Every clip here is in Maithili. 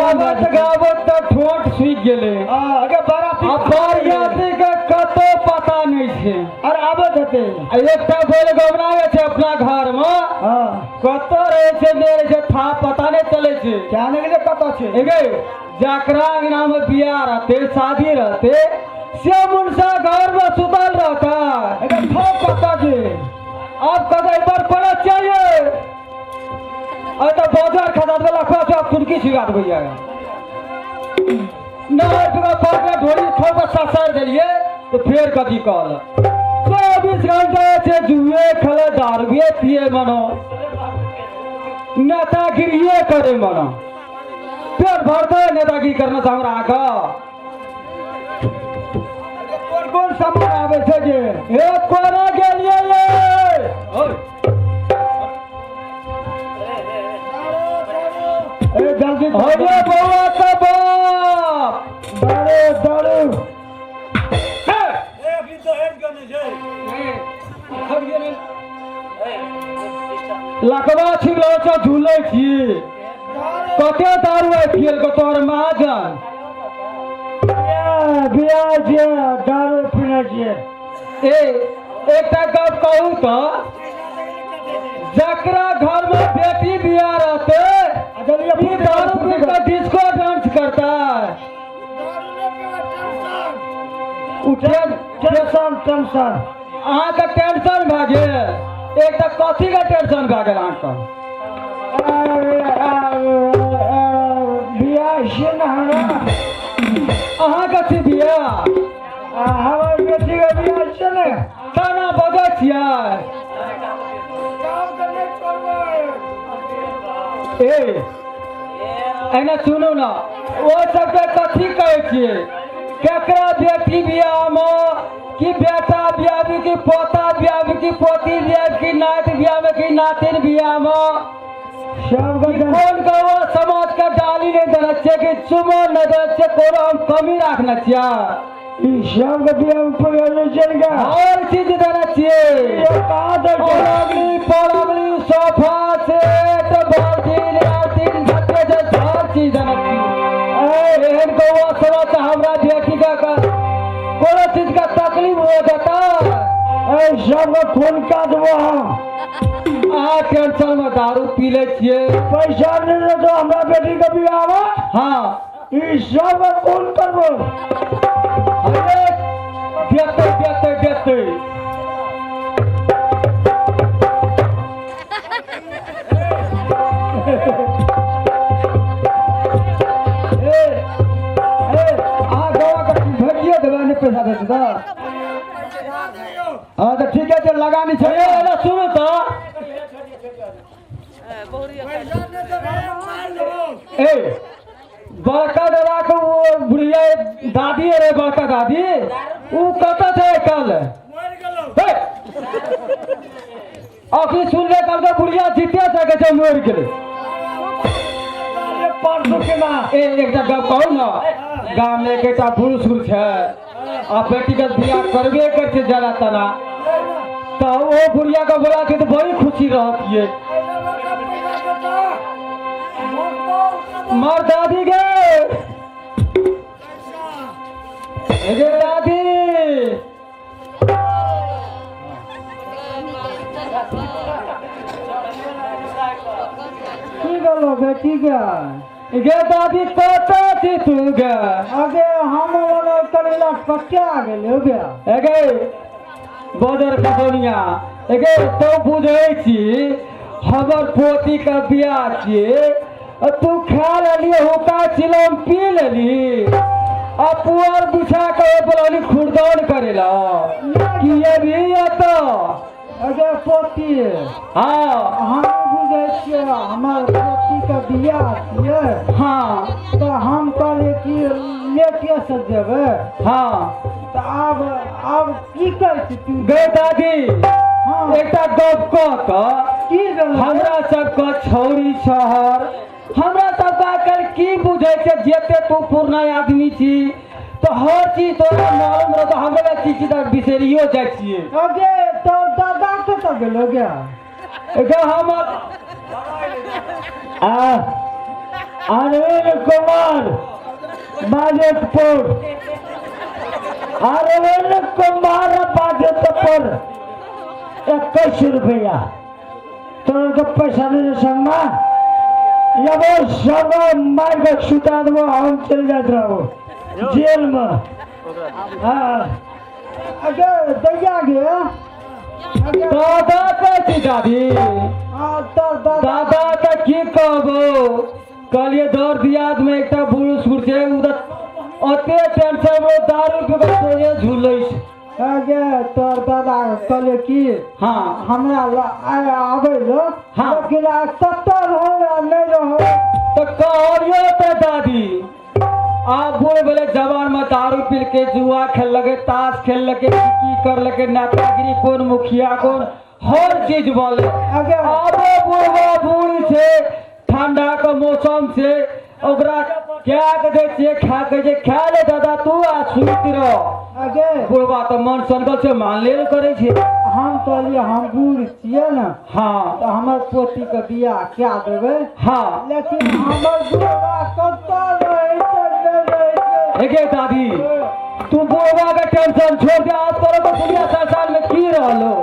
गाबत गाबत तऽ ठोंठ सूखि गेलै। अगे बाराती। आ बरियाती के कतौ पता नहि छै। अरे आबत हेतै। आ एकटा बैल गौना छै अपना घर मे। हँ। कतौ रहै छै नहि रहै छै, था पता नहि चलै छै। क्या नहि गेलै कतऽ छै। एगे जकरा अंगना में बियाह रहते, शादी रहते, से मुनसा घर में सुतल रहता। एगे ठोक कतऽ छै। अब कतऽ पर पड़त चाहिए। अरे तो बाजार खसा देबै, लखवा से फुनकी छिगा देबै। नहर पे पार में ढोरी ठोक के ससार देलिए तो फेर कथी कहल। 24 घंटा से जुए खेले, दारुए पिए, मनो नेतागिरिए करे, मनो पेट भरते नेतागिरी करना से हमरा आके। कोन कोन सामान आबै छै जे? ए कोना गेलिए ये? ओए, ए जल्दी। अरे बौआ के बाप। दारू दारू। हे! लकवा छिपलो छ, झूलै छी। कते दारू आइ पियल के तोहर महाजन? बियाह बियाह छियै, दारू पीने छियै। ए एकटा गप कहू तऽ, जकरा घर में बेटी बियाह रहते, आ जल्दी ई दारू पी के डिस्को डांस करता है। Tension tension. अहाँके टेंशन भए गेल? एकटा कथी के टेंशन भए गेल अहाँके? बियाह छियै ने हमरा। अहाँके छी बियाह? हमर बेटीके बियाह छियै ने। केना बजै छियै? ए एना सुनू ने, ओ सबके कथी कहै छियै? केकरा बेटी बियाहमे कि बेटा बियाहमे कि पोता बियाहमे कि पोती बियाह कि नाति बियाहमे कि नातिन बियाहमे सबके कि कोन गौवा समाज के डाली नहि देने छियै कि चुमन नहि देने छियै? कोनो हम कमी राखने छियै? ई सबके बियाहमे पकड़ने छियै ने। हर चीज देने छियै। कहाँ दै छै? पलंगली पलंगली, सोफा सेट, बाल्टीन आल्टीन, जते छै हर चीज देने छियै। ए एहन गौवा समाज से हमरा बेटी के कोनो चीज के तकलीफ हो जेता? ए सबके खून काटबो हम। अहाँ टेंशन में दारू पी लै छियै। पैसा नहि देतो हमरा बेटीके बियाहमे। ई सबके खून करबो। अरे देते देते देते। ए ए अहाँ गौवा के भेजिए देबै, नहि पैसा देतै तऽ। हँ तऽ ठीके छै, लगानी छै। ए एना सुनू तऽ। ए बड़का दादा के वो बुढ़िया दादी रे, बड़का दादी उ कतऽ छै कल? हे! अखनी सुनले कल के बुढ़िया जीते सके छै, मरि गेलै। परसू के ना। ए एकटा गप कहू ने, गाम में एकटा बूढ़ सूढ़ छै आ बेटी के बियाह करबे कर छै जरा तना, तऽ ओ बुढ़िया के बोला के तऽ बड़ी खुशी रहत। ये मार दादी गे, गे दादी। की गेलो बेटी के? गे दादी, कतऽ छी तू गे? आगे हम वाला करेला पक्का गेलो गे। एगे बदर खसौनिया, एगे तो बुझै छी हमर पोती के बियाह छियै आ तू खा लेली, हुक्का चिलम पी लेली आ पुअर बिछा के ओहि पर खुरदौन करेला कि ये भी एतऽ। अगे पोती। हँ। हम बुझै छियै, हमर पोतीके बियाह छियै। तऽ हम कहलियै कि लेटे से जेबै। तऽ आब आब की करै छी तू? गे दादी। एकटा गप कह तऽ। की भेलै? हमरा सबके छौरी शहर, हमरा सबके आइकाल्हि की बुझै छै, जते तू पुरना आदमी छी तऽ हर चीज तोरा मालूम रहतो, हमरा चीज तऽ बिसरियो जाइ छियै। अगे तोर दादा कतऽ गेलो गे? गे हमर आ अरविंद कुमार बाजितपुर, अरविंद कुमार बाजितपुर 21 रुपया। तोरा के पैसा नहीं संगमा एगो संग मार के सुता देबो, हम चल जाइत रहबो जेल में। हाँ। अगे दैया गे। दादा कहै छी दादी। हाँ, तोर दादा। दादा तऽ की कहबो, कहलिए दर दियाद में एकटा बूढ़ सूढ़ छै, उ तऽ ओते टेंशन में दारू पी कऽ सोझे झूलै छै। अगे तोर दादा कहले की हमरा आबै ल। लेकिन आ कतऽ रहो आ नहि रहो। तऽ कहलियो तऽ दादी, आब बूढ़ भेलै, जवान में दारू पी के जुआ खेललकै, ताश खेललकै, की करलकै, नेतागिरी कोन मुखिया कोन हर चीज बोले। अगे आब बुढ़वा बूढ़ छै, ठंडा के मौसम छै, ओकरा क्या के दै छियै खा के जे खा ले दादा तू आ सुति रह। अगे बुढ़वा तऽ मन सनकल छै, मानले ने करै छै। हम कहलियै हम बूढ़ छियै ने, तऽ हमर पोतीके बियाह कए देबै। लेकिन हमर बुढ़वा कतऽ रहै छै, नहि रहै छै। हे गे दादी, तू बुढ़वा के टेंशन छोड़ दे, आज तोरा तो दुनिया संसार में की रहलो,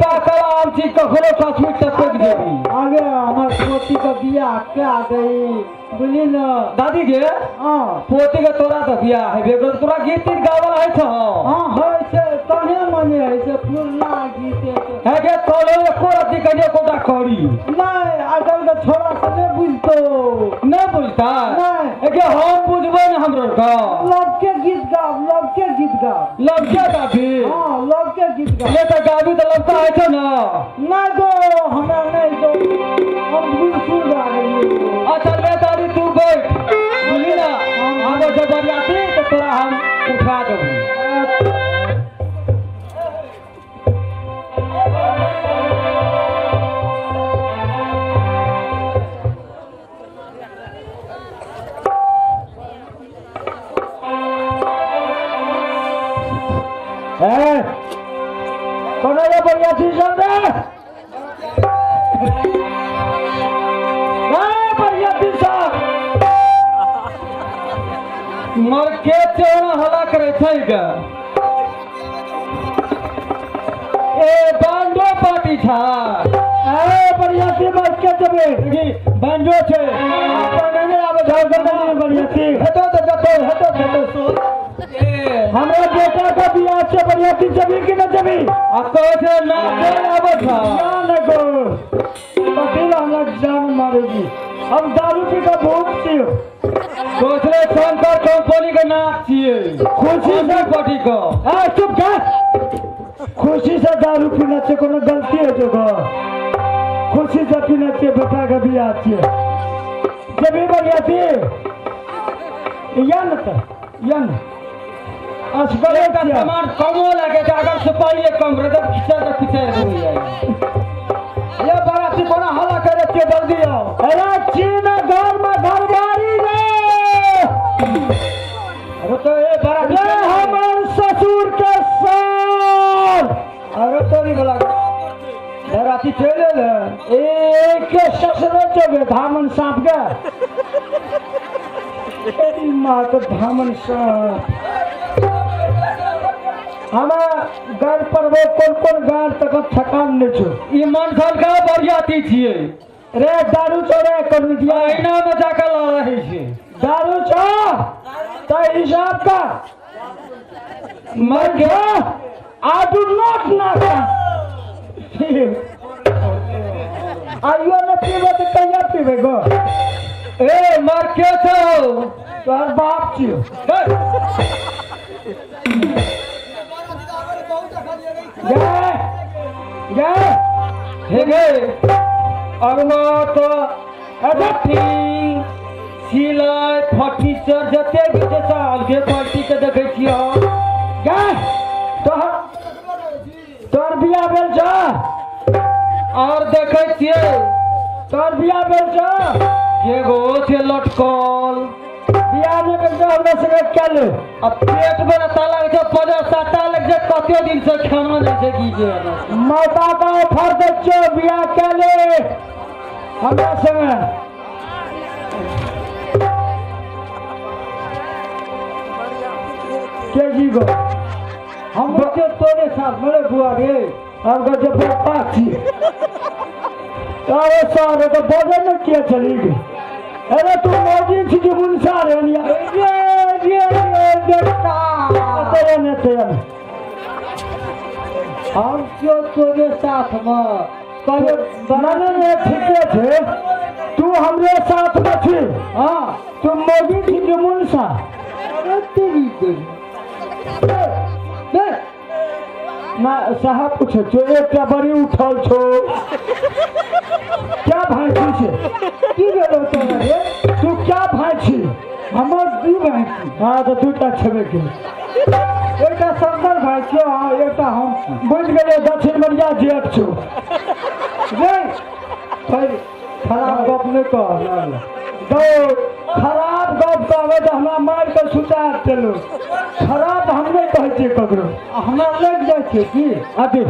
पाकल आम छी, कखनो कश्मीर टपक जेबी। आगे हमर पोतीके बियाह कए दही, बुझली ने। दादी गे। हँ। पोती के तोरा तऽ बियाह हेबे करतौ, तोरा गीत तीत गावल होइ छौ? हँ, होइ छै, तहने मने होइ छै पुरना गीत छै। हे गे, तोरो एको रत्ती कहियो कोटा करी? नहि, आइकाल्हिके छोड़ा से नहि बुझतौ। नहि बुझता? नहि। हे गे, हम बुझबै ने हमरो के। लवके गीत गाब, लवके गीत गाब। लवके गाबी? हँ, लवके गीत गाब। ले तऽ गाबी तऽ लवका होइ छौ ने? नहि गो, हमरा नहि गो, हम बूढ़ सूढ़ भए गेलियै। अच्छा ले दादी, तू बैठ, बुझली ने, हम जब बरियाती तऽ तोरा हम उठा देबू। ए, कोना रे बरियाती सब रे? ए, बरियाती सब। मर के चौड़ा हल्ला करे छै गे। ए बैंडो पार्टी छा। ए बरियाती मर के जबे। बैंडो छै। अपन नहि आबै झारखंड में बरियाती। हेतो तऽ जतो हेतो हेतो सो। ए हमरा बेटा के बियाह छै, बरियाती जबी कि न जबी? आ कहै छै नाचे आबै छा। ना न गो, कथी ला हमरा जान मारेगी, हम दारू पी के भूत छियो। कहै शंकर कंपनी के नाच छियै। खुशी से पार्टी के। ए चुप कर, खुशी से दारू पीना छै, कोनो गलती हो जो गो? खुशी से पीना छै, बेटा के बियाह छियै, जबी बरियाती या न तऽ या न असगरे एकटा छियै। सामान कमो लागे छै, अगर सुपारी कम रहे तऽ खिचै तऽ खिचै हो जाइ। ये बाराती कोना हल्ला करे छियै, जल्दी आओ। अरे चीन घर में घरवारी रे। अरे तो ए बाराती रे हमर ससुर के सार। अरे तोरी वाला बाराती चलि एलै। ए के ससुर चबे धामन साँप के, तेरी माँ के धामन साँप। हमरा घर पर वो कोन कोन गार तक थकान नहीं छो। ई मनसल के बरियाती छियै। रे दारू छोड़े करू दिया। अहिना में जाके लड़ रहै छै। दारू छो तो हिसाब का मर गया। I do not नाका। आइयो न पीबे तऽ कहिया पीबे गो? ए मर के छौ? तोहर बाप छियो। हे, गे गे। हे गे, अगमा तऽ अथी सिलाइ फर्नीचर जते भी छै सब अलगे क्वालिटी के देखै छियै हम। गे तोहर तोहर बियाह भेल छौ? और देखै छियै। तोहर बियाह भेल छौ? एगो छै लटकल। बियाह नहि भेल छौ, हमरा संगे कए ले। आ पेट में ताला छै, पदर साता लग छै, कते दिन से खाना नहि छै की छै। मौका का ऑफर दै छियौ, बियाह कए ले हमरा संगे। के जी गो? हम के तोरे साथ मेरे बुआ रे। हम कहै छै बप्पा छी। अरे सर तो बजै ने किया चली गई? अरे तू मौजी छी कि मुनसा रे? अनिया रे रे रे बेटा, तेरे ने तेरे ने। हम क्यों तोरे साथ में कहले बनाने ने ठीके छै, तू हमरे साथ में छी। हाँ, तू मौजी छी कि मुनसा? अरे तेरी गई देख ना साहब पूछे छो, एकटा बड़ी उठल छो, क्या भाई छी से? की भेलो तोरा रे? तू क्या भाई छी? हमर दू भाई छी। हाँ तऽ दूटा छेबे के, एकटा शंकर भाई छियो, हाँ, एकटा हम छी। बुझि गेलियै, दक्षिण बरिया जेठ छौ। रे फिर खराब गप नहि कह। गौ खराब गप कहबै तऽ हमरा मारि कऽ सुता देलू। खराब हम नहि कहै छियै ककरो। हमरा लागि जाइ छै की अथी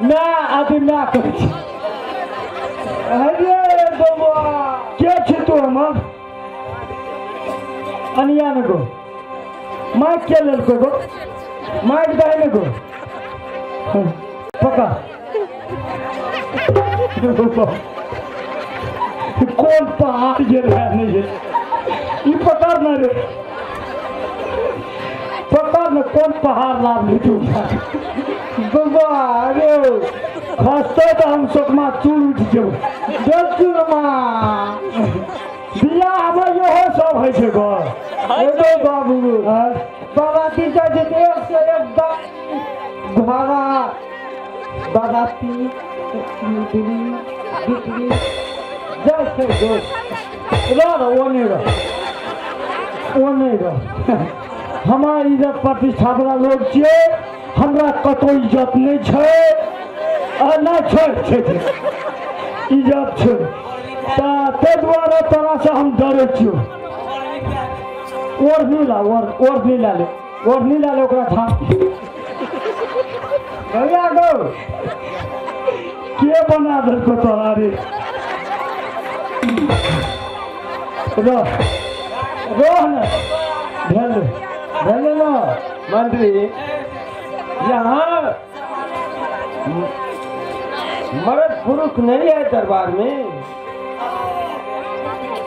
माय, अथी माय कहै छी। अरे बौआ, के छी तू हमर? अनिया ने गो माइक के लेलको गो? माइक दही ने गो, पकड़। कोन पहाड़ गेल है? नहीं गेल। ई पकड़ न रे, पकड़ न। कोन पहाड़ लाभ ली तू बौआ? अरे खसतै तऽ हम सोकमा चूर उठि जेबै। दक्षिणमा बियाहमे इहो सब होइ छै गो। एगो बाबू बाराती जाइ छै तऽ एक से एक गाड़ी घोड़ा, बाराती बिक्री बिक्री जाइ छै दोस्त। रह रह, ओ नहि रह, ओ नहि रह। हमरा इज्जत प्रतिष्ठा वाला लोग छियै, हमरा कतौ इज्जत नहि छै। आ नहि छै, छै छै इज्जत छै, तऽ ताहि दुआरे तोरासँ हम डरै छियौ। ओढ़नी ला, ओढ़नी ला ले, ओढ़नी ला ले, ओकरा झाँप। भैया गो, के बना देलको तोरा रे? रह रह ने, भेल भेलै ने। मंत्री, यहाँ मर्द पुरुष नहीं है दरबार में?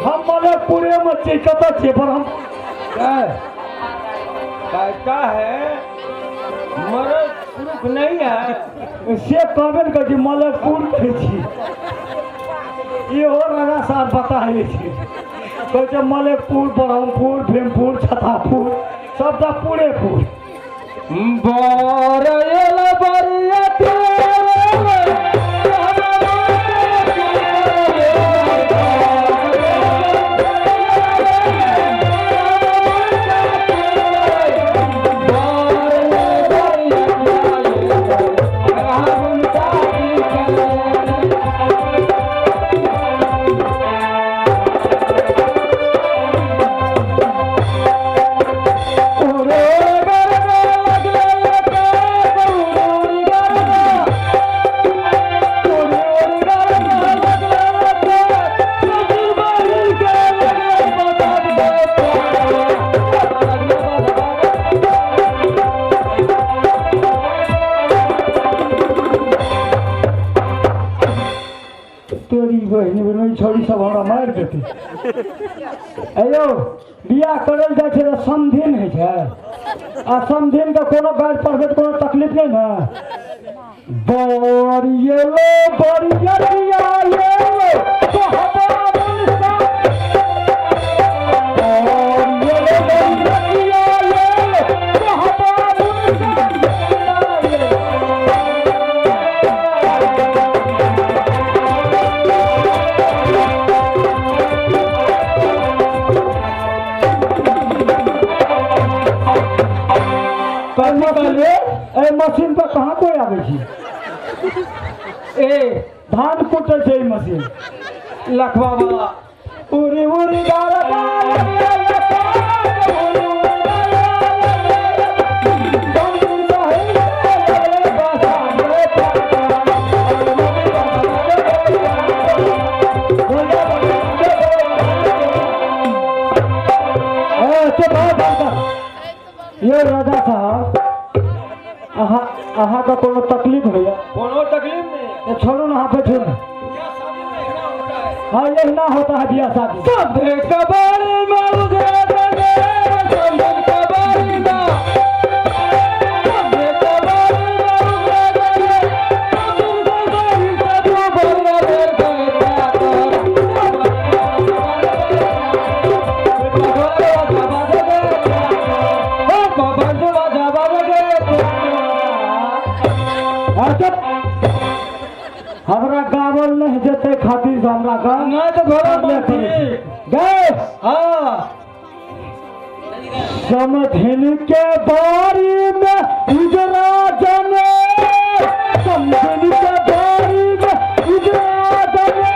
हम मलकपुरे में छियै, कतऽ छियै? पर हम क्या कहता है मर्द पुरुष नहीं है? से कहबे ने कहै छी, मलकपुर कहै छी। इहो राजा साहब बताबै छै, कहै छै मलकपुर, ब्रह्मपुर, भीमपुर, छतापुर, सबटा पुरेपुर। बरयल बरियती। ओरे गरबा लगले उरे गरबा, ओरे गरबा लगले ससुर बहिन के लगले बता दे। तोरी बहिनी बहिनी, छोड़ी सब हमरा मारि देतै। अयो, बियाह करल जाइ छै तऽ समधिन होइ छै, आ समधिन के कोनो गारि पढ़बै तऽ कोनो तकलीफ नहि ने। बरियलो बरियतिया ये कहबा मुनसा, बरियलो बरियतिया ये कहबा मुनसा ये। कथी कहलियै? एहि मशीन पर कहाँ कोइ आबै छै? ए धान कुटै छै ई मशीन लखवा वाला। उड़ी उड़ी गरबा लगले, उड़ी उड़ी गरबा लगले, बसा ए, चुप हो, बंद कर। ये राजा साहब। अहाँ अहाँके कोनो तकलीफ होइए? कोनो तकलीफ नहीं है। ए, छोड़ू ना, अहाँ बैठू ना। हाँ, यही ना होता है बियाह शादी। सब कबाड़ी में उजरा दे, सब कबाड़ी में, सब कबाड़ी में उजरा दे, सब कबाड़ी से तू बोला रे हमरा गावल नहीं जेते खातिर से हमरा का नहीं तो घोड़ा मंत्री गए। हाँ। समधिन के बारी में उजरा जने, समधिन के बारी में उजरा जने,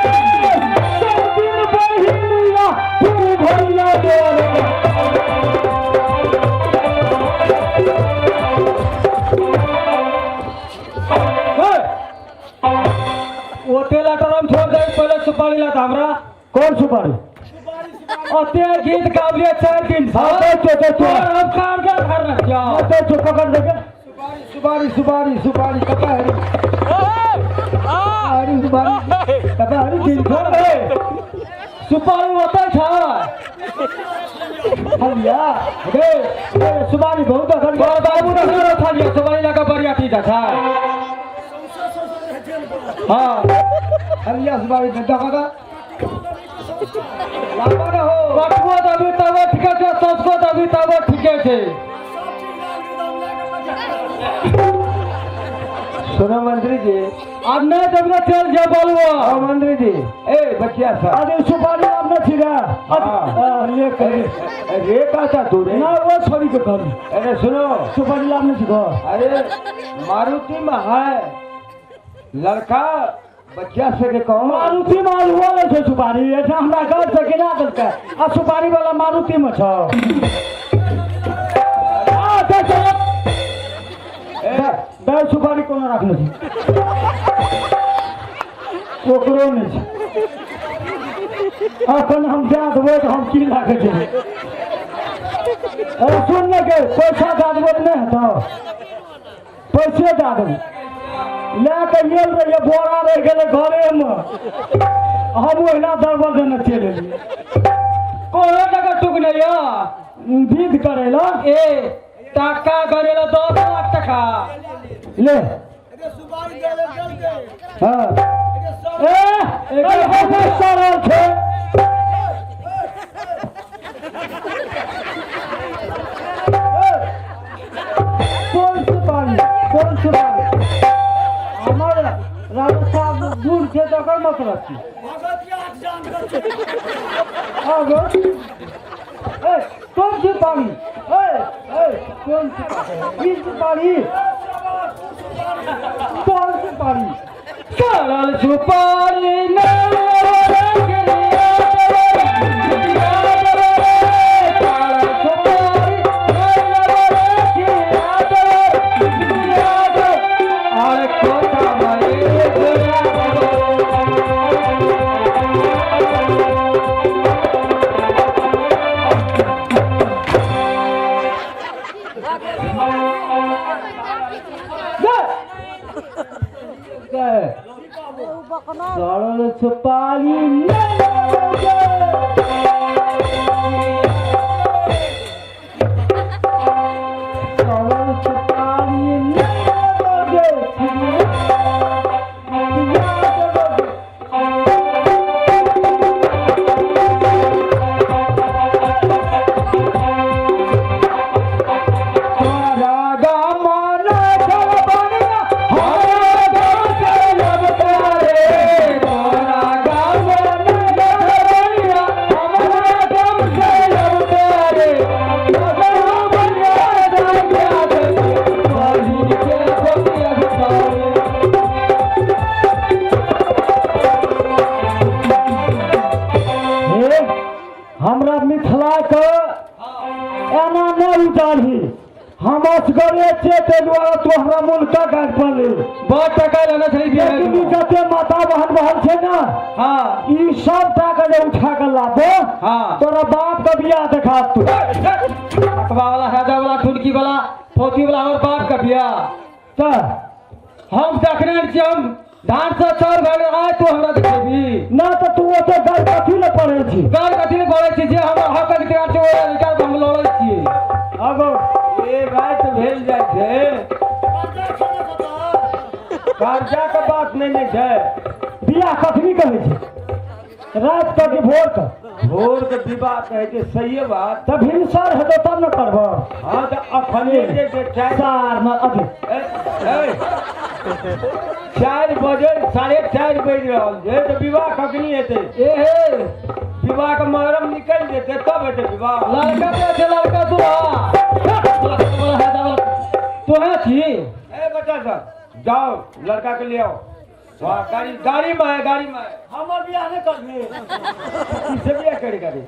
सब दिन बहिनिया तू भैया देवे। ओते लाटर हम छोड़ दे, पहले सुपारी लाता हमरा। कौन सुपारी? ओते गीत गावलिए 4 दिन। हाँ, तो तो तो तोर हम कार का घर न जाओ। तो तो पकड़ देगे। सुपारी सुपारी सुपारी कपा हरी हरी सुपारी कपा हरी दिन छोड़ दे। सुपारी होता छा हलिया गे ए, सुपारी बहुत अखन तोर बाबू ने घर उठा लिया सुपारी लगा बरियाती जा छा। हाँ हलिया सुपारी दे दगा दा लाबा न हो बटुआ दबी तब ठीके छै, ससको दबी तब ठीके छै। सुनो मंत्री जी, अब नहीं दबी तो चल जा बोलबो। ओ मंत्री जी, ए बच्चिया साहब, अरे सुपारी आप न छिगा। हाँ। ले करे अरे का था तू रे? ना वो छोड़ी के कर। अरे सुनो, सुपारी आप न छिगा। अरे मारुति में है लड़का बच्चा से के कहो। मारुति में आलू वाले छै सुपारी, एठा हमरा घर से गिरा देलकै आ सुपारी वाला मारुति में छौ। आ, दे, दे। ए। दे, दे, सुपारी कोनो राखने छै? ओकरो नहि छै। अखन हम दए देबै तऽ हम की लए कऽ जेबै? ए, सुन ने गे, पैसा दए देबै तऽ नहि हेतौ? पैसे दए देबै। लए कऽ गेल रहियै, बोरा रहि गेलै घरेमे, हम ओहिना दरबर देने चलि एलियै। कोनो टका टुक नहीं है विध करै लए। ए टाका करे ला 10 लाख टका ले। हाँ। ए, एकर बहुत सरल छै। कोन सुपारी? कोन सुपारी? हमर राजा साहब दूर छै तऽ ओकर मतलब की? आगो। ए, कोन सुपारी? ए, ए, कोन सुपारी? की सुपारी? कोन सुपारी? सरल सुपारी सरल सुपारी सरल सुपारी हे हमरा मिथिला के एना नहि उतारही, हम असगरे छियै, ताहि दुआरे तू हमरा मुल्का गाड़ि पड़ली। बहुत टका लेना छलै बियाह लेकिन ई जते माता बहन बहन छै ने, हाँ। ई सब टाका जे उठा के लाबो, हाँ। तोरा बाप के बियाह देखा तू। अकबा वाला, हैजा वाला, ठुनकी वाला, फौजी वाला, हमर बाप के बियाह। तऽ हम देखने छियै, हम धान से चाउर भए गेल, आइ तू हमरा देखेबी? ना तऽ तू ओते गारि कथी लए पढ़ै छी? गारि कथी लए पढ़ै छी? जे हमर हक अधिकार छै, ओहि अधिकार हम लड़ै छियै। आगो। ए राति भेल जाइ छै, कर्जा के बात नहि ने छै। बियाह कखनी कहै छै? राति कऽ कि भोर कऽ? भोर के विवाह कहै छै, सहिए बात। तऽ भिनसर हेतौ तब ने करबह। हँ, तऽ अखने जे छै चारि सार मे अथी। ए, ए, 4 बजे, 4:30 बाजि रहल छै, तऽ विवाह कखनी हेतै? ए हे। विवाह के महरम निकलि जेतै तब हेतै विवाह। लड़का के छै, लड़का तू तोहे छी। ए बच्चा सब, जाओ, लड़का के ले आओ। वाह, गाड़ी गाड़ी में है, गाड़ी में है। हमर बियाह नहि करबी? किसे बियाह करी गाड़ी?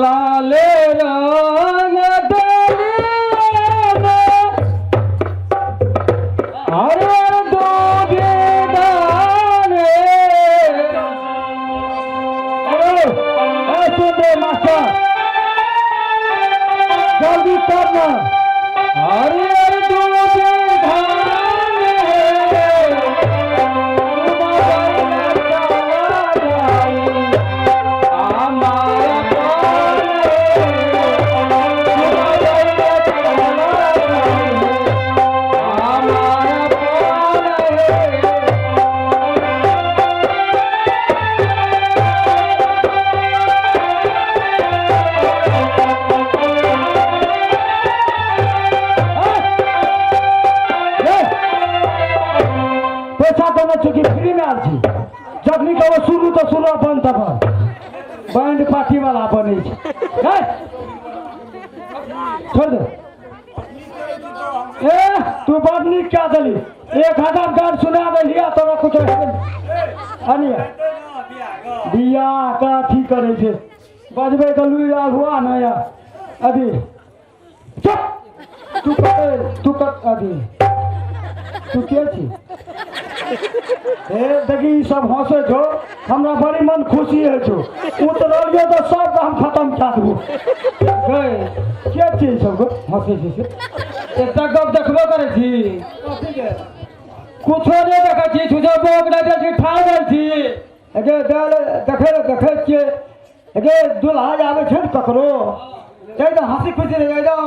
लाले रंग डलिया में हरे दूधे दाने। अरे ए, सुन रे मास्टर, जल्दी कर ना। हरे दूधे धाने, हमारा पान, हमारा पान है। ए, पैसा देने छी कि फ्री में आयल छी? जखनी कहबो शुरू तऽ शुरू, बंद तऽ बंद। बैंड पार्टी वाला बनै छै। हे, छोड़ दे। ए, तू बड़ नीक कए देली, 1000 गान सुना देली आ तोरा कुछ अनिया बियाह का अथी करै छै, बजबै के लुरि आर हुआ न या अभी। चुप। तू कत, तू कत, अभी तू के छी? हे देखी, ई सब हंसै छौ, हमरा बड़ी मन खुशी होइ छौ। उतरलियौ तऽ सबके हम खतम कए देबो। गए। के छी ई सब गो हंसै छै से एकटा गप देखबो करै छी, कुछो नहि देखै छी, छुछो बोक नहि दै छी, ठाढ़ भेल छी। गे देखै लए देखै छियै गे, दुल्हा जे आबै छै ने ककरो, एकदम हंसी खुशी रहै एकदम,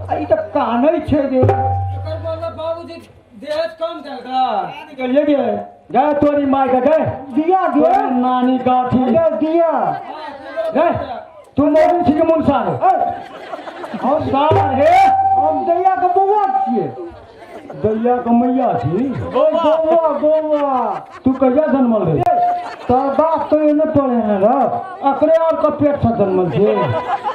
आ ई तऽ कानै छै गे। एकर मतलब बाबूजी दहेज कम देलका। गेलियै गे, गए तोरी माय के गए। दिया गे। तोरी नानी गाठी। गे दिया। गए, तू मोदी छी कि मुनसा रे? हम सार हे। हम दैया के बौआ छियै। दैया के मैया छी? बौआ, बौआ। तू कहिया जनमल रे? तोर बाप तो नहि पढ़े ने रह। अकरे और के पेट से जनमल छै?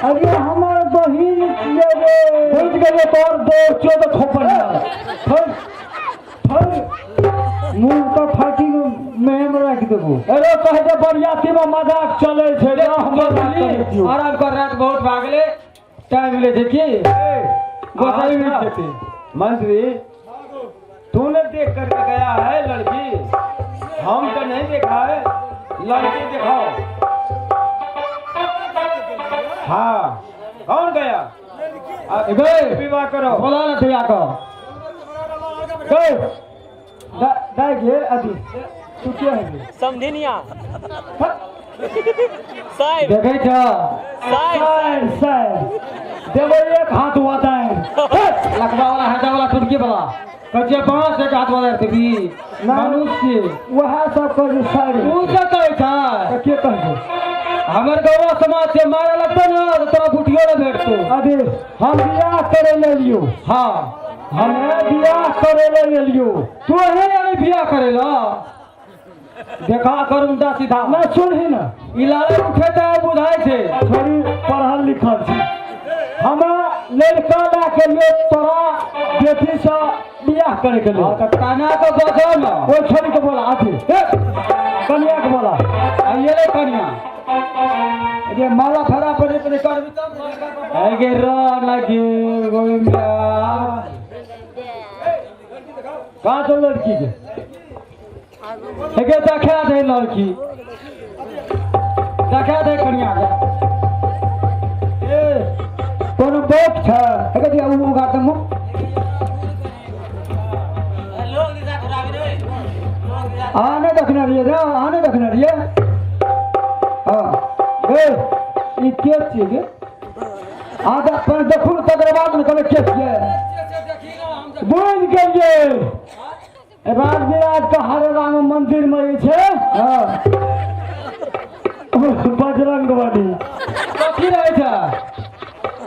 अरे, हमर बहिन छियै रे। बुझ गेलियै, तोर दोस्त छियौ तऽ खोपड़ फर फर मुँह के फाटी में राखि देबो। अरे, कहै छै बरियाती में मजाक चलै छै रे, हम मजाक करै छियौ। आराम कर, रात बहुत भागले, टाइम मिले छै की गोसाई मिल जेतै। मंत्री, तूने देख करके गया है लड़की, हम तो नहीं देखा है। लड़की दिखाओ। हाँ, कौन गया? अब गए। विवाह करो। बोला ना दैया को। गए दाइ गे, अथी तू के है? समधिनिया साहेब। देखै छ? साहेब। साइड साइड देबै, एक हाथ बताए। लखबा वाला, हेदा वाला, टुटकी वाला कहै छियै, बाँस एक हाथ वाला देबी, मनुष्य। वएह सब कहै छै साइड। तू के कहै छ? तऽ के कहै छै? हमर गौवा समाज से मारे लगतौ ने तऽ तोरा गुटियो ने भेटतौ। अभी हम बियाह करे ले लियो। हमे बियाह करे ले एलियो। तू अहे अरे बियाह करे ला, देखा कर उल्टा सीधा। ना, सुनही ना। ई लाले उठे तऽ बुझाइ छै। छोरी पढ़ल लिखल छी, हमरा लड़का लए के लिए तोरा बेटीसँ बियाह करे के हाँ लिए। तऽ काना के बजो न। ओहि छोरी के बोला, अथी कनिया के बोला। आइए रे कनिया। जे माला फरा पड़े पड़े करबी तब लड़का के। है गे रो लगे गोविंदा। कहाँ छौ लड़की के? हेगे, देखा दे लड़की, देखा दे कनिया के। ए, कोनो बोक छै? हेगे दिया उ उघार दे मुँह। अहाँ नहि देखने रहियै रे, अहाँ नहि देखने रहियै। हँ गे, ई के छियै गे? अहाँ तऽ पहिने देखू ने, तकर बाद ने कहबै के छियै। बुझि गेलियै, राजविराज के हरे राम मंदिर में जे छै। हँ, बजरंग बली। कथी रहै छै?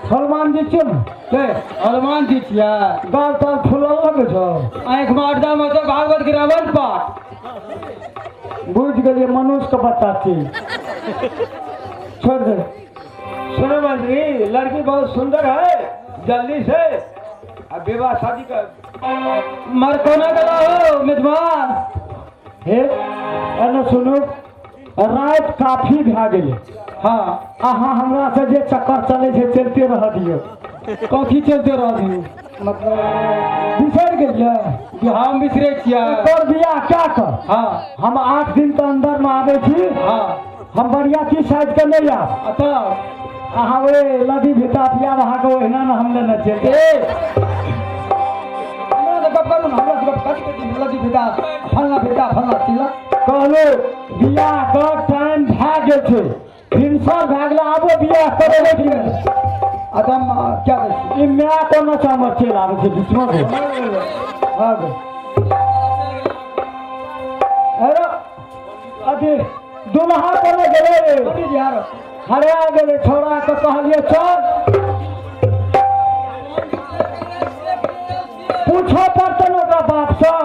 हनुमान जी छियौ ने। के हनुमान जी छियै? गाल ताल फुलल लगै छौ। आँखि में अड्डा में छै भागवत के रावण पाठ। बुझि गेलियै, मनुष्य के बच्चा छी, छोड़ दे। सुनो मंत्री, लड़की बहुत सुंदर है, जल्दी से अब विवाह शादी कर। मर कोना गेला हो मेजबान? हे, एने सुनू, राति काफी भए गेलै। हँ। अहाँ हमरा से जे चक्कर चलै छै, चलिते रह दियौ। कथी चलते रह दियौ? मतलब बिसरि गेलियै? कि हम बिसरै छियै? एकर बियाह क्या कर। हँ। हम 8 दिन के अंदर में आबै छी। हँ। हम बरियाती साइज के नहि आब। आ तब? अहाँ ओहि लदी भिता पियाब, अहाँके ओहिना ने हम लेने चलि ए, हमरा से गप करू ने, हमरा से गप कथी कथी लदी भिता फलना भिता फलना चिल्ला। कहलू, बियाह के टाइम भए गेल छै, भिनसर भए गेलै, आबो बियाह करेबै कि नहि? आ तब क्या दै छी? ई माय कोना छै हमर, चलि आबै छै बीचमे गे। भए गेल। अरे अथी दुल्हा कोने गेलै रे? पंडित जी आरो। हरा गेलै छौड़ा के, कहलियै चल, पूछो पड़तै ने ओकरा बापसँ।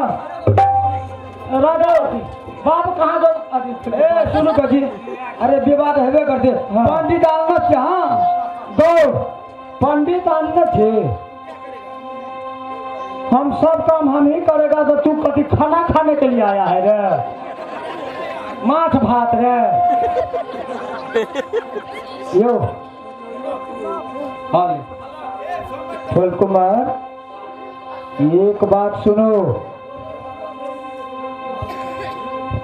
राजा, बाप कहाँ गो? ए सुनू कथी, अरे विवाह तऽ हेबे करतै। हाँ। पंडित आनल छै? हाँ। दौड़, पंडित आनने छे। हम सब काम हम ही करेगा तो तू कथी खाना खाने के लिए आया है रे? माछ भात रे यो। हाँ। फूल कुमार, एक बात सुनो,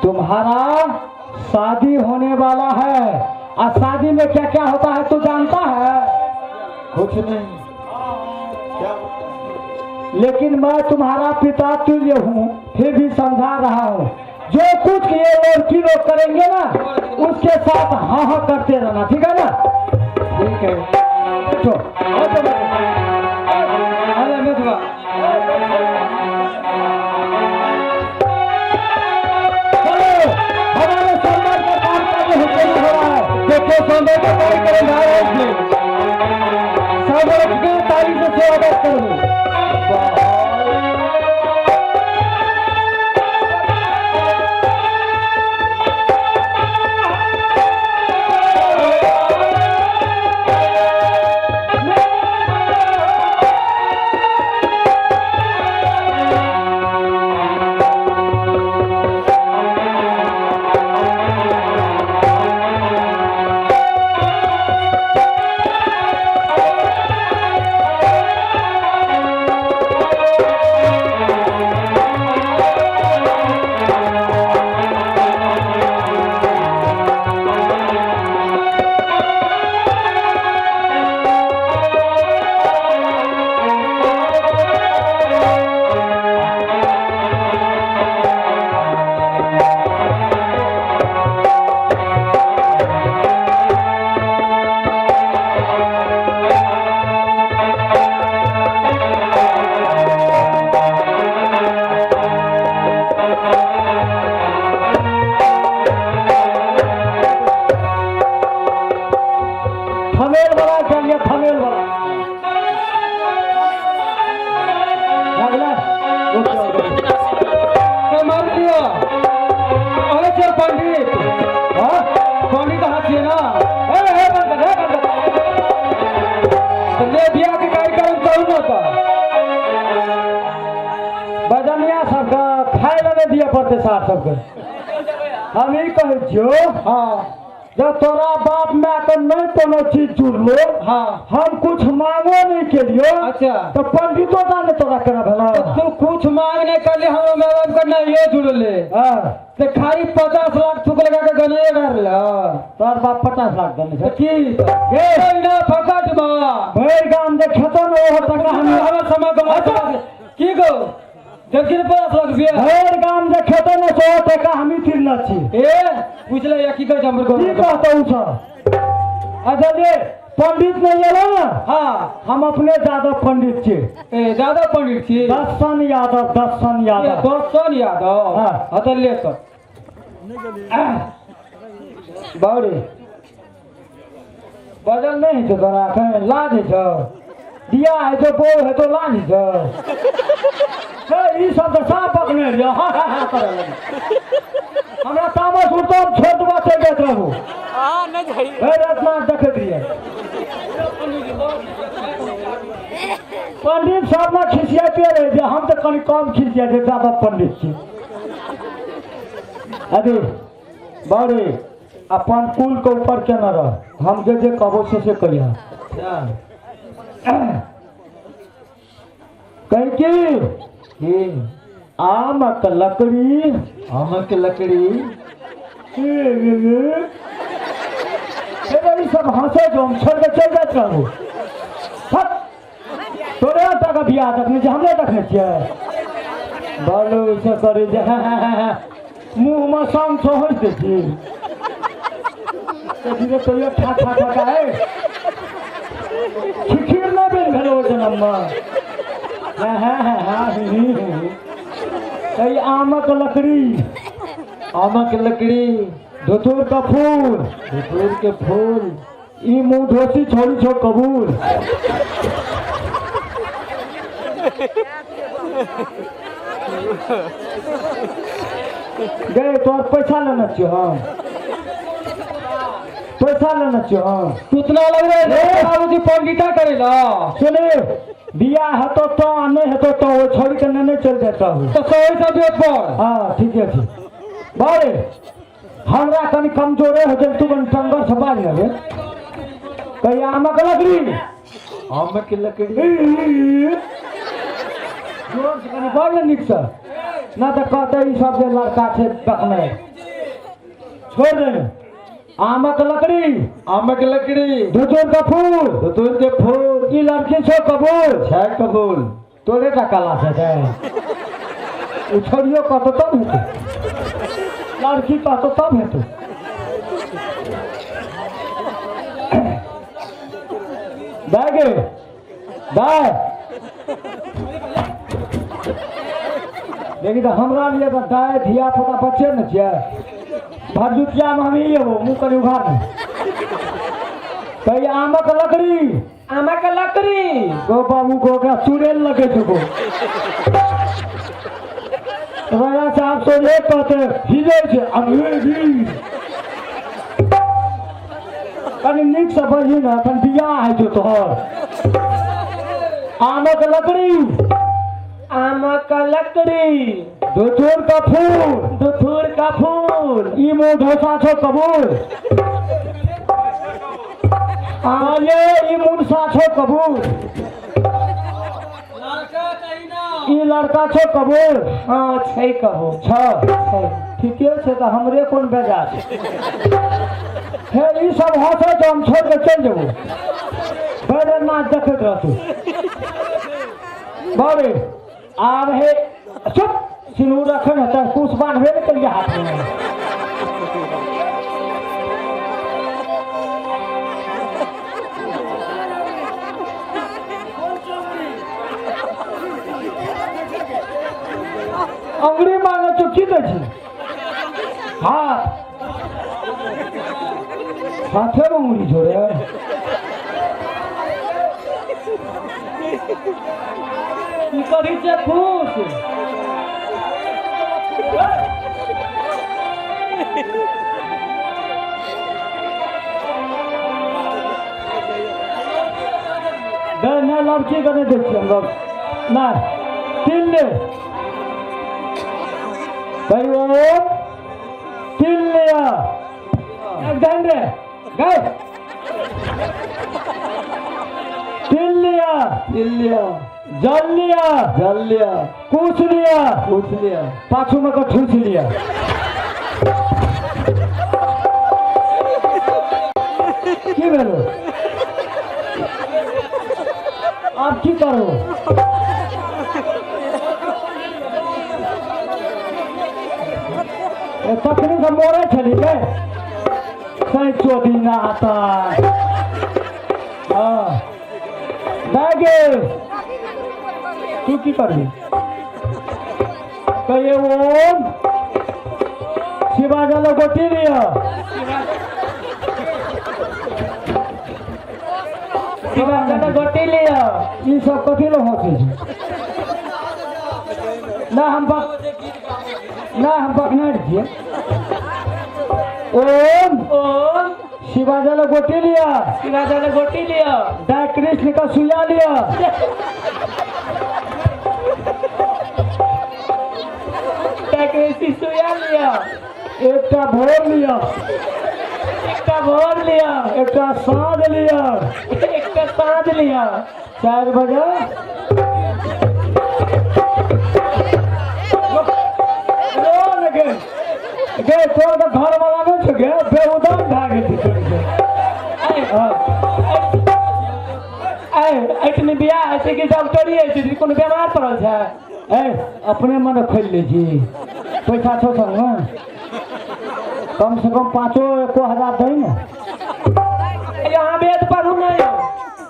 तुम्हारा शादी होने वाला है और शादी में क्या क्या होता है तू जानता है? कुछ नहीं, क्या? लेकिन मैं तुम्हारा पिता तुल्य हूँ, फिर भी समझा रहा हूँ, जो कुछ ये लड़की लोग करेंगे ना, उसके साथ हाँ हाँ करते रहना, ठीक है ना? ठीक है। बैठो, बैठो, बैठो। अरे मेजबा। चलो, हमारे सौंदर्य का काम कार्य शुरू हो रहा है। देखियो, सौंदर्य के कार्यक्रम भए रहल छै। सब लोग के ताली से स्वागत करो। थमेल वाला चलिए, थमेल वाला अगला। ए मान लियो, अहे छै पंडित। हाँ। पंडित अहाँ छियै ने? हे हे, बंद कर, हे बंद कर। तऽ ले बियाह के कार्यक्रम करू ने तऽ। बजनिया सबके खाय लए नहि दिअ पड़तै सार सबके। हम ई कहै छियौ, हँ। जब तोरा बाप माय के नहीं कोनो चीज जुड़लो, हम कुछ मांगो नहीं केलियो, अच्छा। तो पंडितो दा ने तोरा केना भेलो? तू कुछ मांग नहीं करले, हमरो माय बाप के नहीं जुड़ले। हाँ। ते खाली 50 लाख थूक लगा के गने कर। तोहर बाप 50 लाख देने छै? की गे। ना फकट बा। भरि गाम जे खेतो ने, ओहो टका हम हमर समय गमा की गो। देलखिन 5 लाख रुपया। भरि गाम जे खेतै ने 100 टका हमही तिरने छी। ए, पूछले या की कहै छै हमर की गाँव? कहतौ सब? अच्छा जे पंडित नहीं एलो ने? हाँ। हम अपने यादव पंडित छी। ए, यादव पंडित छी? दर्शन यादव, दर्शन ए, यादव। दर्शन यादव। हाँ। हाँ तऽ ले सर। बाबरे, बजल नहि होइ छौ तोरा एखन? लाज होइ छौ? बियाह हेतौ, बौह हेतौ, लाज होइ छौ? हे, ई सब तऽ साँप पकड़ने रहियै, हा हा हा करऽ लगै। हमरा तामस उठतो, हम छोड़ देबो, चलि जाइत रहबो। भरि राति नाच देखैत रहियै। पंडित साहब ने खिसियाते रहै छै, हम तऽ कनि कम खिसियाइ छै, जादा पंडित छी। अरे बारे, अपन कुल के ऊपर केना रह, हम जे जे कहबो से से कहिया। कही की आमक लकड़ी। आमक लकड़ी। ई सब हंसे जो, हम छोड़ के चलि जाइत रहबो। हट, तोरे टाका बियाह देखने छियै, हमरे देखने छियै? बालू से करै जे हें हें हें हें, मुँहमे शाम छौ, हँसि दै छी। धीरे तैयो ठा ठा ठा ठा। हे, खिखिर नहि बनि भेल ओहि जनममे। हें हें हें हें ही ही ही ही। तऽ ई आमक लकड़ी। आमक लकड़ी। धतूर का फूल। धतूर के फूल। ई मुँह ढोसी छोड़ी छो कबूल। गे, तोहर पैसा लेने छियो हम? पैसा लेने छियो हम? उतना लग रहा है बाबूजी पंडिता करे ला। सुने, बियाह हेतो तो आ नहि हेतो तो ओ छोड़ी के नेने चलि जेतौ। तऽ सही तबियत पर। हाँ, ठीके छै। बारे, हमरा कनि कमजोरे हो गेल, तू कनि टंगर से बाज ने रे। कही आमक लकड़ी। आमक लकड़ी। जोर से कनि बाज ने नीकसँ, ना तऽ कहतै ई सब जे लड़का छै बकने। छोड़ दे। आमक लकड़ी। आमक लकड़ी। धतूर का फूल। धतूर के फूल। ई लड़की छौ कबूल? छै कबूल। तोरे टा कला से छै? ओ छोड़ियो कहतो तब हेतौ, लड़की कहतो तब हेतौ। दाय गे दाय, देखी तऽ हमरा लिए तऽ दाय धिया पुता बच्चे ने छियै। भरदुतियामे हम ई एबो, मुँह कनि उघार दे। कही आमक लकड़ी। आमक लकड़ी। गो बाबू गो, ओकरा चुड़ैल लगै छै गो। राजा साहब सोझे कहते हिजै छै अंग्रेजी। कनि नीकसँ बजही ने, एखन बियाह होइ छौ तोहर। आमक लकड़ी। आमक लकड़ी। धतूर का फूल। धतूर का फूल। ई मुँह ढोसा छौ कबूल? ये ई मुनसा छौ कबूल? ई लड़का छौ कबूल? हाँ, छै कबूल। छ ठीके छै, तऽ हमरे कोन बेजा छै? हे, ई सब हंसै तऽ हम छोड़ के चलि जेबो, बड़े नाच देखैत रहतौ। बाबे, आब हे, चुप। सिनूर रखन हेतै, कुश बान्हबे नहि करियै हाथमे। अंगुरी मांगे छौ, की दै छी? हाथ, हाथेमे अंगुरी जोड़े। की करी छै खुश? दे नहि, लड़की के नहि दै छियै हम लोग नहि। तिल ले भाई, ओ तिल लिया एकदम रे गए। तिल लिया। तिल लिया। जल लिया। जल लिया। कुछ लिया। पूछ लिया। पाछू में का ठूस लिया। की भेलो? आब की करू? ए तखनी से मोरे छली गे सही चोदी ना आता। हाँ दागे तू की करबी? कहिए ओम शिवा जल गोटी लिया। शिवा जल गोटी लिया। ई सब कथी ले होते छै? ना हम बक ना हम बकनार छियै। ओम ओम शिवा जल गोटी लिया। शिवा जल गोटी लिया। दाय कृष्ण का सुइया लिया। दाय कृष्ण सुइया लिया। एकटा भोर लिया। एकटा भोर लिया। एकटा साँझ लिया। एकटा साँझ लिया। 4 बजे रो ने गे गे तोर के घर वाला नहीं छौ गे, बेउदान भए गेल छै तोर के। हाँ। ऐ एहिठिन बियाह होइ छै कि डॉक्टरी होइ छै? कोनो बेमार पड़ल छै? ऐ अपने मने खोलि लै छी। पैसा छौ संगमे? कम से कम 5 एको हजार दही ने। अहाँ वेद पढ़ू ने यौ।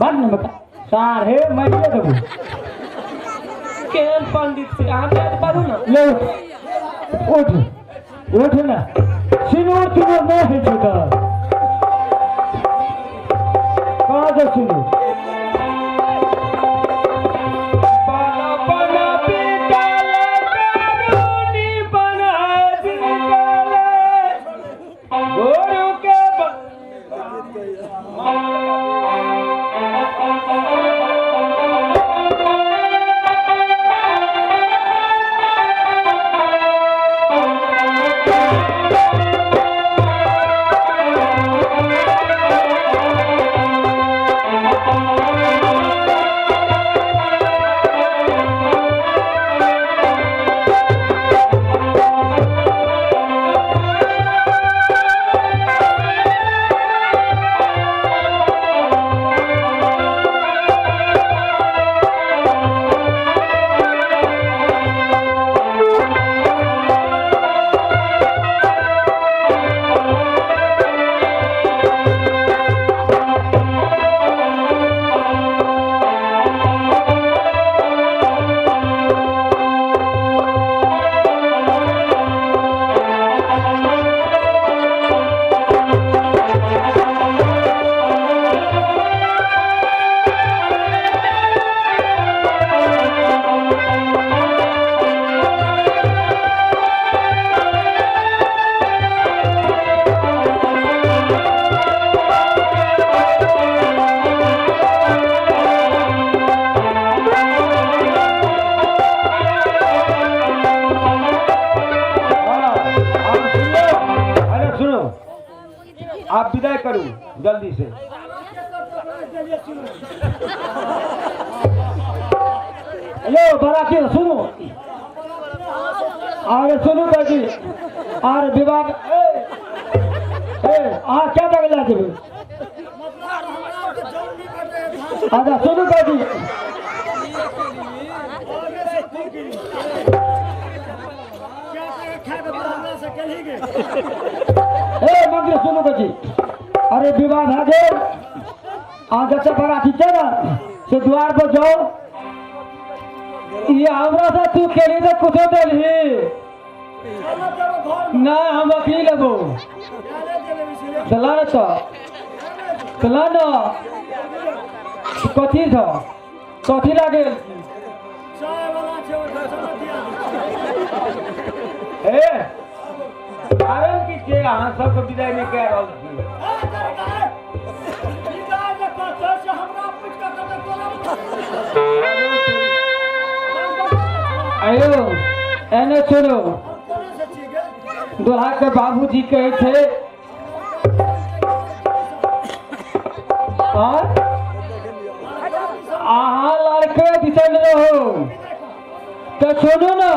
बड़ ने साढ़े मारिए देबू। केहन पंडित छी अहाँ? वेद पढ़ू ने। ले उठ उठ उठ ने। सिनूर तिनूर नहि होइ छै तऽ कहाँ से सिनूर? अरे सुनो, आप विदाई करू जल्दी से। यो बराती सुनो, अरे सुनू बाजी, अरे विवाह ए ए अहाँ क्या बगल जेबै? अच्छा सुनू बाजी, ए मंत्री सुनू बाजी, अरे विवाह भए गेल, अहाँ जते बराती छै ने से द्वार पर जाओ। ये हमरा से तू खेली तो कुछो देलही नहीं, हम अखनी लेबो। चला न तो चला न, कथी छ कथी लागेल? ए कारण की छै अहाँ सबके विदाई नहि कए रहल छी? आयो एने सुनो, दुल्हा के बाबूजी कहै छै और अहाँ लड़के दिसन रहू तऽ सुनू ने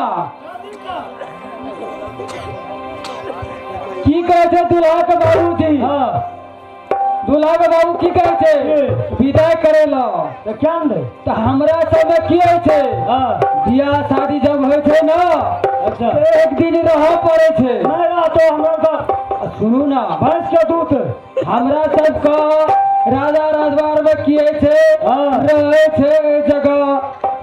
की कहै छै दुल्हा के बाबूजी। हाँ। दुल्हा के बाबू की कहै छै? विदाई करे ला। तऽ क्या ने? तऽ हमरा सबमे की होइ छै? हाँ। बियाह शादी जब होइ छै ने अच्छा। तऽ एक दिन रहऽ पड़ै छै। नहि रहतो हमरा तऽ। सुनू ना, भैंस के दूध। हमरा सबके राजा रजवार में की होइ छै? हाँ। रहै छै एहि जगह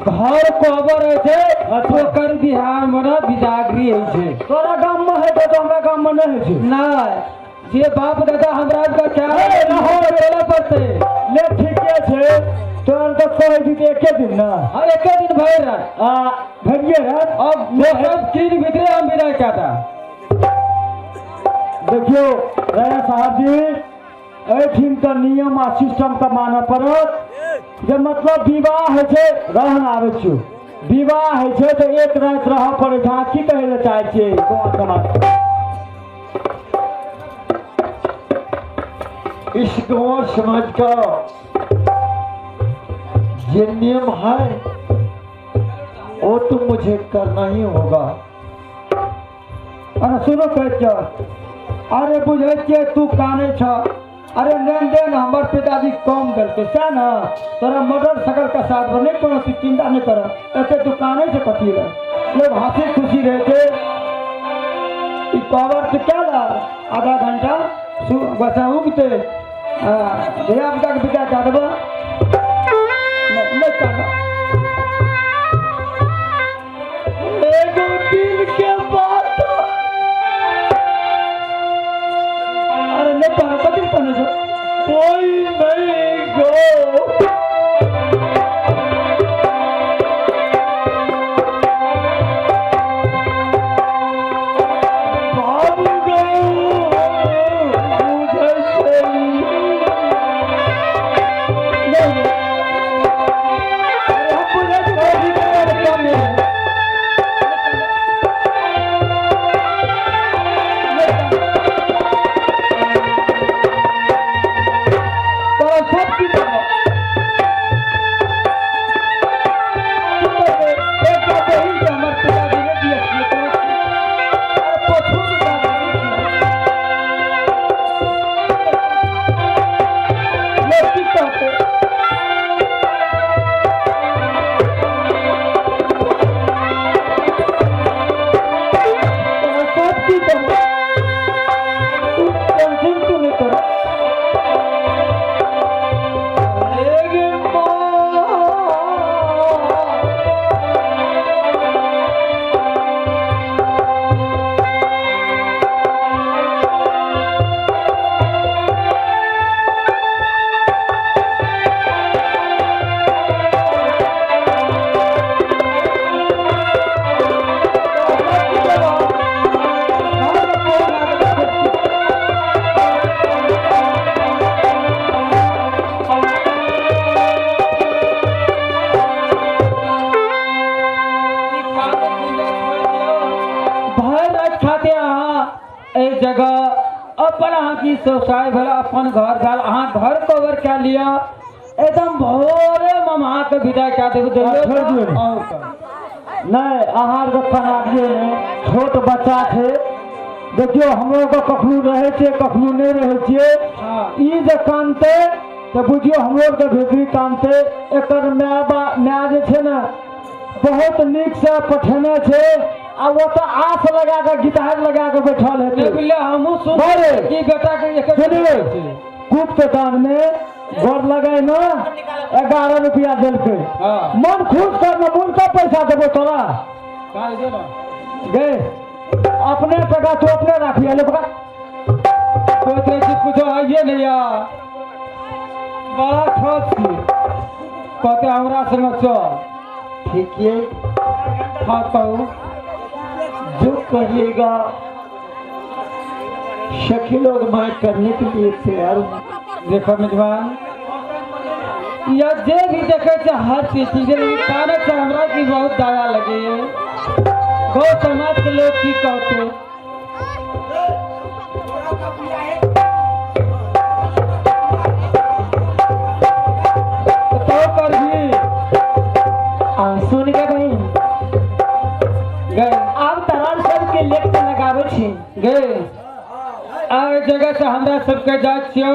घर कोबर होइ छै। अच्छा। ओकर बिहार में ना बिदागरी होइ छै। तोरा गाम में हेतौ तऽ हमरा गाम में नहि होइ छै। नहि, जे बाप दादा हमरा सबके क्या हे, रहो चलऽ पड़तै। ले, ठीके छै, तोरा तऽ कहै छी तऽ एके दिन ने। हाँ, एके दिन भरि रात। आ भरिए रात। अब सब चीज भीतरे हम विदाई कहता। देखियौ राजा साहब जी, एहिठाम तऽ नियम आ सिस्टम तऽ मानऽ पड़त जे मतलब विवाह होइ छै, रहन आबै छियौ, विवाह होइ छै तऽ एक राति रहऽ पड़ै छै। अहाँ की कहै लए चाहै छियै गाँव समाज? इस गांव समाज का ये नियम है, वो तो मुझे करना ही होगा। अरे सुनो, कहै छियौ, अरे बुझै छियै तू कानै छ। अरे लेन देन हमर पिताजी कम देलकै सएह ने, तोरा मोटरसाइकिल के साथ नहि कोनो तू चिंता नहि कर। एते तू कानै छै कथी लए? लोग हंसी खुशी रहै छै। ई कवर से क्या ला आधा घंटा बस उगते धिया पुताके विदा कए देबऽ। नहि कानऽ। एगो दिल के बात। अरे नहि कानऽ, कथी लए कानै छौ? कोई नहीं गो। बाबू गो बुझै छै। नहीं, अरे हम बुझै छी भौजी के कम है। तोरा सब की करबो? की करबै? एकटा बहिन के हमर पिताजी ने दिया छियै तोरा। अरे पछू के दादाजी छियै। लोग की कहतै? तोरा सब की करबो? तू टेंशन तू नहीं कर। अरे माँ। भरि राति खाते अहाँ एहि जगह अपन अहाँ की व्यवसाय भेल, अपन घर भेल, अहाँ घर कवर कए लिअ। एकदम भोरे हम अहाँके विदा कए देबै। छोड़ि दियौ। नहि, अहाँ आरके कनाबियो नहि, छोट बच्चा छै। देखियौ, हमरो के कखनो रहै छियै, कखनो नहि रहै छियै। ई जे कानतै तऽ बुझियौ हमरो आरके भीतरी कानतै। एकर माय बा माय जे छै ने, बहुत नीकसँ पठेने छै आ ओतऽ आस लगा कऽ गिटार लगा कऽ बैठल नहि हेतै। बुझलियै, हमहूँ सुन बड़े। कि बेटाके एक सुनियौ, गुप्त दान में गोर लगाय ने 11 रुपया देलकै। मन खुश कर ने, मन का पैसा देबो तोरा। गे, अपने टका तू अपने राखिए, ले पकड़। सोच रहे छी कुछो आइए नहीं यार, बड़ा ठोस छी, कहते हमरा संग चल। ठीक है। हाँ, कहू। जो कहिएगा सखी लोग, मैं करने के लिए तैयार हूँ। देखो मेजबान, या जे भी देखे छै हर चीज ठीक छै, लेकिन कानक से हमरा की बहुत दया लगे। गौ समाज के लोग की कहते? तो करभी। आ सुन के बहिन। गए। आब तरार सबके लेट के लगाबै छी। गे, आ एहि जगह से हमरा सबके जाइ छियौ,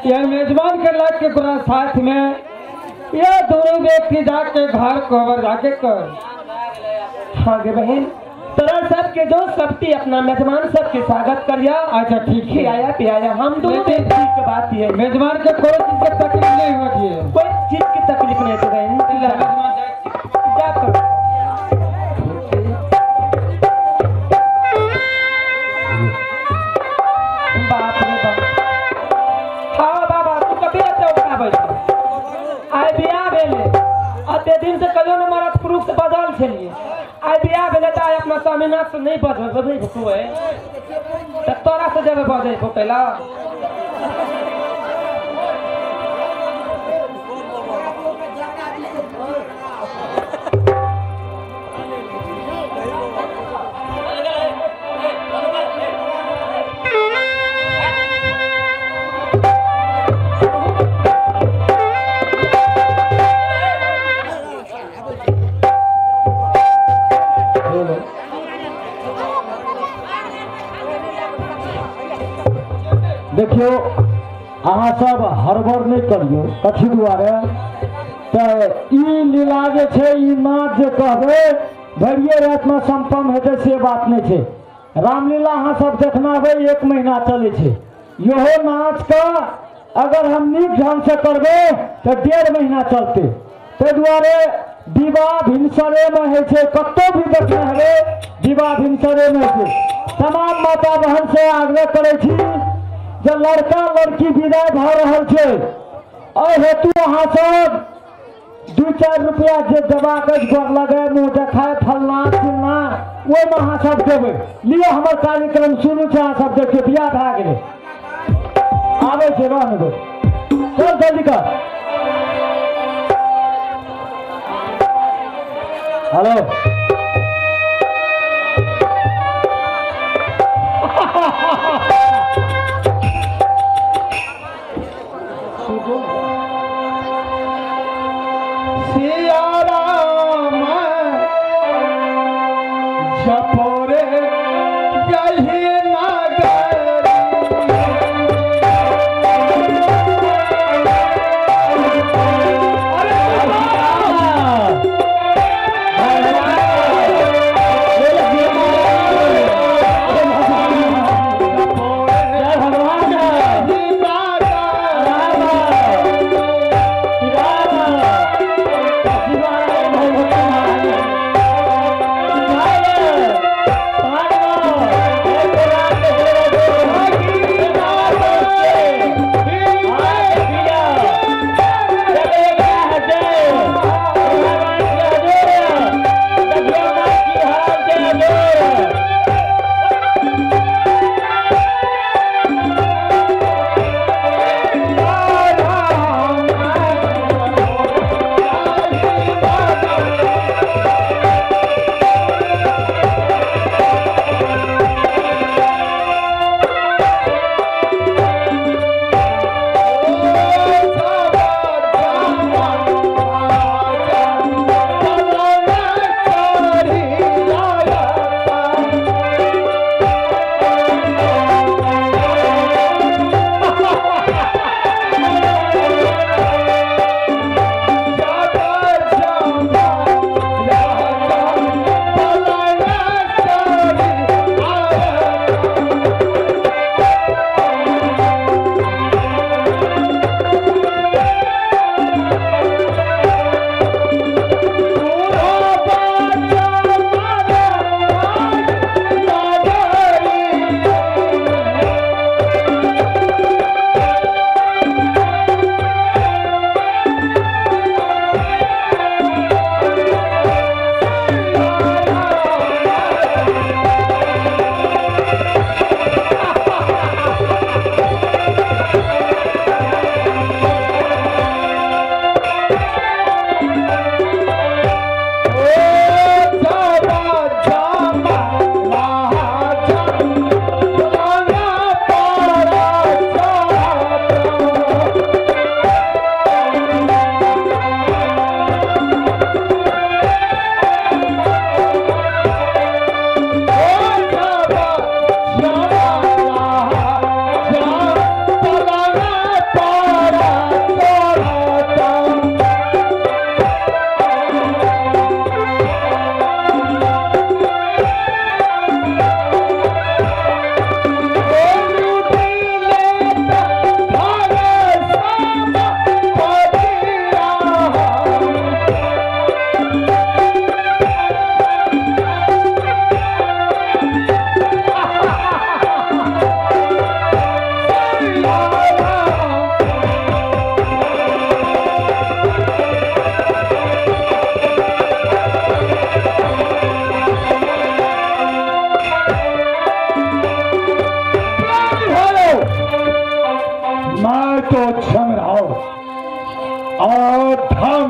यह मेजबान के लग के पूरा साथ में यह दोनों व्यक्ति जाके घर कोबर जाके कर। हाँ गे बहिन। तोरा सबके जो सबती अपना मेजबान सबके स्वागत करिया। अच्छा ठीक है। खिलाया पियाया हम दोनों में ठीक बात है। मेजबान के कोई चीज के तकलीफ नहीं होती है। कोई चीज की तकलीफ नहीं तो बहन। जा कर। बाप रे बाप। हाँ बाबा तू कभी अच्छा उठा बैठ आइ बियाह भेले अते दिन से कहियो न मरद पुरुष से बदल छलिए। आइ बियाह भेले तऽ आइ अपना स्वामीनाथ से नहीं बजल बजै भुकुए तऽ तोरा से जेबै बजै भुकैला। देखियो अहाँ सब हड़बड़ नहीं करियो कथी दुआरे तऽ ई लीला जे छै ई नाच जे कहबै भरिए रातिमे सम्पन्न हेतै से बात नहीं छै। रामलीला अहाँ सब देखना हेबै 1 महीना चलै छै। इहो नाचके अगर हम नीक ढंग से करबै तऽ 1.5 महीना चलतै। ताहि दुआरे विवाह भिनसरेमे होइ छै, कतहु भी देखने हेबै विवाह भिनसरेमे होइ छै। तमाम माता बहन से आग्रह करै छी जे लड़का लड़की विदाई भऽ रहल छै एहि हेतु अहाँ सब 2-4 रुपया जे देबाक अछि गोर लगे मुँह देखाय फलना चिलना ओहिमे अहाँ सब देबै। लिअ हमर कार्यक्रम शुरू छै, अहाँ सब देखियौ बियाह भए गेलै। आबै छै रह ने दो, चल जल्दी कर। हेलो सिया राम जपो रे यही नगर। जय भगवान।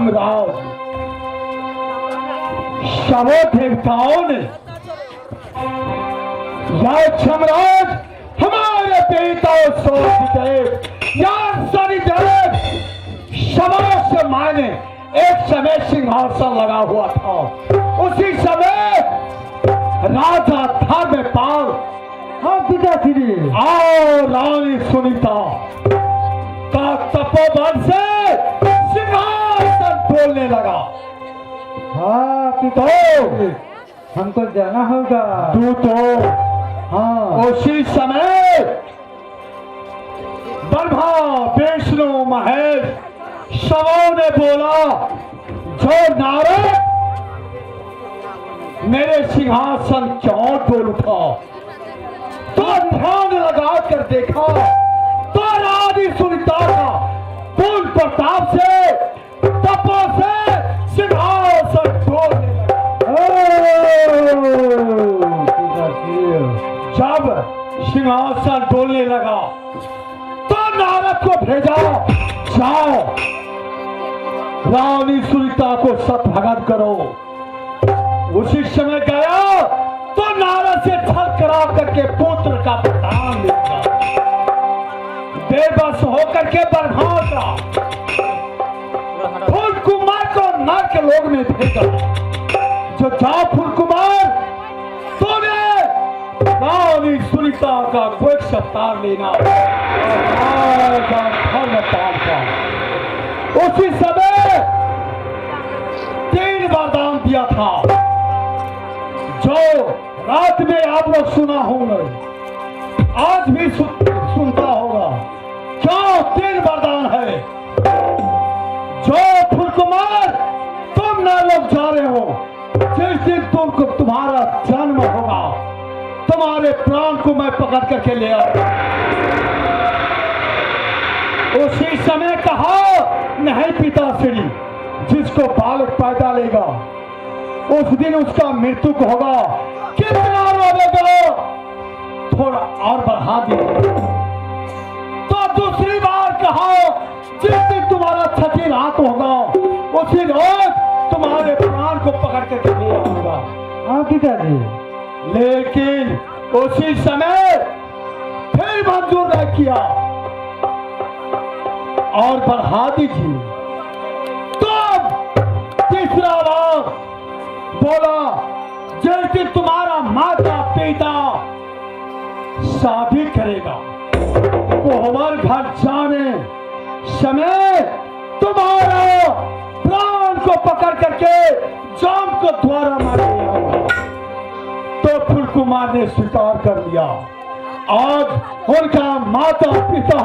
यमराज, सबो देवताओं ने या यमराज हमारे पिता सूर्यदेव या शनिदेव, सबों से माने एक समय सिंहासन लगा हुआ था। उसी समय राजा धर्मपाल हाँ पिताश्री और रानी सुनीता का तपोवन से सिंहासन बोलने लगा। हाँ तो पिताश्री, हमको जाना होगा। तू तो हाँ उसी समय ब्रह्मा विष्णु महेश सबों ने बोला, जो नारद मेरे सिंहासन क्यों डोल उठा? तो ध्यान लगा कर देखा तो रानी सुनीता का पूर्ण प्रताप से तपो से सिंहासन डोलने लगा। ओ पिताश्री, जब सिंहासन डोलने लगा तो नारद को भेजा, जाओ रानी सुनीता को सतभगत करो। उसी समय गया तो नारद से छल करा करके पुत्र का वरदान लिया। बेबस होकर के ब्रह्मा का फूल कुमार को नर्क लोक में भेजा। जो जाओ फूल कुमार, तूने रानी सुनीता का कोई सत्कार लेना राजा धर्मपाल का। उसी समय 3 वरदान दिया था, जो रात में आप लोग सुना होंगे, आज भी सुनता होगा। क्यों 3 वरदान है? जो फूल कुमार तुम ना लोग जा रहे हो, जिस दिन तुमको तुम्हारा जन्म होगा, तुम्हारे प्राण को मैं पकड़ करके ले आऊं। उसी समय कहा, नहीं पिताश्री, जिसको बालक पैदा लेगा उस दिन उसका मृत्यु होगा। कितना रोवेगा, थोड़ा और बढ़ा दिया। तो दूसरी बार कहा, जिस दिन तुम्हारा छठी रात होगा उसी रोज तुम्हारे प्राण को पकड़ करके ले आऊंगा। हाँ पिताजी। लेकिन उसी समय फिर मंजूर नहीं किया और बढ़ा दीजिए। तो तीसरा बार बोला, जिस दिन तुम्हारा माता पिता शादी करेगा, कोहबर घर जाने समय तुम्हारा प्राण को पकड़ करके जाम को द्वारा मार आऊंगा। तो फूल कुमार ने स्वीकार कर लिया। आज उनका माता पिता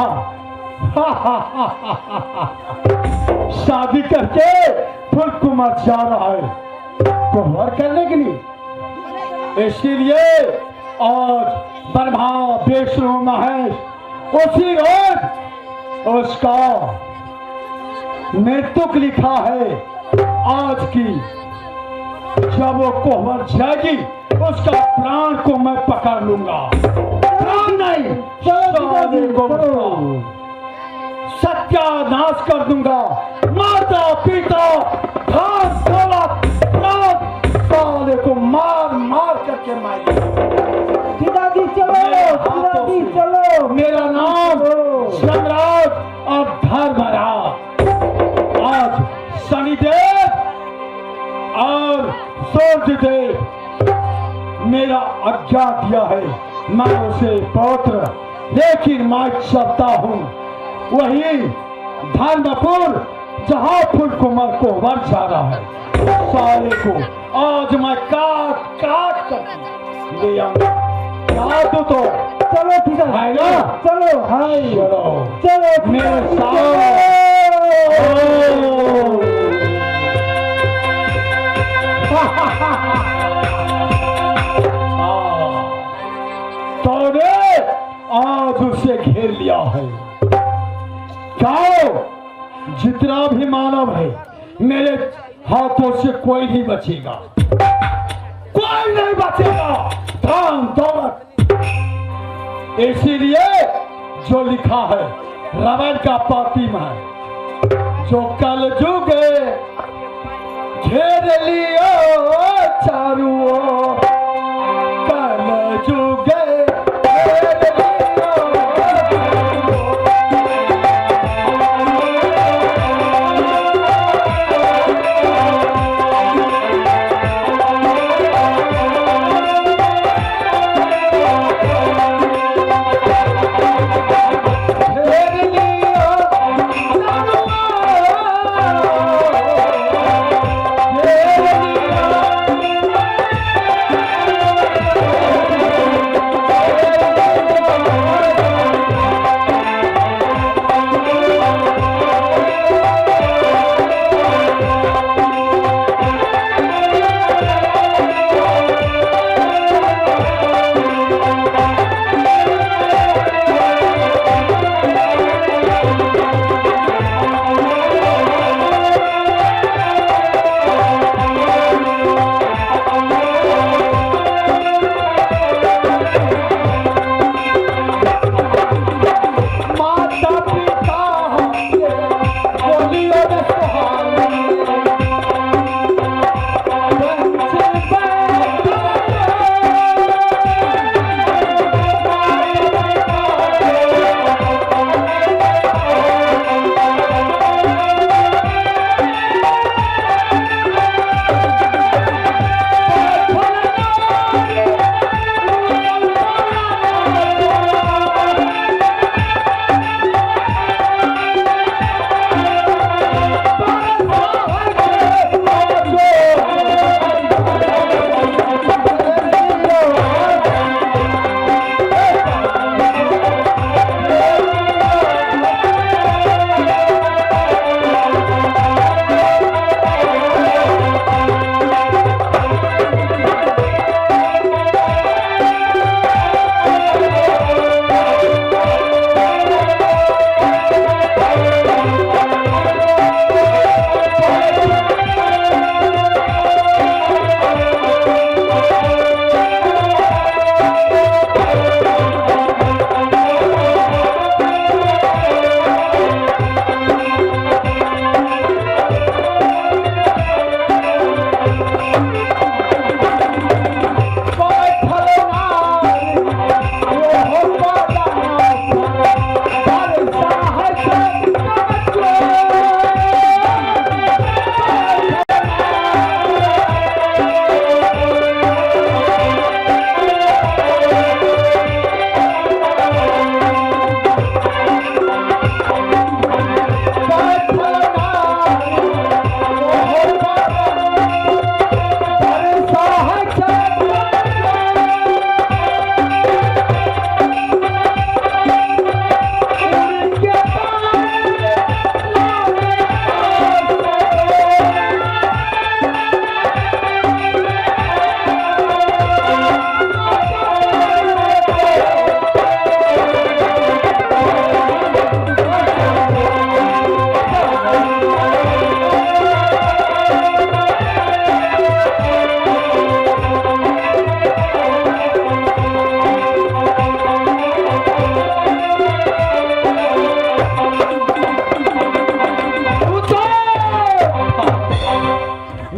शादी करके फूल कुमार जा रहा है कोहबर करने के लिए। इसीलिए आज ब्रह्मा विष्णु महेश उसी रोज उसका मृत्यु लिखा है। आज की जब वो कोहबर जाएगी उसका प्राण को मैं पकड़ लूंगा। प्राण नहीं, चलो को सत्यानाश कर दूंगा। माता पिता धन दौलत प्राण साले को मार मार करके मार। पिताजी चलो, पिताजी चलो। मेरा नाम सम्राट और धर्मराज। आज शनिदेव और सूर्यदेव मेरा आज्ञा दिया है, मैं उसे पौत्र, लेकिन मैं चलता हूँ वही धर्मपुर जहाँ फूल कुमार को वर जा रहा है। साले को आज मैं काट काट कर ले आऊंगा। क्या तू तो चलो पिताजी है ना? चलो हाय चलो चलो मेरे पिताजी, साथ। चलो। तूने आज उसे घेर लिया है। जाओ, जितना भी मानव है मेरे हाथों से कोई नहीं बचेगा, कोई नहीं बचेगा। धन दौलत, इसीलिए जो लिखा है रामायण का पाती में है। जो कल जुगे घेर लियो चारू ओर। कल जुगे घेर लियो चारू ओर। घेर लियो चारू ओर। घेर लियो माता पिता हमसे बोलियो रे सुहानी बंच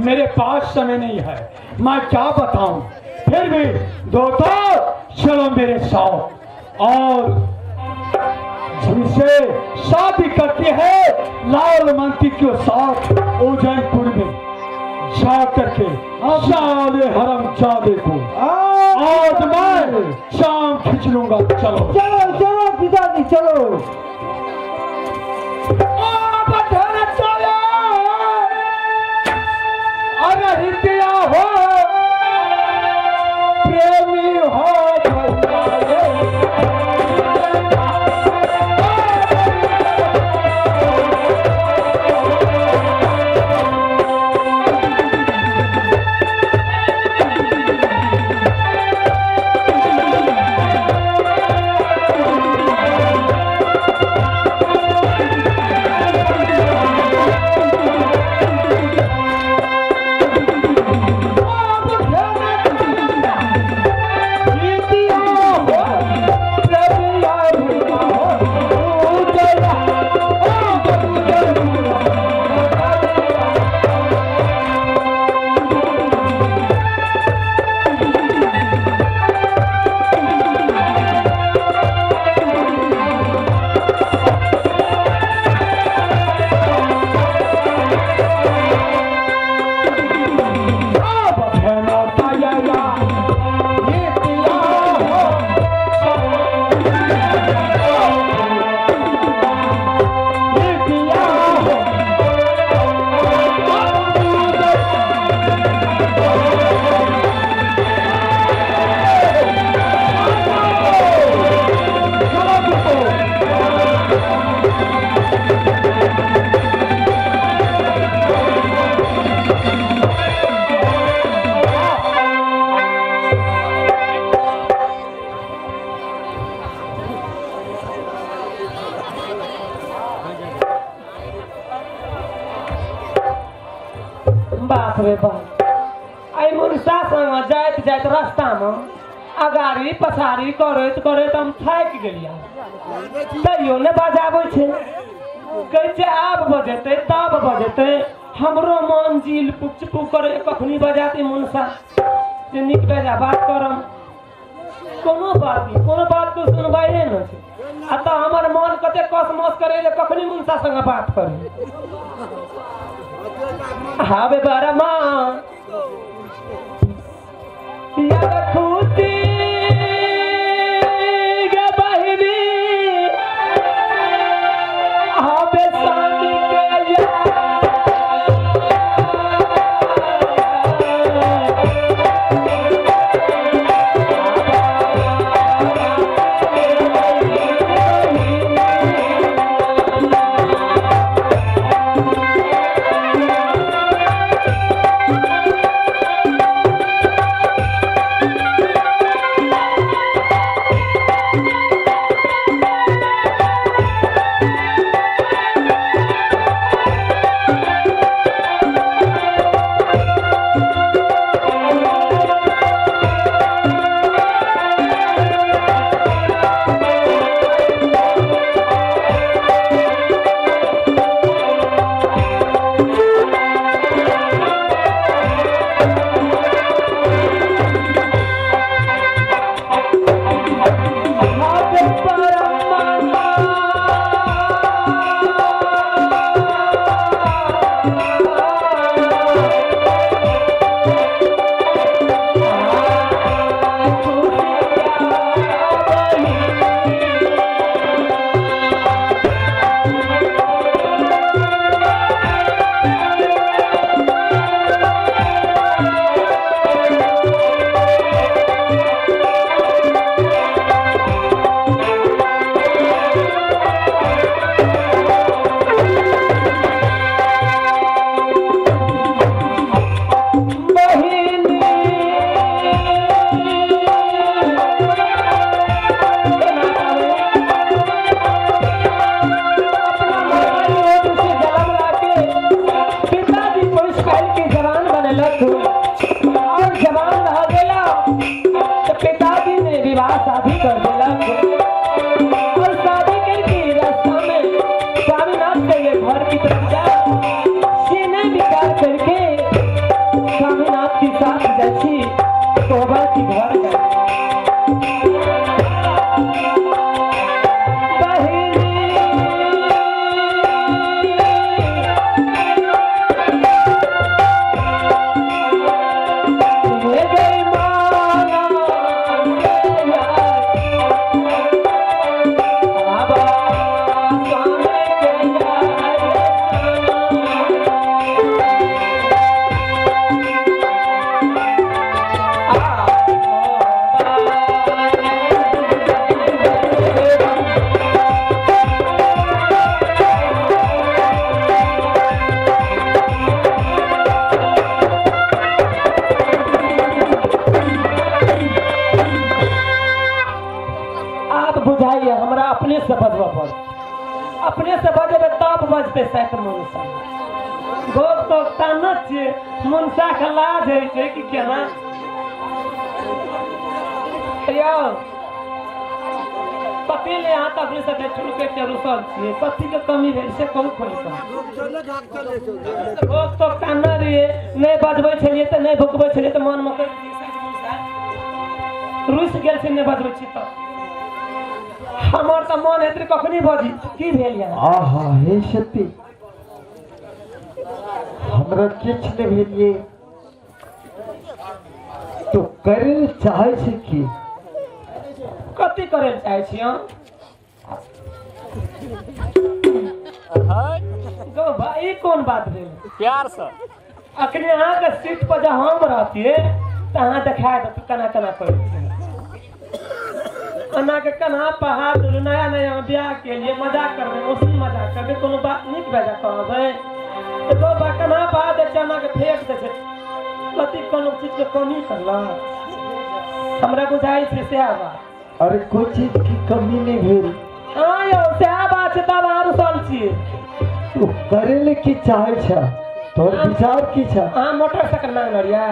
मेरे पास समय नहीं है, मैं क्या बताऊं। फिर भी दोस्तों चलो मेरे साथ, और जिसे शादी करती है लाल मंत्री के साथ उज्जैनपुर में जा करके साले हरम जादे को आज मैं शाम खींच लूंगा। चलो चलो चलो पिताजी चलो। अरे हृदय हो प्रेमी हो बाप रे बाप, आइ मुनसा संग जाइत जाइत रास्तामे अगाड़ी पछाड़ी करैत करैत हम थाकि गेलियै, तैयो नहि बजाबै छै। कहै छै आब बजेतै तब बजेतै। हमरो मन जिल पुक चुपुक करे, कखनी बजाते मुनसा जे नीक बेजा बात करम। कोनो बात नहि, कोनो बात के सुनवाइए नहि छै। आ तऽ हमर मन कते कसमस करे जे कखनी मुनसा संग बात करी। हावे बरमा यार खुशी गे बहिनी, हावे स्वामी के यार। पिताजी पुरुष काल के जवान बनेलक और जवान रह गेला तो पिताजी ने विवाह शादी कर देलक। और शादी करके रास्ता में स्वामीनाथ के लिए घर की तरफ जा सीने विचार करके स्वामीनाथ के साथ जाछी कोहबर की घर गए। आब बुझाइए हमरा अपने से बजबऽ पड़त, अपने से बजेबै तब बजतै। शायद मुनसा गोप तो तानत छियै, मुनसा के लाज होइ छै कि केना यौ कथी ले अहाँ तऽ अपने सबके छुलकै छियै, रुसल छियै, कथी के कमी भेल से कहू खोलि कऽ। गोप तो तानऽ रहियै, नहि बजबै छलियै तऽ नहि भुकबै छलियै तऽ मनमे कहै छलियै शायद मुनसा रुसि गेल छै, नहि बजबै छी तऽ। हमर तऽ मन हेतै कखनी बजी। की भेल यहाँ? आहा हे सती, हमरा किछु नहि भेलिए। तो करे लए चाहै छी की? कथी करे लए चाहै छी हम? गौ भाई, ई कोन बात भेल? प्यार से अखने अहाँके सीट पर जब हम रहतियै तऽ अहाँ देखा देतै केना केना करै छियै। अना के कन्हा पर हाथ धरू, नया नया बियाह के लिए मजाक करबै, ओसी मजाक करबै, कोनो बात नीक बेजा कहबै तऽ गौ बा कन्हा पर हाथ दै छै, अना के फेंक दै छै। कथी कोनो चीज के कमी करलक? हमरा बुझाइ छै सएह बात। अरे कोई चीज की कमी नहीं भेल। हाँ यौ, सएह बात छै, तब अहाँ रुसल छियै। तो करे ले की चाहे छ? तोहर विचार की छै? अहाँ मोटरसाइकिल मांगने रहियै।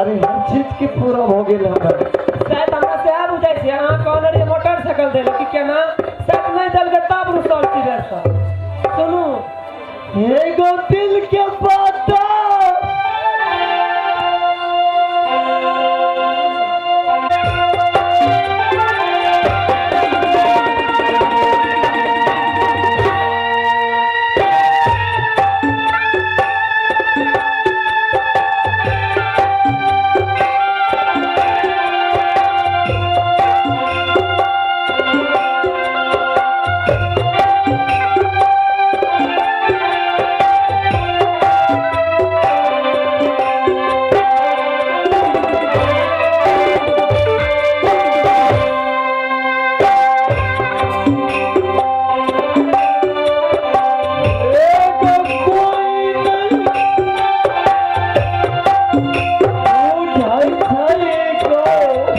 अरे हर चीज के पूरा हो गेल हमर। शायद हमरा सएह बुझाइ छै, अहाँ कहने रहियै मोटरसाइकिल दै लए कि केना, शायद नहि देलकै तब रुसल छी बेरसँ। सुनू एगो दिल के बात एगो कोई नहीं बुझै छै गो, एगो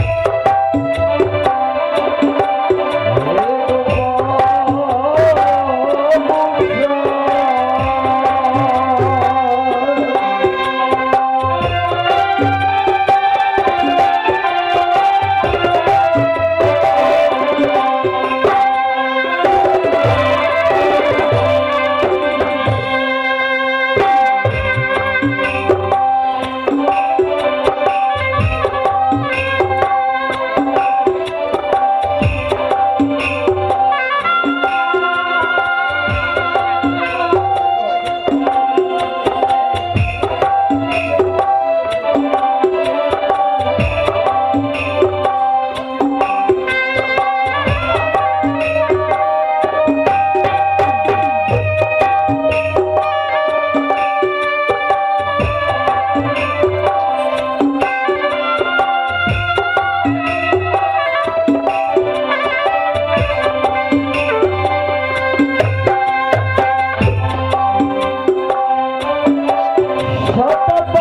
बाबू।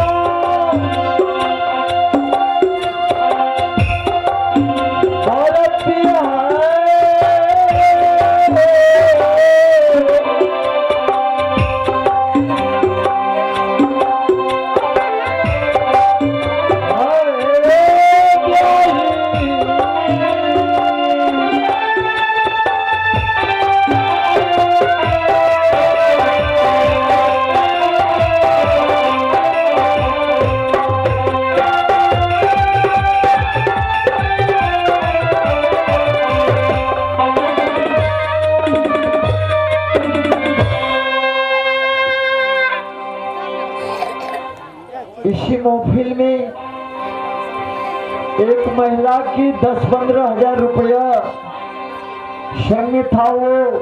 इसी महफिल में एक महिला की 10-15 हजार रुपया संग में था, वो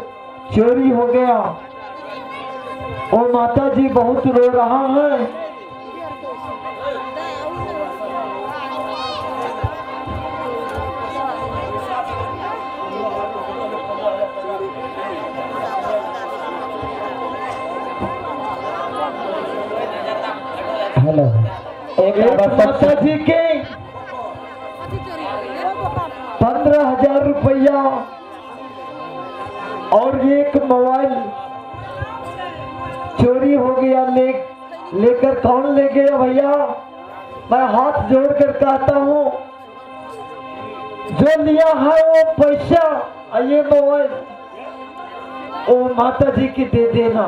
चोरी हो गया। वो माता जी बहुत रो रहा है। हेलो एक माता जी के 15,000 रुपया और एक मोबाइल चोरी हो गया। लेकर कौन ले गया भैया? मैं हाथ जोड़कर कहता हूँ, जो लिया है वो पैसा और ये मोबाइल वो माता जी की दे देना।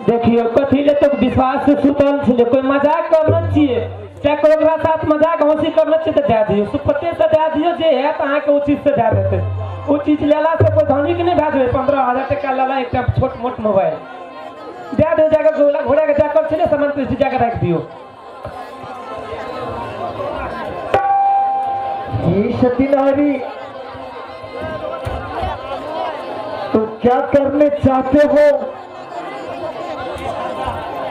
देखियो कथी ले तो विश्वास से सुतल छलै, कोई मजाक करने छियै चाहे कोई ओकरा साथ मजाक हंसी करने छियै तऽ दए दियौ, सुपते से दए दियौ, जे हैत अहाँके ओ चीज से दए देतै। ओ चीज लेला से कोई धनिक नहि भए जेबै। 15,000 टका लेला एकटा छोट मोट मोबाइल दए दियौ, जाकऽ घोड़ा के जाकर छलै सामान कृषि जाकऽ राखि दियौ। ये सतीनारी तो क्या करने चाहते हो?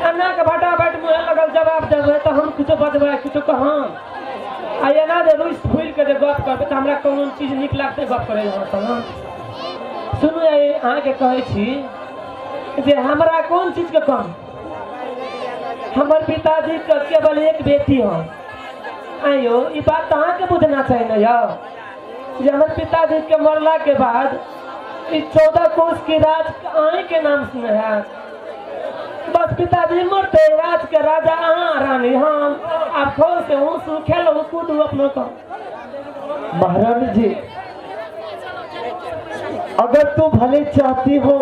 एना के फटाफट मुँह लगल जवाब देबै तऽ हम किछो बजबै किछो कहम, आ एना जे रुसि फूलि के जे गप करबै तऽ हमरा कोनो चीज नीक लागतै गप करै लए अहाँ। सुनू अहाँके कहै छी जे हमरा कोन चीजके कम, हमर पिताजी के केवल एक बेटी हम। आइयो ई बात तऽ अहाँके बुझना चाही ने यौ, जे हमर पिताजी के मरला के बाद ई 14 कोस के राज अहीँके नाम से ने हैत। बस पिताजी मरते राज के राजा अहाँ रानी हम आब खोल से हूँ खेलू कूदू अपनो को। महारानी जी, अगर तू भले चाहती हो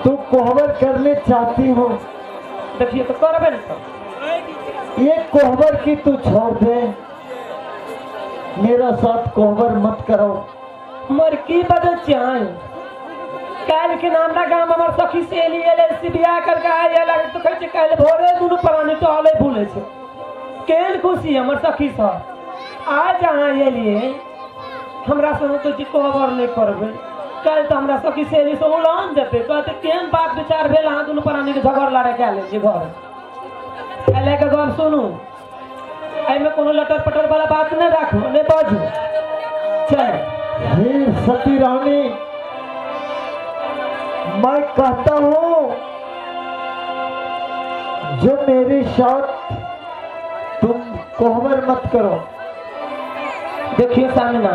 तू कोहबर करने चाहती हो, देखिए तो करबे ने तो। ये कोहबर की तू छोड़ दे, मेरा साथ कोहबर मत करो। मर की बदल चाहे काल्हि के हमरा गाम हमर सखी सहेली एलै से बियाह करके आइ एलै तो कहै छै काल्हि भोरे दुनू प्राणी टहलै भूलै छै। केहन खुशी हमर सखी सब आज अहाँ एलियै हमरा संग कहै छी कोहबर नहि करबै। काल्हि तऽ हमरा सखी सहेली सब उलान जेतै, कहतै केहन बात विचार भेल अहाँ दुनू प्राणीके झगड़ लड़ाइ कए लै छी घर। एहि लए कऽ गप सुनू, एहिमे कोनो लटर पटर वाला बात नहि राखू, नहि बाजू। चल हे सती रानी, मैं कहता हूं जो मेरे साथ तुम कोहबर मत करो। देखियो सामना,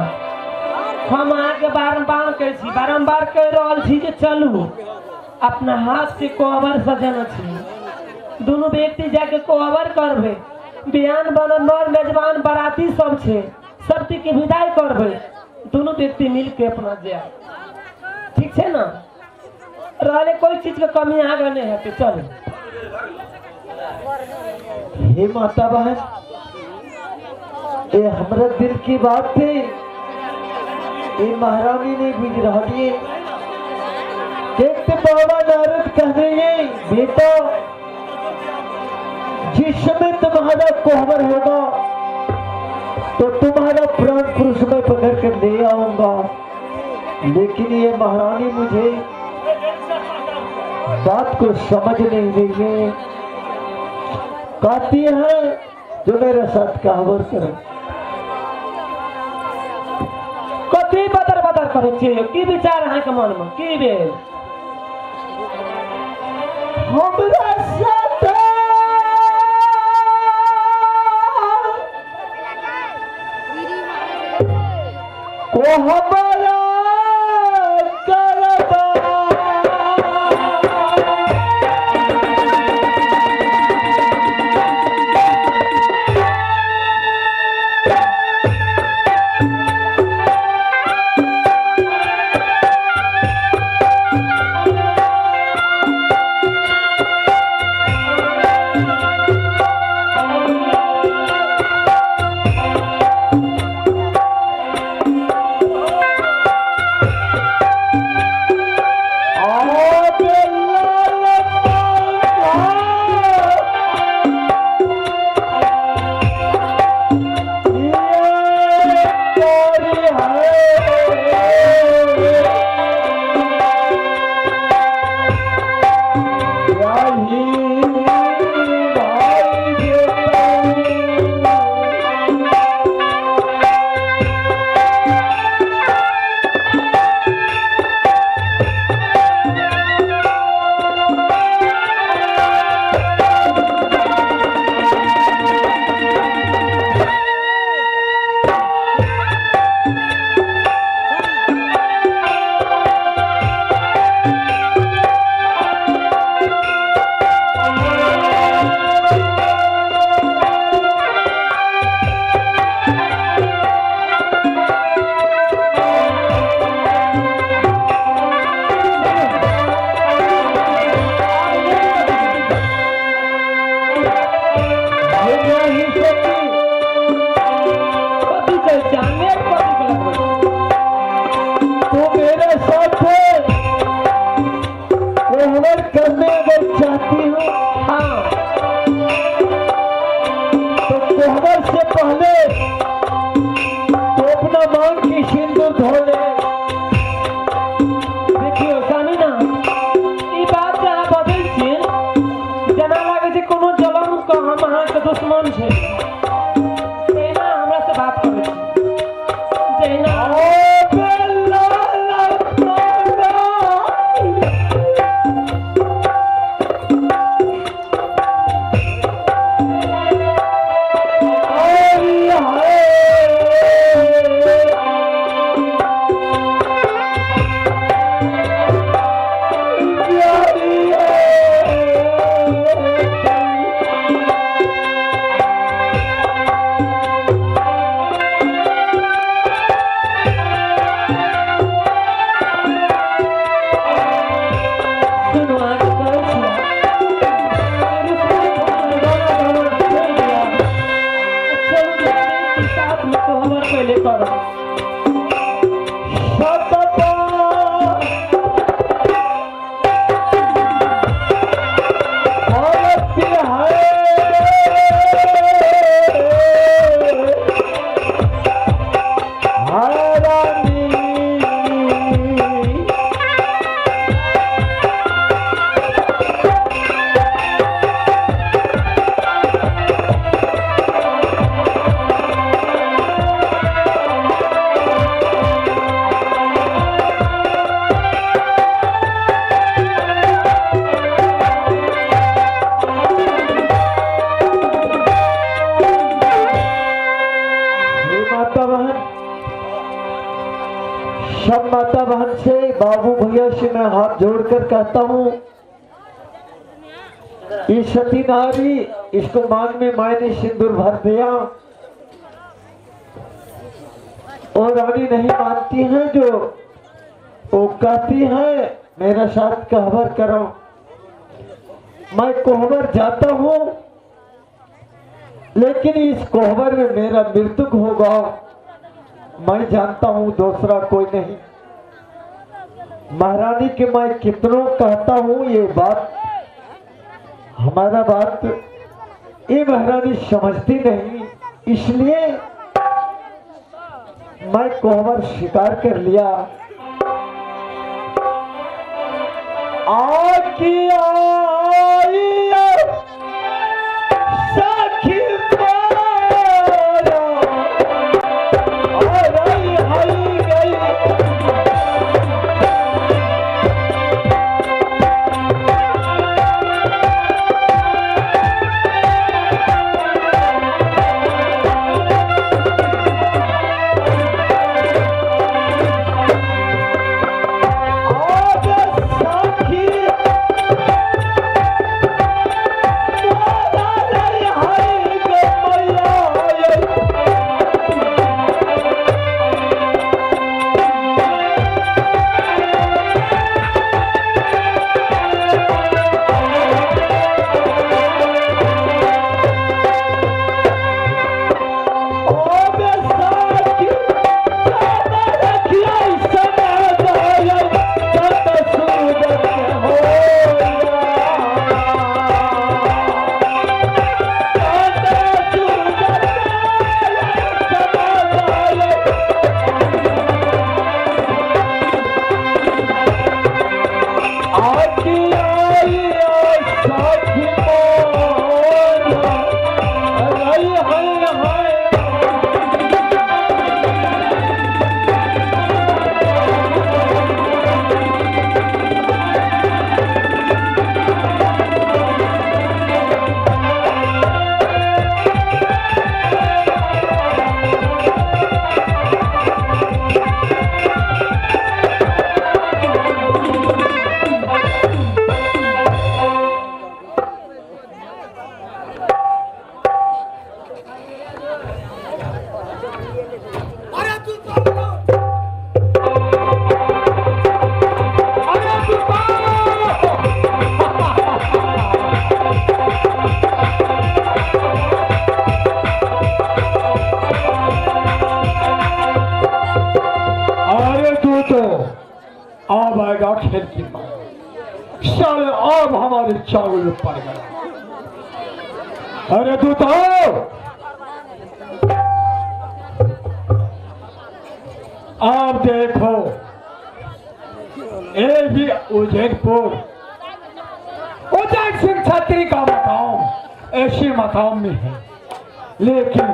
हम अहाँके बारम्बार कहै छी, बारम्बार कहि रहल छी जे चलू अपना हाथ से कोहबर सजेने छी, दुनू व्यक्ति जाके कोहबर करबै, बिहान बनल नर मेजबान बराती सब छै, सबके विदाई करबै, दुनू व्यक्ति मिलके अपना जायब, ठीक छै ने? रहले कोई चीज के कमी अहाँके नहि हेतै। चलू। हे माता बहन, ये हमरा दिल की बात थी, ये महारानी ने बुझ रही है। देखते बाबा नारद कहने ये बेटा, जिस समय तुम्हारा कोहबर होगा तो तुम्हारा प्राण पुरुष में पकड़ कर ले आऊंगा, लेकिन ये महारानी मुझे बात को समझ नहीं रही है। कहती है जो मेरे साथ कहवर करो। कथी बदर बदर करै छियै? की विचार अहाँके मनमे की भेल? हमरा साथ कोहबर करबा। कथी कहै छी अहाँ? नेट कथी के लगबै छी? तू मेरे साथ कोहबर करने अगर चाहती हो हाँ, तो कोहबर से पहले तो अपना मांग की सिंदूर धो ले। देखियौ सानू ना, ई बात जे अहाँ बजै छियै जेना लागै छै कोनो जलम के हम अहाँके दुश्मन छै, तहिना हमरा से बात करै छी जहिना। गेलियै करऽ। हे माता बहन, सब माता बहन से, बाबू भैया से मैं हाथ जोड़कर कहता हूँ, ये सती नारी, इसको मांग में मायने सिंदूर भर दिया और रानी नहीं मानती है, जो वो कहती है मेरा साथ कहवर करो, मैं कोहबर जाता हूँ, लेकिन इस कोहबर में मेरा मृत्यु होगा, मैं जानता हूँ, दूसरा कोई नहीं। महारानी के मैं कितनों कहता हूँ ये बात, हमारा बात ये महारानी समझती नहीं, इसलिए मैं कोहबर स्वीकार कर लिया। आकी आई सखी मारा, आई आई गई। आज सखी अरे तू अरे तू तो अब आएगा खेल की मार, साले अब हमारे चावल में पड़ गया। अरे तू तो अब देखो, ये भी उज्जैनपुर उज्जैन सिंह छत्री का मकाम ऐसे मकाम में है, लेकिन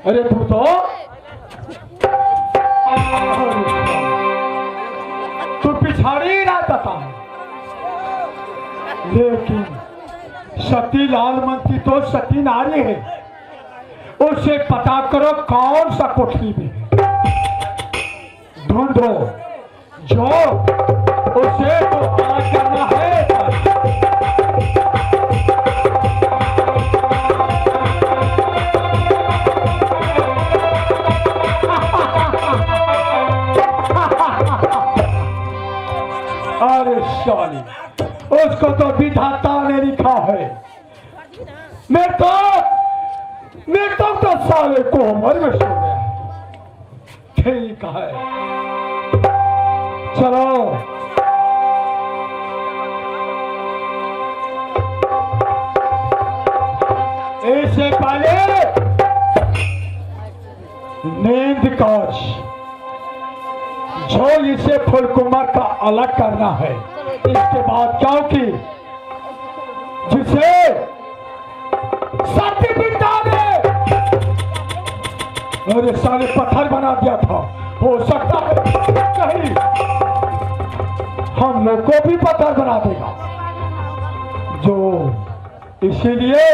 अरे तू तो तू पिछाड़ी ना बता, लेकिन सती लाल मंत्री तो सती नारी है, उसे पता करो कौन सा कोठरी में है, ढूंढो जो उसे तो अलग करना है। अरे साली, उसको तो विधाता ने लिखा है, मैं तो साले को उम्र में सो गया। ठीक है, चलो। इससे पहले नींद काज जो इसे फूलकुमार का अलग करना है, इसके बाद क्योंकि जिसे सत्य पिता ने मेरे सारे पत्थर बना दिया था, हो सकता है कहीं हम लोग को भी पत्थर बना देगा। जो इसीलिए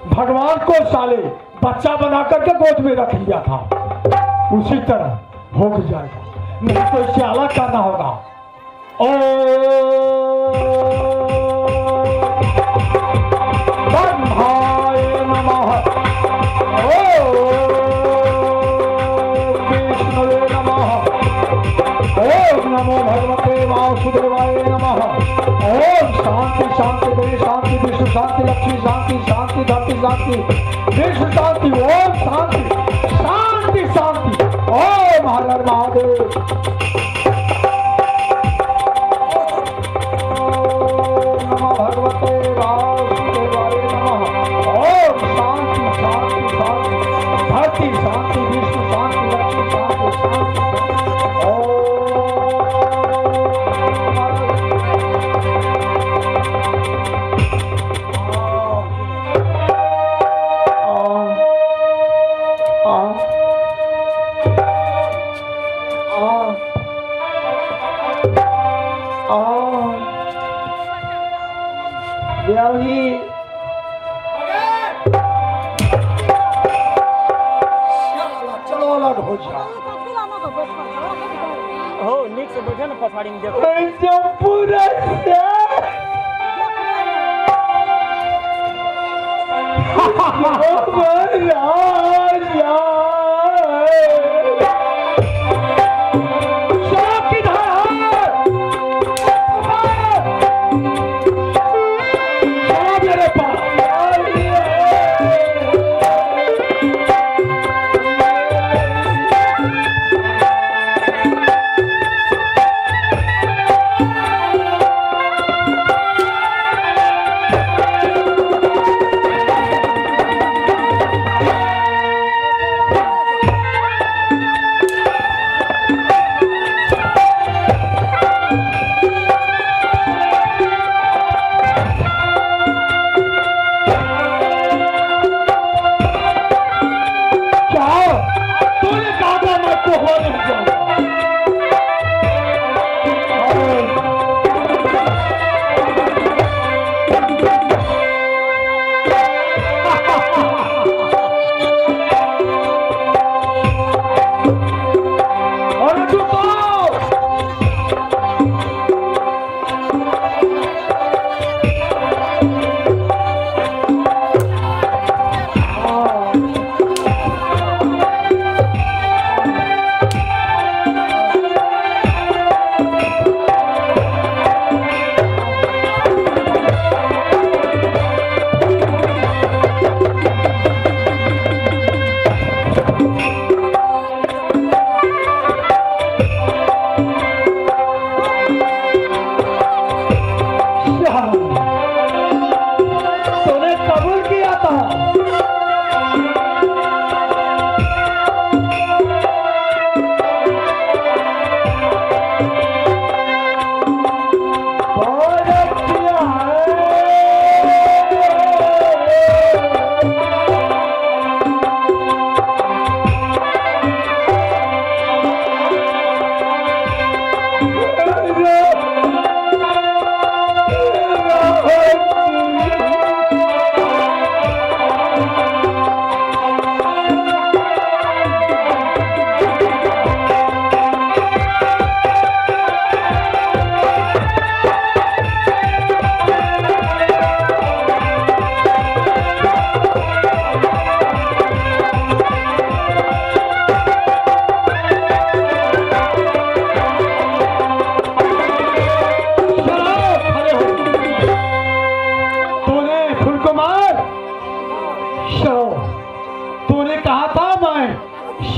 भगवान को साले बच्चा बना करके गोद में रख लिया था, उसी तरह हो जाएगा। नहीं तो इसे अलग करना होगा। ओ ब्रह्माय नमः, ओम विष्णुवे नमः, ओम नमो भगवते वासुदेवाय नमः, ओम शांति शांति गणेश शांति विष्णु शांति लक्ष्मी शांति शांति धरती शांति विष्णु शांति, ओम शांति शांति शांति, ओम हर हर महादेव। ओम नमो भगवते वासुदेवाय नमः, ओम शांति शांति शांति धरती शांति विष्णु शांति लक्ष्मी शांति शांति, ओम। चलो अलग हो जा। हो नीक से बैठे ने पछाड़ी में देखो। शराब किधर है? शराब मेरे पास। क्या तूने कहा था मैं को हो नहीं जाऊंगा। अरे तू तो तूने कबूल किया था। बहुत अच्छा है।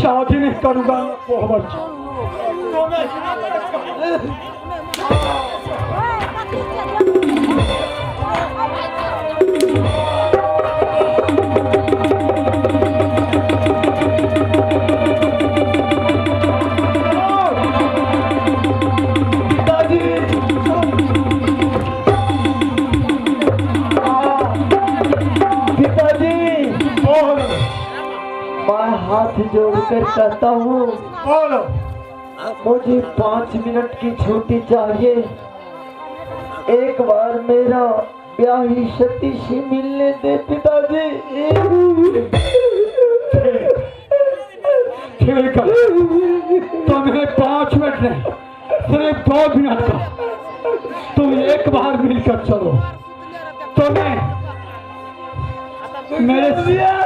शादी नहीं करूंगा मैं कोहबर तुम्हें पिताजी बोलो मैं हाथ जोड़कर कहता हूँ बोलो मुझे 5 मिनट की छुट्टी चाहिए। एक बार मेरा ब्याही सती से मिलने दे पिताजी। ठीक है, तुम्हें 5 मिनट नहीं, सिर्फ 2 मिनट का। तुम एक बार मिलकर चलो। तुम्हें मेरे मिलेगा।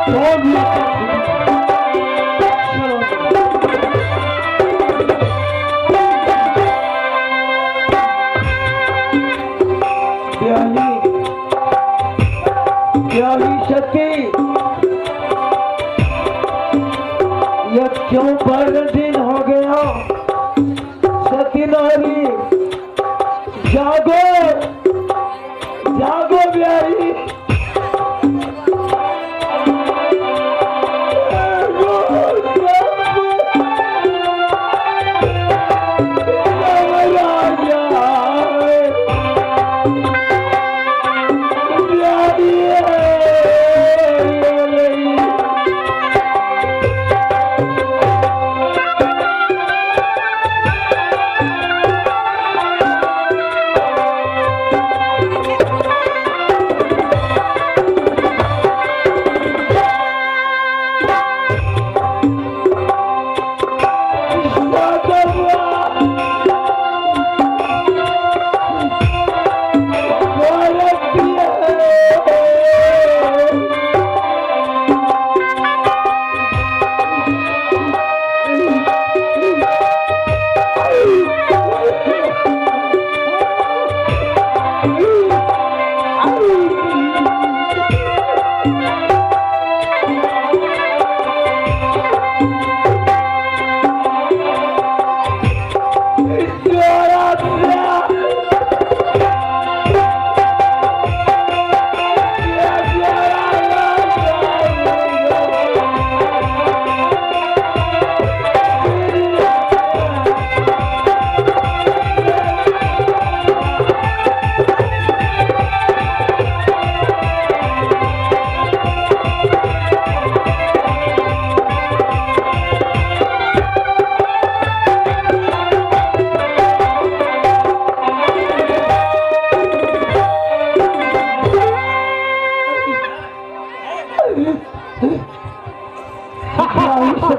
दो मिनट का छुट्टी। चलो। ब्याही ब्याही सती, यह क्यों 12 दिन हो गया? सती नारी जागो, जागो ब्याही।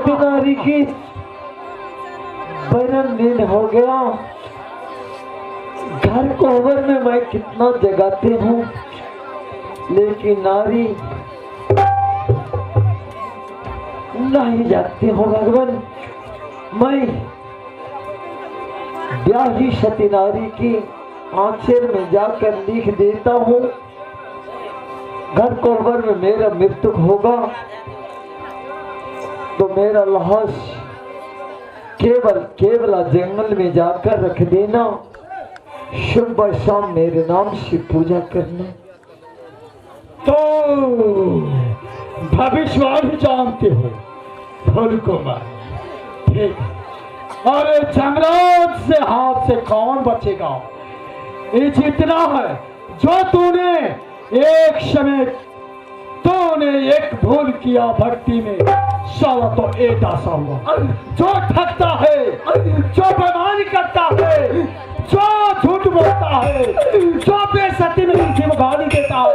सती नारी की बरन नींद हो गया। घर कोहबर में मैं कितना जगाती हूँ, लेकिन नारी नहीं जागती हूँ। भगवान, मैं ब्याही सती नारी की आंचल में जाकर लिख देता हूँ, घर कोहबर में मेरा मृत्यु होगा तो मेरा लाश केवल केवला जंगल में जाकर रख देना, सुबह शाम मेरे नाम से पूजा करना। तो भविष्यवाणी जानते हो फूल कुमार, ठीक। अरे जंगलात से हाथ से कौन बचेगा? ये जितना है जो तूने एक समय तूने एक भूल किया भक्ति में, साला तो एक आशा हुआ। जो ठगता है, जो बेईमानी करता है, जो झूठ बोलता है, जो बेसती में किसी को गाली देता है,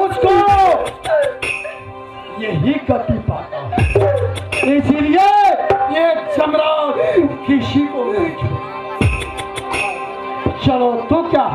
उसको यही गति पाता है। इसीलिए ये सम्राट किसी को नहीं छोड़ता। चलो तो क्या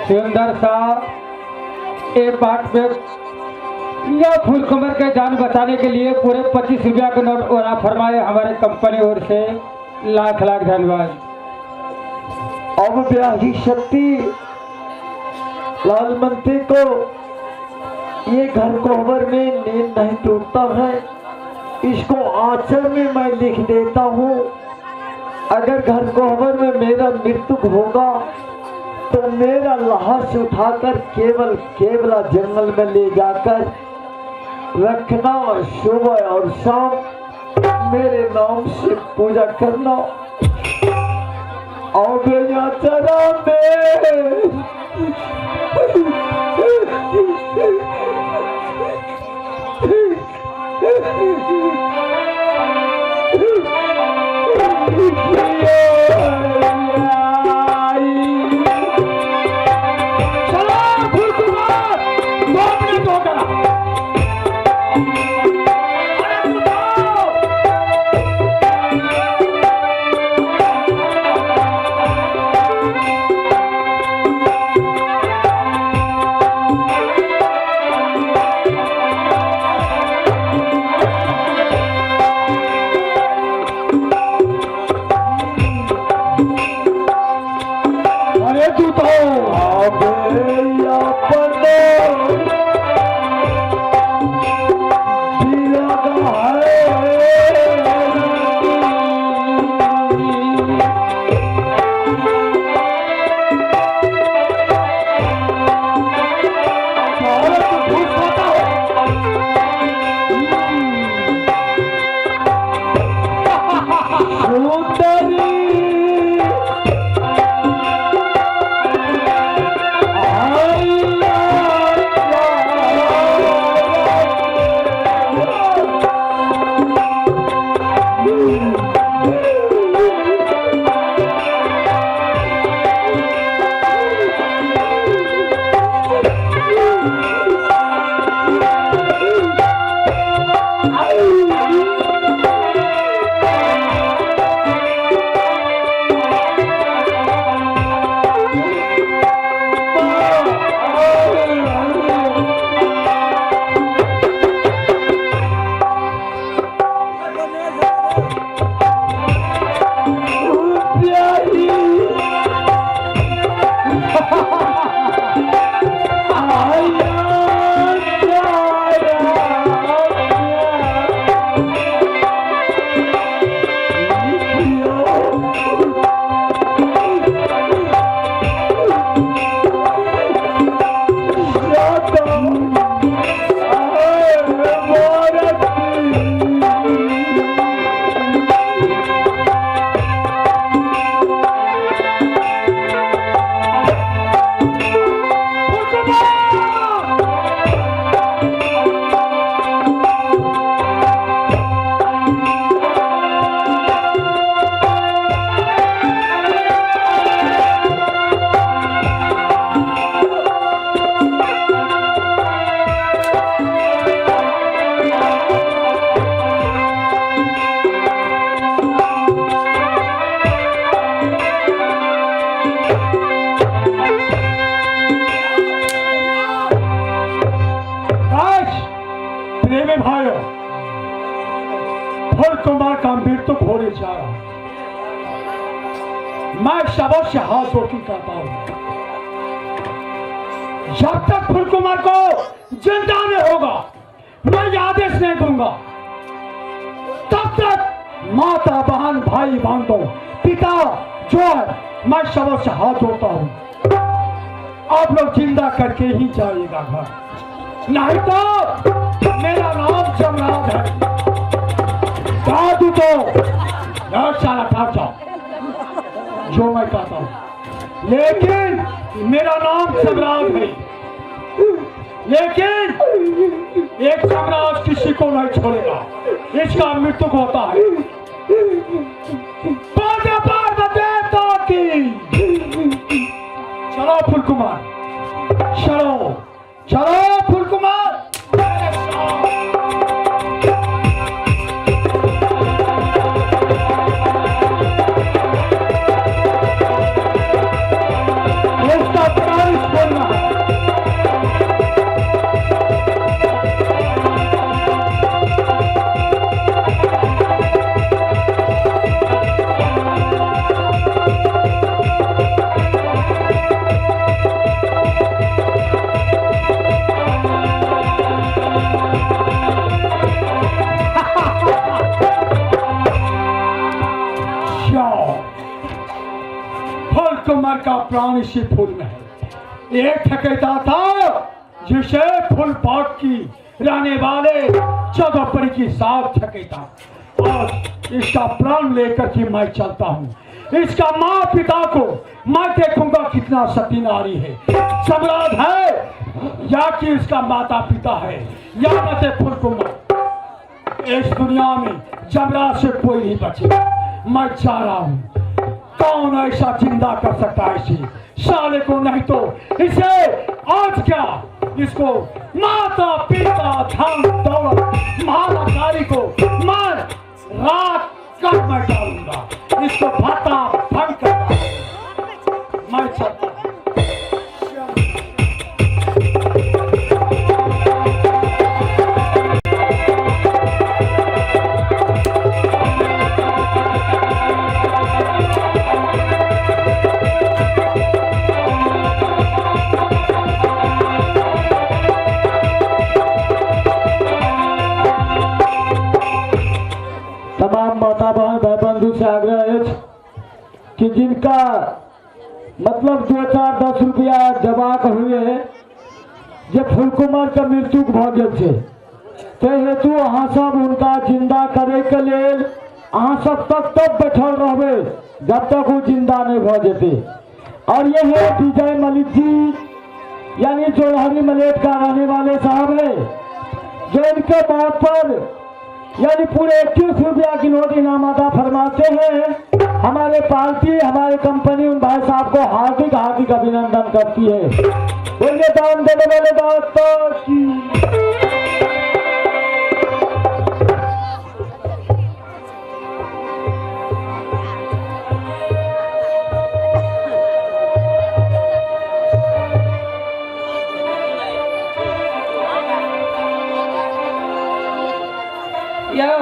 सुंदर सा एक पार्ट में यह फूल कुंवर के जान बचाने के लिए पूरे 25 रुपया के नोट और आप फरमाए हमारे कंपनी ओर से लाख लाख धन्यवाद। अब ब्याही शक्ति लालमंती को ये घर कोहबर में नींद नहीं टूटता है, इसको आंचल में मैं लिख देता हूँ। अगर घर कोहबर में मेरा मृत्यु होगा तो मेरा लाश उठाकर केवल केवला जंगल में ले जाकर रखना, सुबह और शाम मेरे नाम से पूजा करना। और यात्रा में चलो फूल कुमार। दूतो औरत को झूठ खाता है। आज प्रेमी भाइयों, फूल कुमार का मृत्यु होने जा रहा है। मैं सबसे से हाथ जोड़ करता हूं, जब तक फूल कुमार को जिंदा नहीं होगा मैं ये आदेश नहीं दूंगा, तब तक माता बहन भाई बांधो पिता जो है, मैं सबसे हाथ जोड़ता हूं, आप लोग जिंदा करके ही जाइएगा घर, नहीं तो मेरा नाम जमराज है। दादू तो यार सारा ठहर जाओ जो मैं कहता हूं, लेकिन मेरा नाम जमराज है, लेकिन एक जमराज किसी को नहीं छोड़ेगा, इसका मृत्यु होता है। पादे देवता की। चलो फूल कुमार, चलो चलो फूल कुमार, मेरे साथ। इसका प्राण खोलना है। जाओ, फूल कुमार का प्राण इसी फूल में है। एक ठकेता था जिसे फूल बाग की रहने वाले 14 परी की साथ ठकेता, और इसका प्राण लेकर के मैं चलता हूँ। इसका माँ पिता को मैं देखूंगा कितना सती नारी है, सम्राट है या कि इसका माता पिता है या मते फूल कुमार। इस दुनिया में जमराज से कोई नहीं बचेगा। मैं जा रहा हूं, कौन ऐसा जिंदा कर सकता है इसे साले को? नहीं तो इसे आज क्या, इसको माता पिता धन दौलत महाकारी को मैं रात कर मैं डालूंगा, इसको भाता भंग कर डालूंगा। मैं चलता हूं। बंधु से आग्रह अछि कि जिनका मतलब 2 4 10 रुपया देबाक हुए जे फुलकुमार के मृत्यु भऽ गेल छै, ताहि हेतु अहाँ सब हुनका जिंदा करैके लेल अहाँ सब तब तक बैठल रहबै जब तक वो जिंदा नहीं भऽ जेतै। और ये है विजय मलिक जी, यानी जोलहरी मलेट का रहने वाले साहब है, जो इनके मौत पर यानी पूरे 21 रुपया की नोट इनाम अदा फरमाते हैं। हमारे पार्टी, हमारे कंपनी उन भाई साहब को हार्दिक हार्दिक अभिनंदन करती है। बोलिए दान देने वाले दाता की। यौ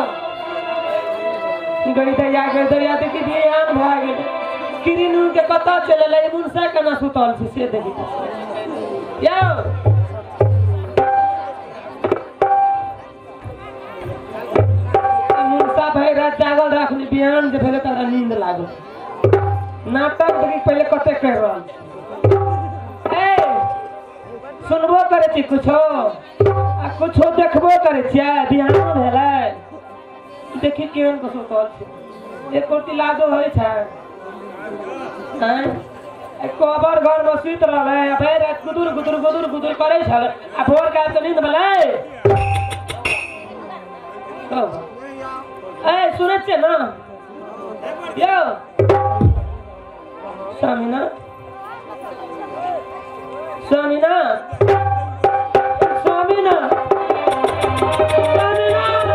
गई दैया, गई दैया, देखी ध्यान भए गेल। किरिन के कतऽ चलि एलै? मुनसा केना सुतल छै से देखी यौ। मुनसा भरि राति जागल रखनी, बिहान जे भेलै तकरा नींद लागल। नाटक देखी पहिले कते करि रहल छै। ए सुनबो करै छी कुछो आ कुछो देखबो करै छियै। बिहानो भेलै, देखी केहन के सुतल छै, एको रत्ती लाजो होइ छै? आँय, कोबर घर में सुति रहलै आ भरि राति गुदुर गुदुर गुदुर गुदुर करै छलै आ भोर के आबि कऽ नींद भेलै। ए सुनै छियै ने यौ? स्वामीनाथ, स्वामीनाथ, स्वामीनाथ, स्वामीनाथ,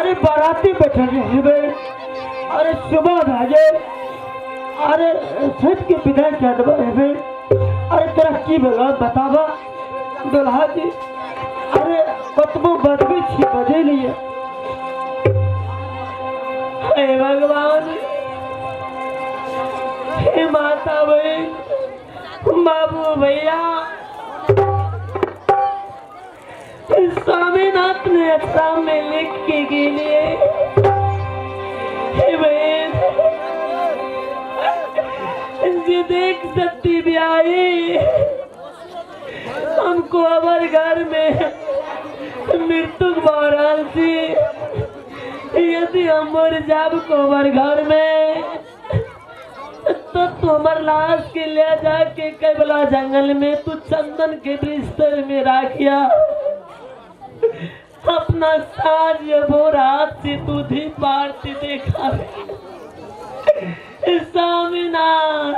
अरे बाराती बैठल हेबै, अरे सुबह भए गेल, अरे छठि के विदाई कए देबै हेबै। अरे तोरा की भेल बताबऽ दुल्हा जी? अरे कतबो बजबै छी बजै नहि यऽ। हे भगवान, हे माता बहन, बाबू भैया, स्वामीनाथ ने अच्छा में लिख के के लिए हे बहन जे देख सकती भी आई हमको हमारे घर में मृत्यु बहराल थी। यदि हम मर जाब को हमारे घर में तो तुम्हार लाश के ले जाके कैबला जंगल में तू चंदन के बिस्तर में राखिया, अपना साज भोर हाथ से तू दीप आरती देखा। स्वामीनाथ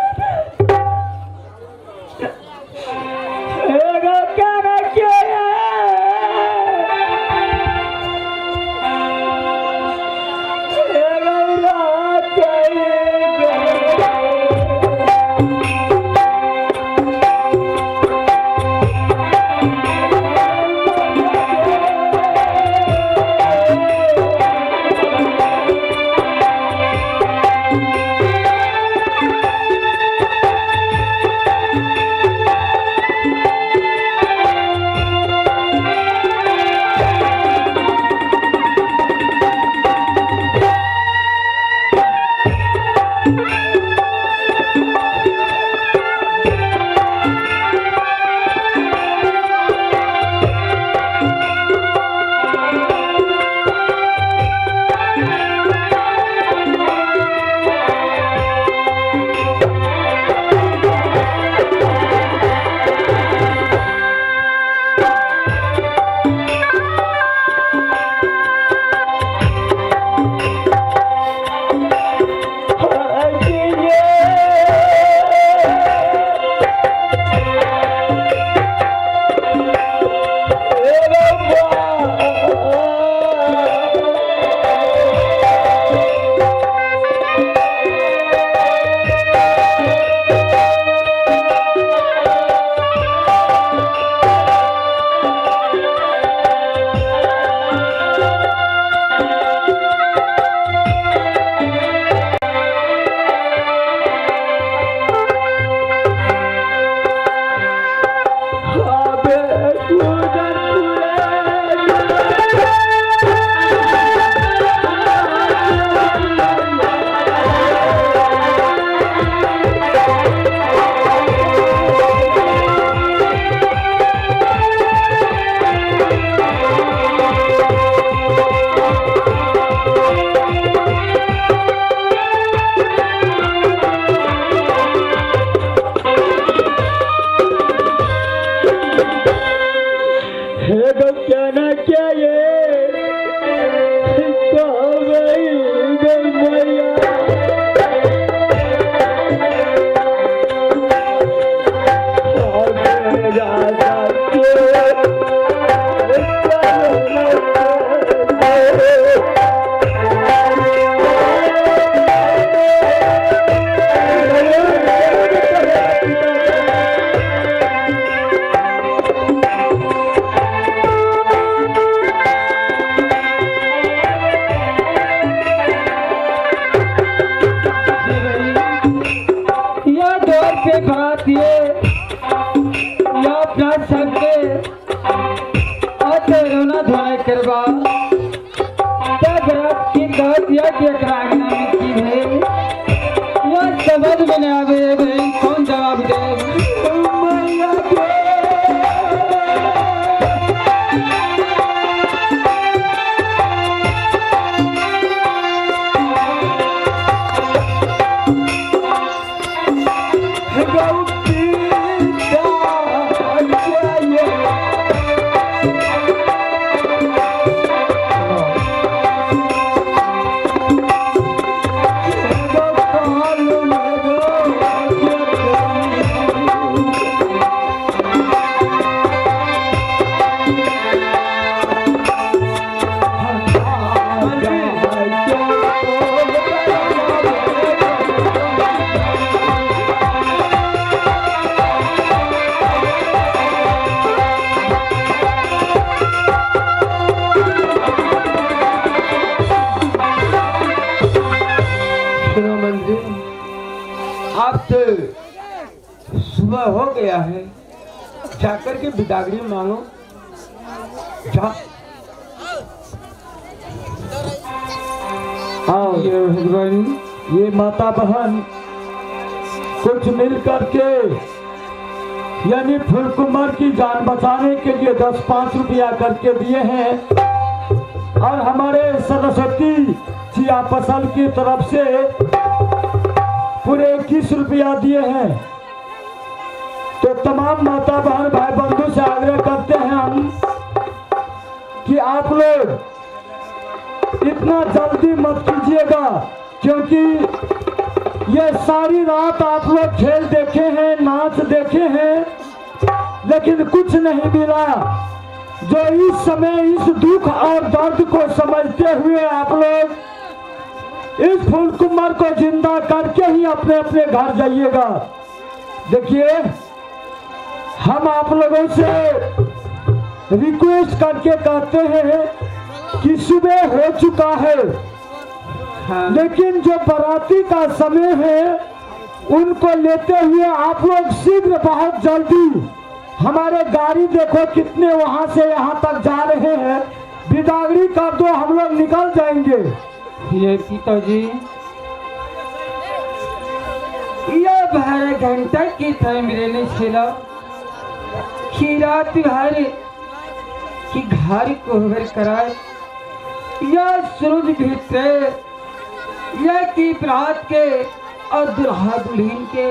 समझ में नहीं आवे कौन जवाब दे। Hello. सुबह हो गया है, जाकर के बिदागरी मांगो। जा। आओ ये भगवान, ये माता बहन कुछ मिल करके यानी फूलकुमार की जान बचाने के लिए 10-5 रुपया करके दिए हैं और हमारे सरस्वती चिया फसल की तरफ से पूरे 21 रुपया दिए हैं। तो तमाम माता बहन भाई बंधु से आग्रह करते हैं हम कि आप लोग इतना जल्दी मत कीजिएगा, क्योंकि ये सारी रात आप लोग खेल देखे हैं, नाच देखे हैं, लेकिन कुछ नहीं मिला। जो इस समय इस दुख और दर्द को समझते हुए आप लोग इस फूलकुमार को जिंदा करके ही अपने अपने घर जाइएगा। देखिए, हम आप लोगों से रिक्वेस्ट करके कहते हैं कि सुबह हो चुका है, लेकिन जो बाराती का समय है उनको लेते हुए आप लोग शीघ्र बहुत जल्दी, हमारे गाड़ी देखो कितने वहां से यहाँ तक जा रहे हैं, बिदागरी कर दो, हम लोग निकल जाएंगे। ये पिताजी, यह 12 घंटा की टाइम रहने छेला कि रात भर कि घर कोहबर कराए या सूरज भीतर या कि रात के और दुल्हा दुल्हन के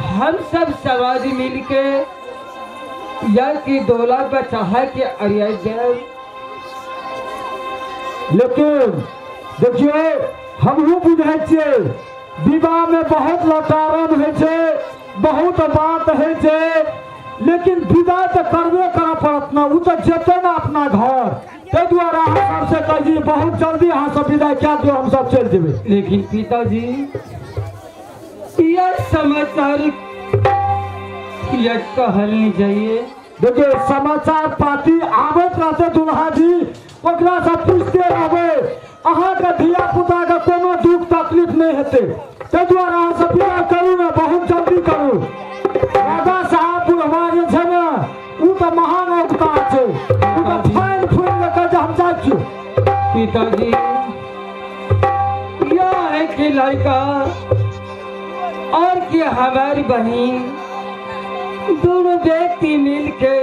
हम सब समाज मिल के या कि दोला बचा के अरिया देव। लेकिन देखिए, हमहूँ बुझै छियै विवाह में बहुत लटारम होइ छै, बहुत बात होइ छै, लेकिन विदा तऽ करबे करऽ पड़त ने, ओ तऽ जेतै ने अपना घर। ताहि दुआरे अहाँ सबसे कहै छी बहुत जल्दी अहाँ सब विदाई कए दियौ, हम सब चलि जेबै। लेकिन पिताजी, यह समाचार यह कहल नहीं जाइए। देखिए, समाचार पाती आबैत रहतै दुल्हा जी, ओकरा से पूछते रहबै, अहाँके धिया पुता के कोनो दुख तकलीफ नहीं हेतै। ताहि दुआरे अहाँ सब विदा करू ने, बहुत जल्दी करू। राजा साहब बुढ़वा जे छै ने, ओ तऽ महान औगता छै, ओ तऽ फाइन फुनि कऽ कहै छै हम जाइ छियौ। पिताजी, यह है कि लड़का और कि हमारी बहन दोनों व्यक्ति मिल के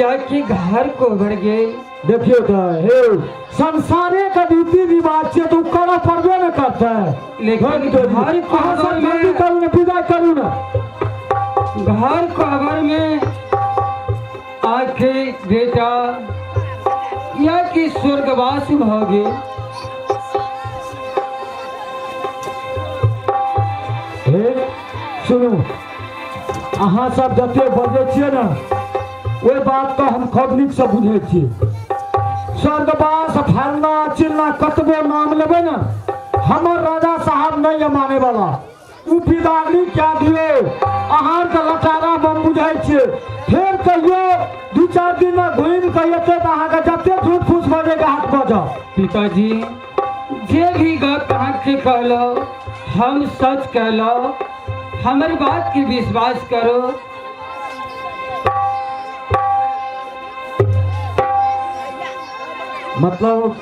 या कि घर को भर गए। देखियौ तऽ हे, संसारे के रीति रिवाज छै तऽ ओ करऽ पड़बे ने करतै। लेकिन घर को अहाँ सब भर जल्दी में करू ने, विदा करू ने। घर को भर में आके बेटा या कि स्वर्गवास भ गए। हे सुनू, अहाँ सब जते बजै छियै ने ओहि बातके हम खूब नीकसँ बुझै छियै। स्वर्गवास फलना चिलना कतबो नाम लेबै ने, हमर राजा साहब नहीं है माने वाला। ओ बिदागरी क्या दियौ, अहाँके लटारा हम बुझै छियै। फेर कहियो 2-4 दिन में घुमि कऽ एतै तऽ अहाँके जते झूठ फूस बजैके हाथ बजत। पिताजी, जे भी गप अहाँके कहलो हम सच कहलो, हमर बात के विश्वास करो। मतलब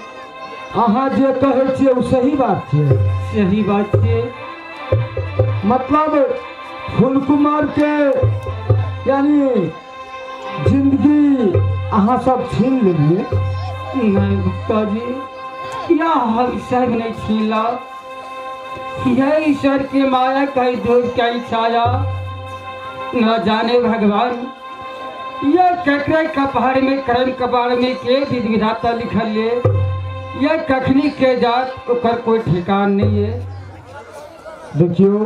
अहाँ जे कहै छियै ओ सही बात छै? सही बात छै। मतलब फूलकुमार के यानी जिंदगी अहाँ सब छीन लेलिए? नहीं गुप्ता जी, यह हम सब नहीं छीनला। यह ईश्वर के माया कहीं दूर कहीं छाया, न जाने भगवान यह ककरे कपार में करम कपार में के विधि विधाता लिखल ले, यह कखनी के जात ओकर कोई ठिकान नहीं है। देखियो,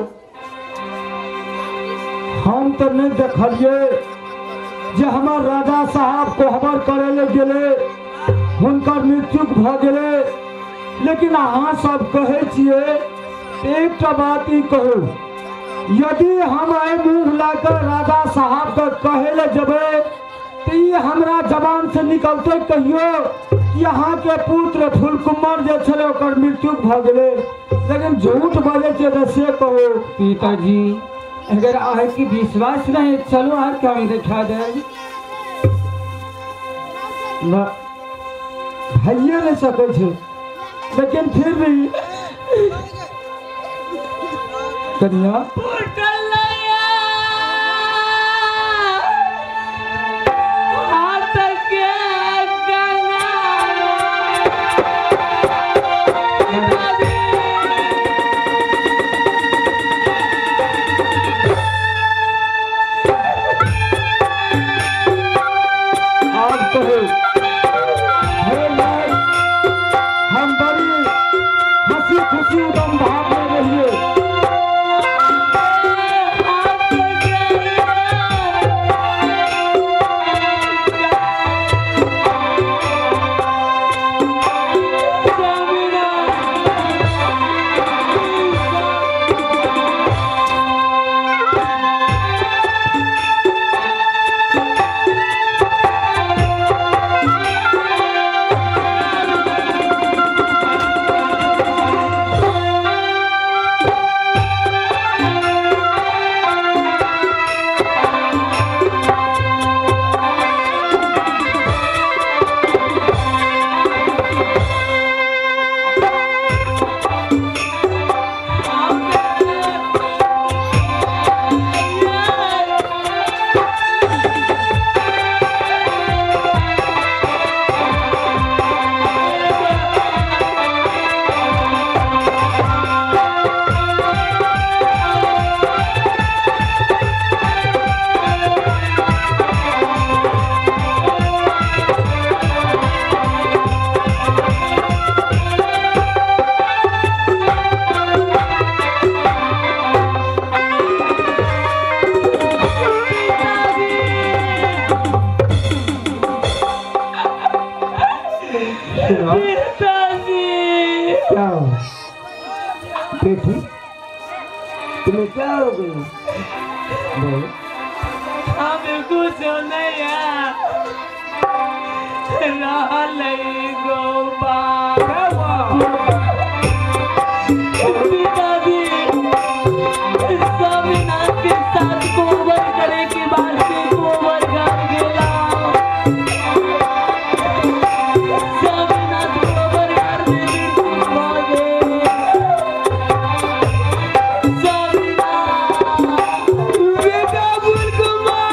हम तो नहीं देखलिए जे हमार राजा साहब कोहबर करे ले गेले, हुनकर मृत्यु भ गेलै, लेकिन अहाँ सब कहै छियै। एकटा बात ई कहू, यदि हम एहि मुँह लए कऽ राजा साहबके कहै लए जेबै तऽ ई हमरा जबान से निकलतै कहियो कि अहाँके पुत्र फूलकुमार जे छलै ओकर मृत्यु भऽ गेलै? लेकिन झूठ बजै छियै तऽ से कहू। पिताजी, अगर अहाँके विश्वास नहीं चलू अहाँके हम देखा देब। ना भइए नहीं सकै छै, लेकिन फिर भी कनिया आब कहू हे माय, हम बड़ी हंसी खुशी उदम भाव में रहिए। क्या हो बेटी, तुम्हें क्या हो गई? बोलो। हम कुछ नहीं रहलै गो बाबा। पिताजी स्वामीनाथ के साथ कोबर करे के वास्ते कोबर घर गेला। स्वामीनाथ कोबर घर में मृत्यु भऽ गेल। स्वामीनाथ बेटा कुमार।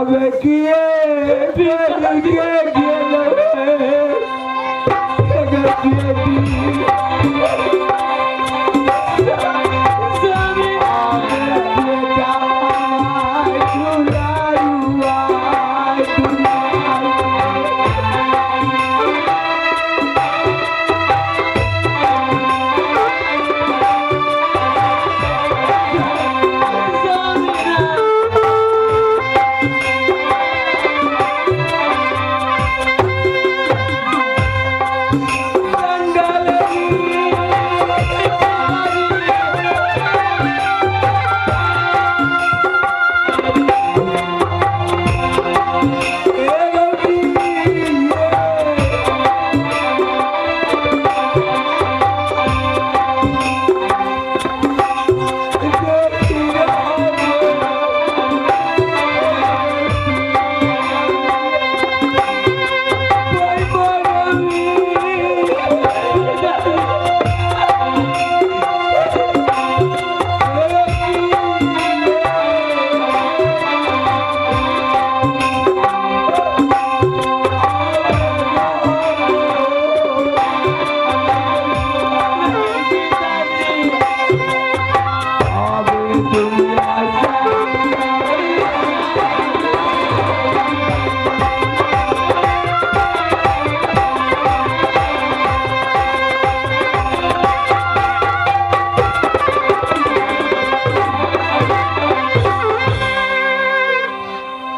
आबे किए के गेलै।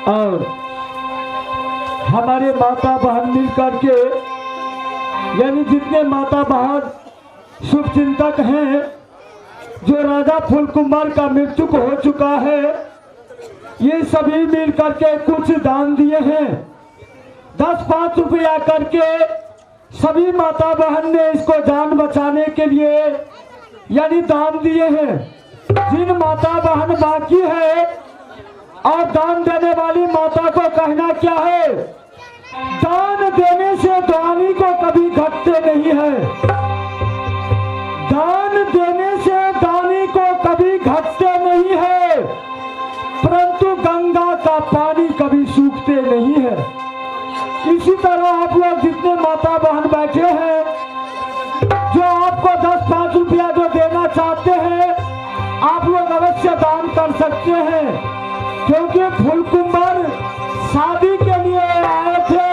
और हमारे माता बहन मिल करके, यानी जितने माता बहन शुभचिंतक हैं, जो राजा फूलकुंवर का मृत्यु हो चुका है, ये सभी मिल करके कुछ दान दिए हैं। 10-5 रुपया करके सभी माता बहन ने इसको जान बचाने के लिए यानी दान दिए हैं। जिन माता बहन बाकी है और दान देने वाली माता को कहना क्या है, दान देने से दानी को कभी घटते नहीं है। दान देने से दानी को कभी घटते नहीं है, परंतु गंगा का पानी कभी सूखते नहीं है। इसी तरह आप लोग जितने माता बहन बैठे हैं, जो आपको 10-5 रुपया जो देना चाहते हैं, आप लोग अवश्य दान कर सकते हैं, क्योंकि फूलकुंवर शादी के लिए आए थे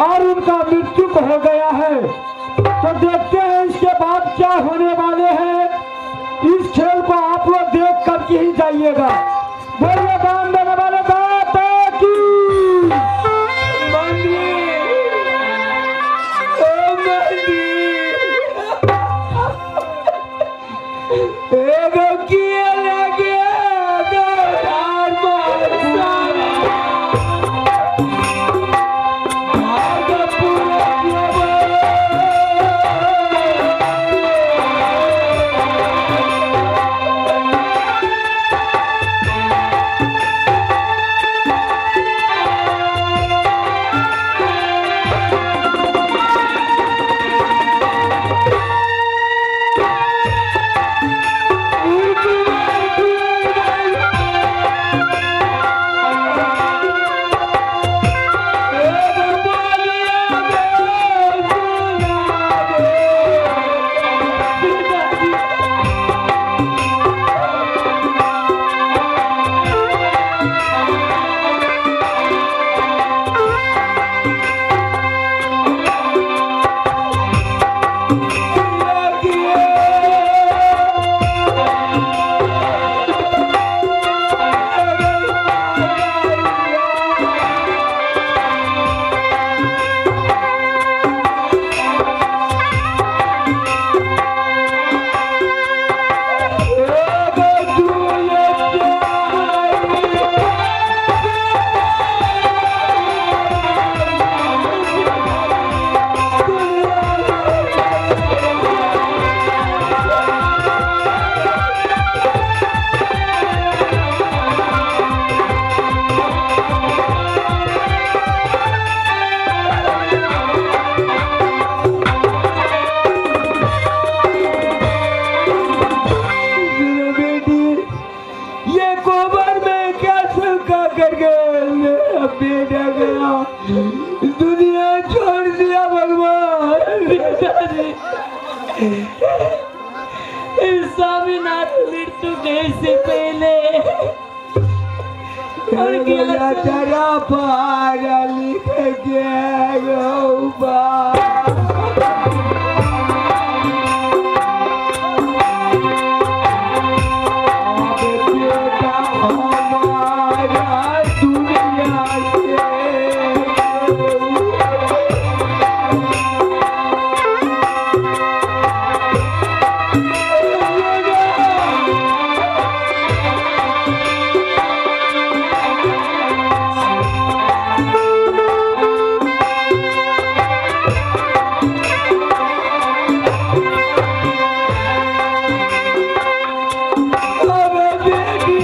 और उनका मृत्यु हो गया है। तो देखते हैं इसके बाद क्या होने वाले हैं। इस खेल को आप लोग देख करके ही जाइएगा। बोलिए दान देने वाले दाता की। ये कोबर में क्या सुखा कर गए। दुनिया छोड़ दिया भगवान। पिताजी, स्वामीनाथ मृत्यु से पहले और क्या तेरा पारा लिख के गौ। बेटा हमारा दुनिया से अब बेटी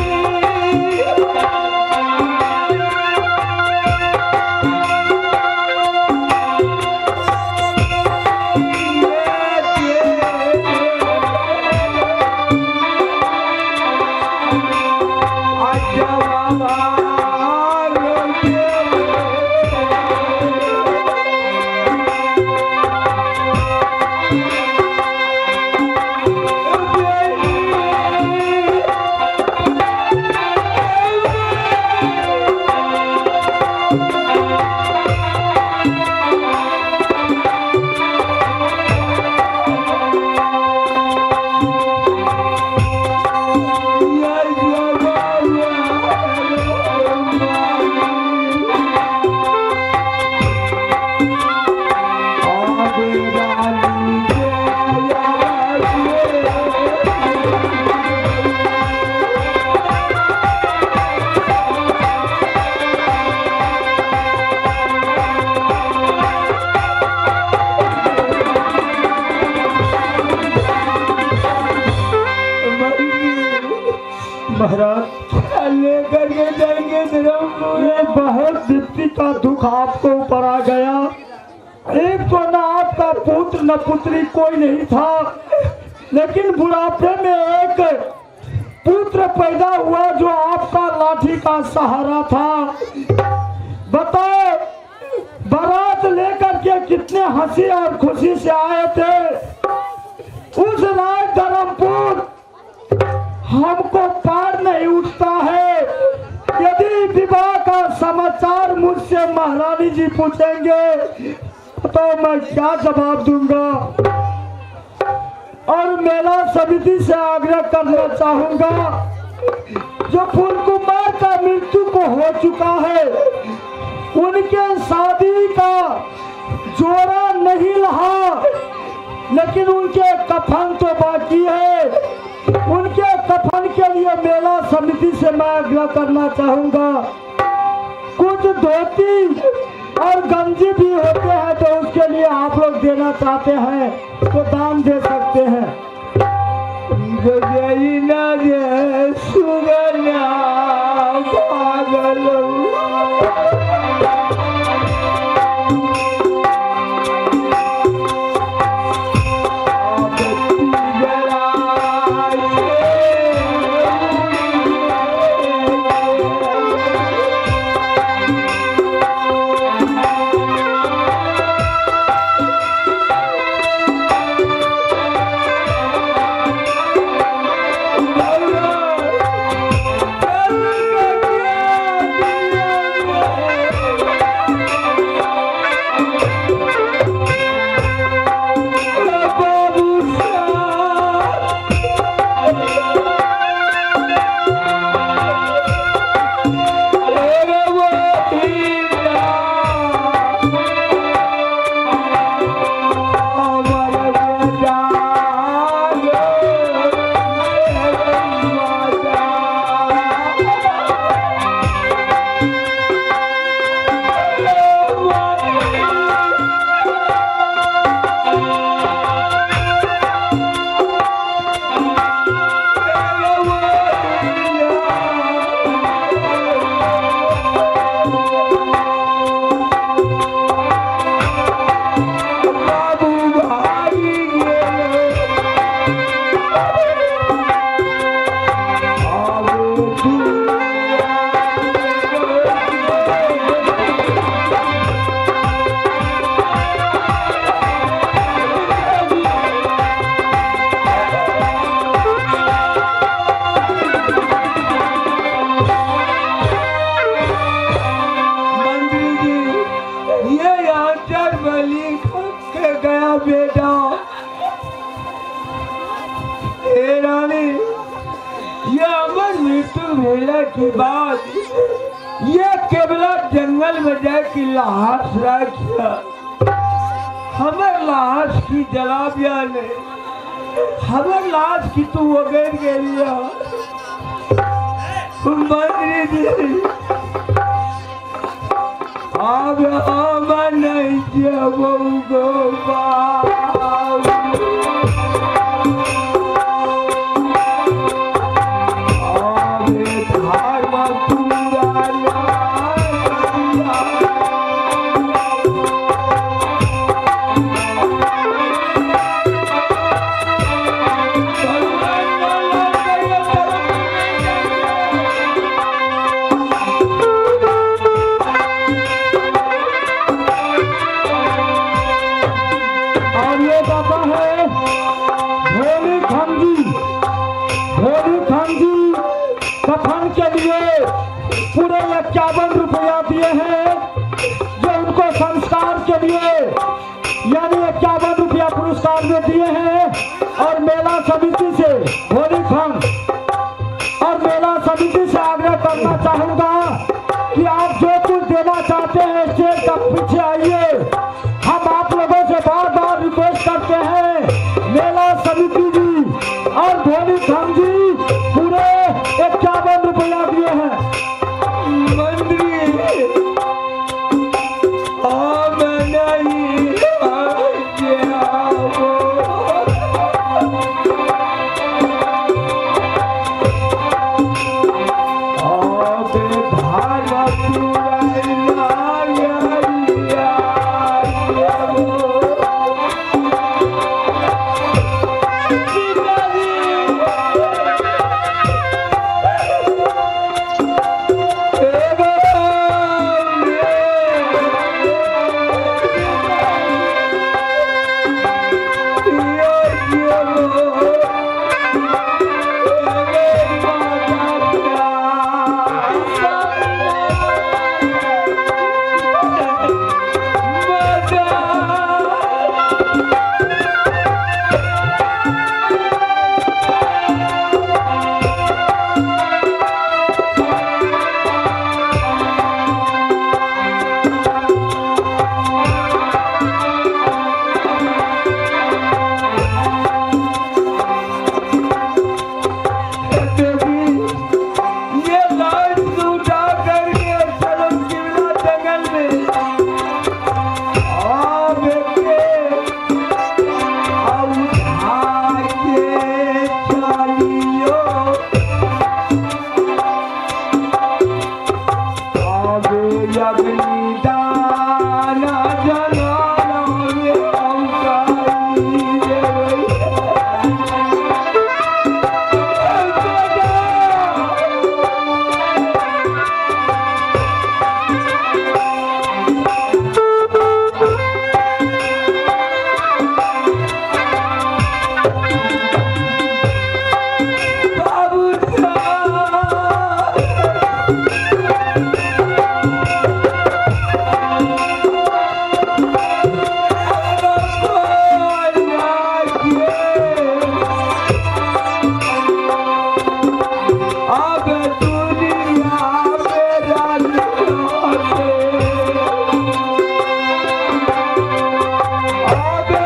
महाराज, लेकर के जाएंगे धर्मपुर। ये बहुत विपत्ति का दुख आपको ऊपर आ गया। एक तो न आपका पुत्र न पुत्री कोई नहीं था, लेकिन बुढ़ापे में एक पुत्र पैदा हुआ जो आपका लाठी का सहारा था। बताओ, बारात लेकर के कितने हंसी और खुशी से आए थे उस राज धर्मपुर, हमको पार नहीं उठता है। यदि विवाह का समाचार मुझसे महारानी जी पूछेंगे तो मैं क्या जवाब दूंगा? और मेला समिति से आग्रह करना चाहूंगा, जो फूल कुमार का मृत्यु को हो चुका है, उनके शादी का जोड़ा नहीं रहा, लेकिन उनके कफन तो बाकी है। उनके कफन के लिए मेला समिति से मैं आग्रह करना चाहूंगा, कुछ धोती और गंजी भी होते हैं तो उसके लिए आप लोग देना चाहते हैं तो दान दे सकते हैं। सुगना पागल। Thank ये हमर मृत्यु भेला के बाद ये केवला जंगल में जाए के लाश राखिया, हमर लाश की जलाबिया ने, हमर लाश की तू वगैर गेलिया। मंत्री जी आब हम नहीं जेबौ गो बाबू। आबे धर्म पूरा और ये दाता है भोली खान जी। भोली खान जी कफन के लिए पूरे 51 रुपया दिए हैं, जो उनको संस्कार के लिए यानी 51 रुपया पुरस्कार में दिए हैं। और मेला समिति से भोली खान और मेला समिति से आग्रह करना चाहूंगा कि आप जो कुछ देना चाहते हैं स्टेज का पीछे आइए। हम आप लोगों से बार बार रिक्वेस्ट करते हैं, मेला समिति जी और धोनी खान जी पूरे 51 रुपया दिए हैं। मंत्री हम नहीं जाओ। आबे धर्म पूरा ये लाश उठा करके चलो किबला जंगल में आबे उठा के चलियो, आबे अग्निदान जलावे औसाई देबै। बाबू साहब अब दुनिया मेरा अब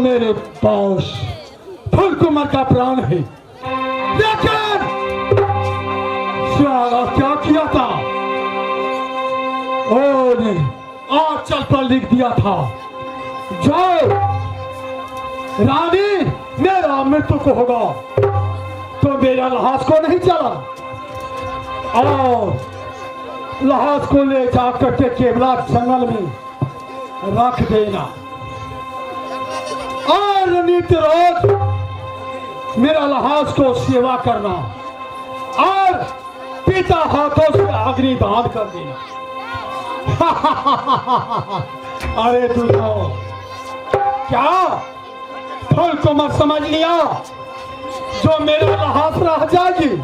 मेरे पास फूल कुमार का प्राण है। लेकिन साला क्या किया था? ओ ने आंचल पर लिख दिया था, जाओ रानी मेरा मृत्यु को होगा तो मेरा लहास को नहीं चला, और लहास को ले जाकर के केवला जंगल में रख देना, और नित्य रोज मेरा लहास को सेवा करना और पिता हाथों से अग्नि दान कर देना। अरे तू तो क्या फल को मत समझ लिया जो मेरा लहास रह जाएगी?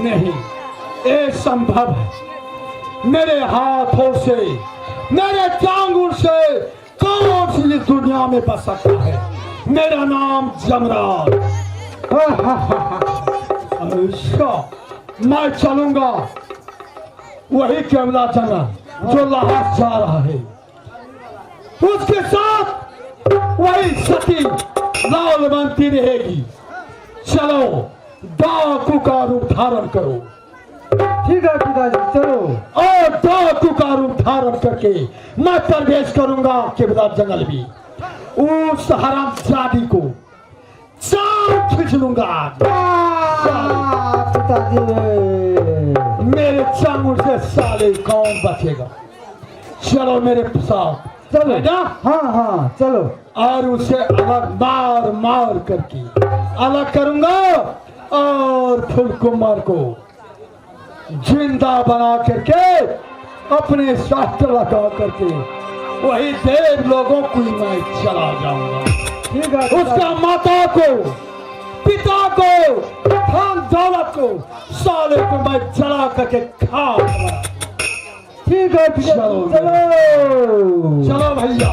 नहीं, ये संभव है। मेरे हाथों से, मेरे चांगुर से कौन सी इस दुनिया में बच सकता है? मेरा नाम जमराज। अच्छा, मैं चलूंगा वही केवला जंगल जो लहास जा रहा है, उसके साथ वही सती लालवंती रहेगी। चलो डाकू का रूप धारण करो। ठीक है पिताजी, चलो। और डाकू का रूप धारण करके मैं प्रवेश करूंगा केवला जंगल में। उस हरामजादी को चार खींच लूंगा आज। पिताजी, मेरे चांगुर से साले कौन बचेगा? चलो मेरे साथ चलो। है ना? हाँ हाँ चलो। और उसे अलग मार मार करके अलग करूंगा और फूल कुमार को जिंदा बना करके अपने साथ लगा करके वही देव लोगों को ही मैं चला जाऊंगा। ठीक है। उसका माता को, पिता को, धन दौलत को, साले को मैं जला करके खा। ठीक है पिताजी, चलो। चलो चलो भैया।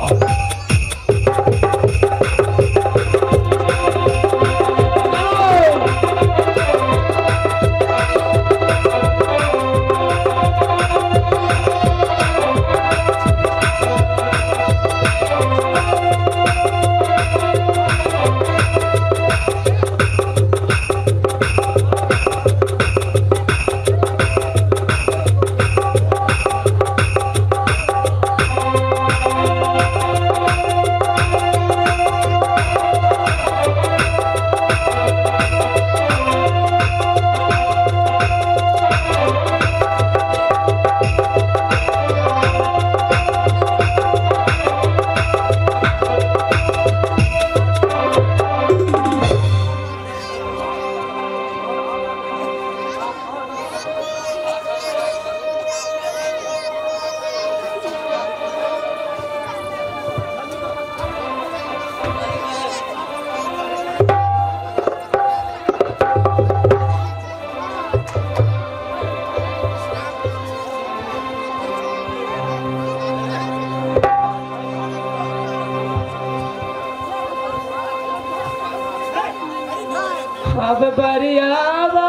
अब बरियावा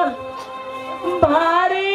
भारी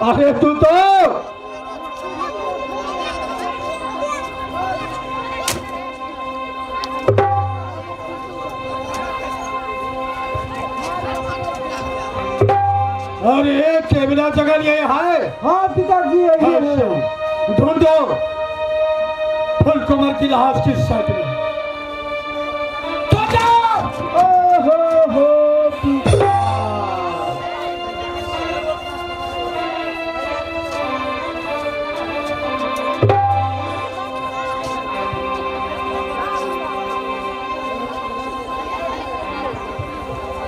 अरे तू तो अरे केवला जगह ये है। हाँ पिताजी यही है। ढूंढो फूल कुमार की लाश किस साइड में। ओ हो हो पिता।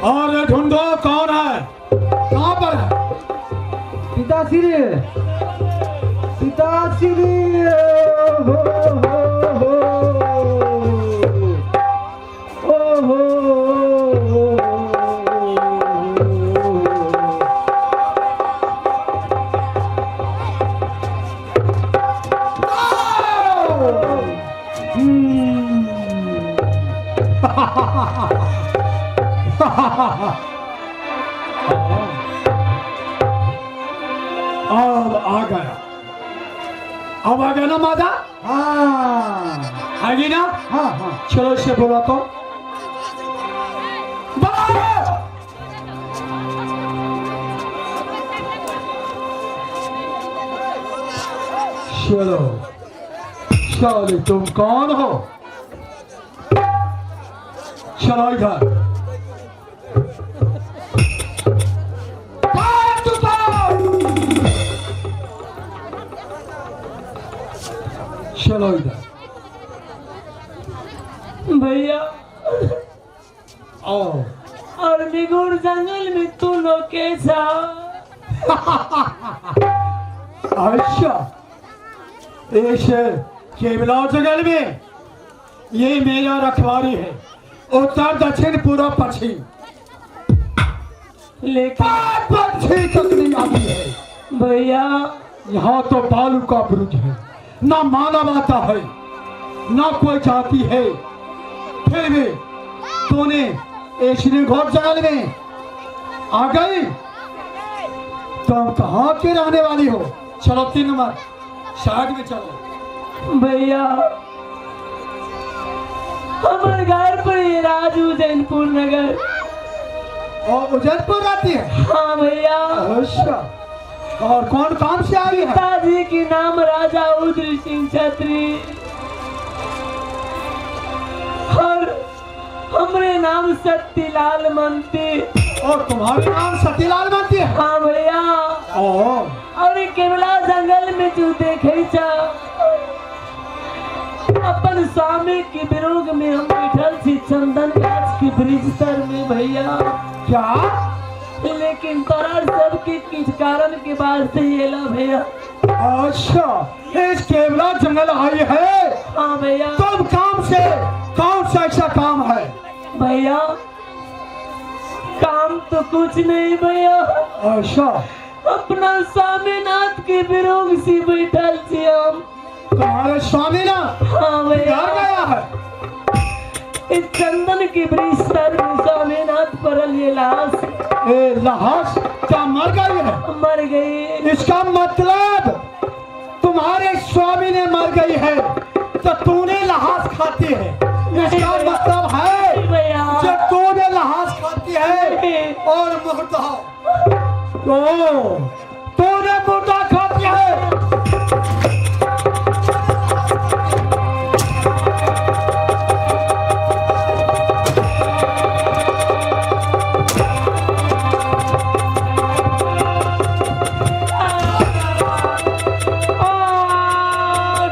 और ढूंढो कौन है, कहाँ पर है? पिताश्री, पिताश्री, हो हो हो ओ हो हो। अब आ गया, अब आ गया ना माता? हाँ आएगी ना? हाँ हाँ। चलो इसे बोला तो चलो चलो, तुम कौन हो? चलो इधर। चलो इधर भैया आओ। और बिगुर जंगल में तू लोग कैसा? अच्छा, इस केवला जंगल में ये मेरा रखवारी है, उत्तर दक्षिण पूर्व पश्चिम लेकिन पक्षी तक नहीं आती है भैया। यहाँ तो बालू का बुरुज है, ना मानव आता है ना कोई जाती है, फिर भी तूने ऐश्वर्य घोर जंगल में आ गई। तुम कहाँ के रहने वाली हो? चलो 3 नंबर साइड में चलो। भैया हमारे घर पर ये राज उज्जैनपुर नगर। और उज्जैनपुर रहती है? हाँ भैया। अच्छा, और कौन काम से आई है? पिताजी के नाम राजा उद्र सिंह छत्री और हमरे नाम सतीलाल मंती। और तुम्हारे नाम सतीलाल मंती है? हाँ भैया। और केवला जंगल में जो देखे चा अपन स्वामी के विरोग में हम बैठल छी चंदन गाछ के ब्रिज तर में भैया। क्या? लेकिन तोरा सब के किस कारण के वास्ते ये ला भैया। अच्छा, इस केवला जंगल आई है? हाँ भैया। तुम काम से कौन सा ऐसा काम है? भैया काम तो कुछ नहीं भैया। अच्छा, अपना स्वामीनाथ के विरोग से बैठल छी हम। तुम्हारे स्वामीनाथ? हाँ भैया। घर गया है? इस चंदन के वृक्ष तर में स्वामीनाथ पड़ल ये लाश। ए लाश क्या मर गई है? मर गई। इसका मतलब तुम्हारे स्वामी ने मर गई है तो तूने लहास खाती है। इसका मतलब है भैया जब तूने लहास खाती है और मुर्दा तो तूने मुर्दा खाती है।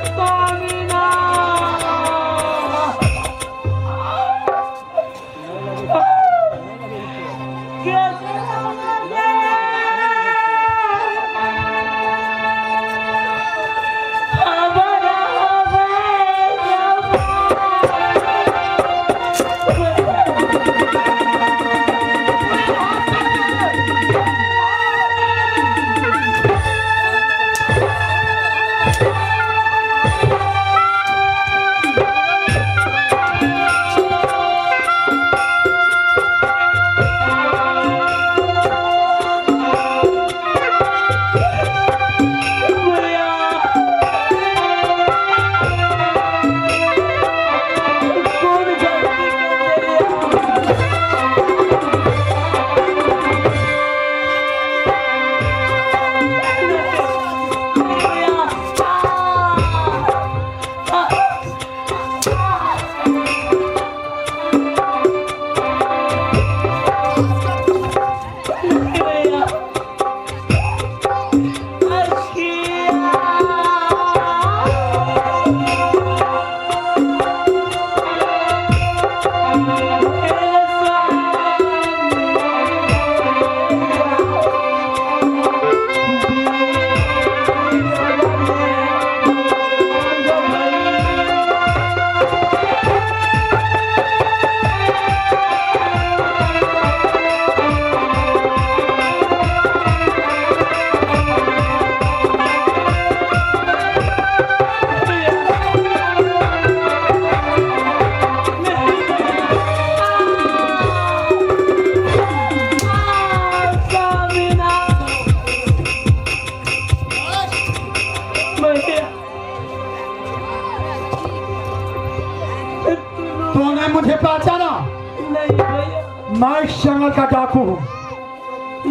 स्वामीनाथ। भैया? मैं इस जंगल का डाकू हूँ।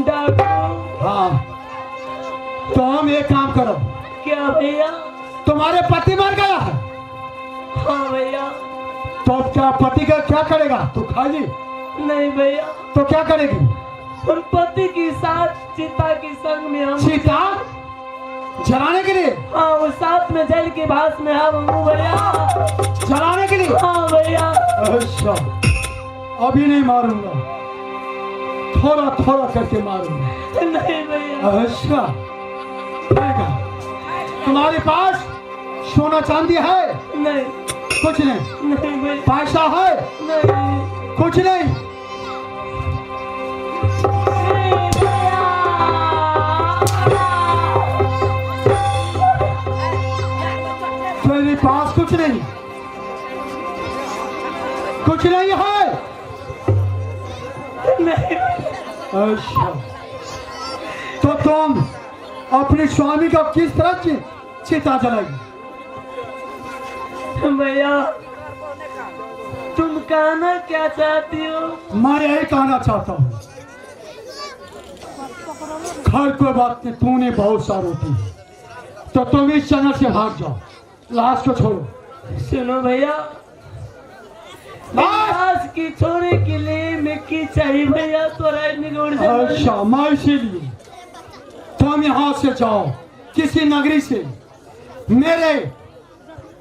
डाकू? हाँ, तो हम एक काम करो। क्या भैया? तुम्हारे पति मर गया है। हाँ भैया। तो अब क्या पति का क्या करेगा? तू खाली? नहीं भैया। तो क्या करेगी? हम पति के साथ चिता के संग में हम सीता जलाने के लिए? हाँ, वो साथ में जल के भास में हम हूँ भैया। जलाने के लिए? हाँ भैया। अच्छा, अभी नहीं मारूंगा, थोड़ा थोड़ा करके मारूंगा। नहीं भैया। अच्छा ठीक है। तुम्हारे पास सोना चांदी है? नहीं। कुछ नहीं? नहीं भैया। पैसा है? नहीं। कुछ नहीं? नहीं भैया। तेरे पास कुछ नहीं, कुछ नहीं है? नहीं। अच्छा, तो तुम अपने स्वामी का किस तरह चिता जलाएगी? भैया, तुम कहना क्या चाहती हो? मैं यही कहना चाहता हूँ, खैर कोई बात नहीं, तूने बहुत सारी रोटी, तो तुम इस जंगल से भाग जाओ, लाश को छोड़ो। सुनो भैया, लाश की छोड़े के लिए मैं की चाहिए भैया? तोरा निगोड़ से। अच्छा, मैं इसीलिए तुम यहाँ से जाओ, किसी नगरी से मेरे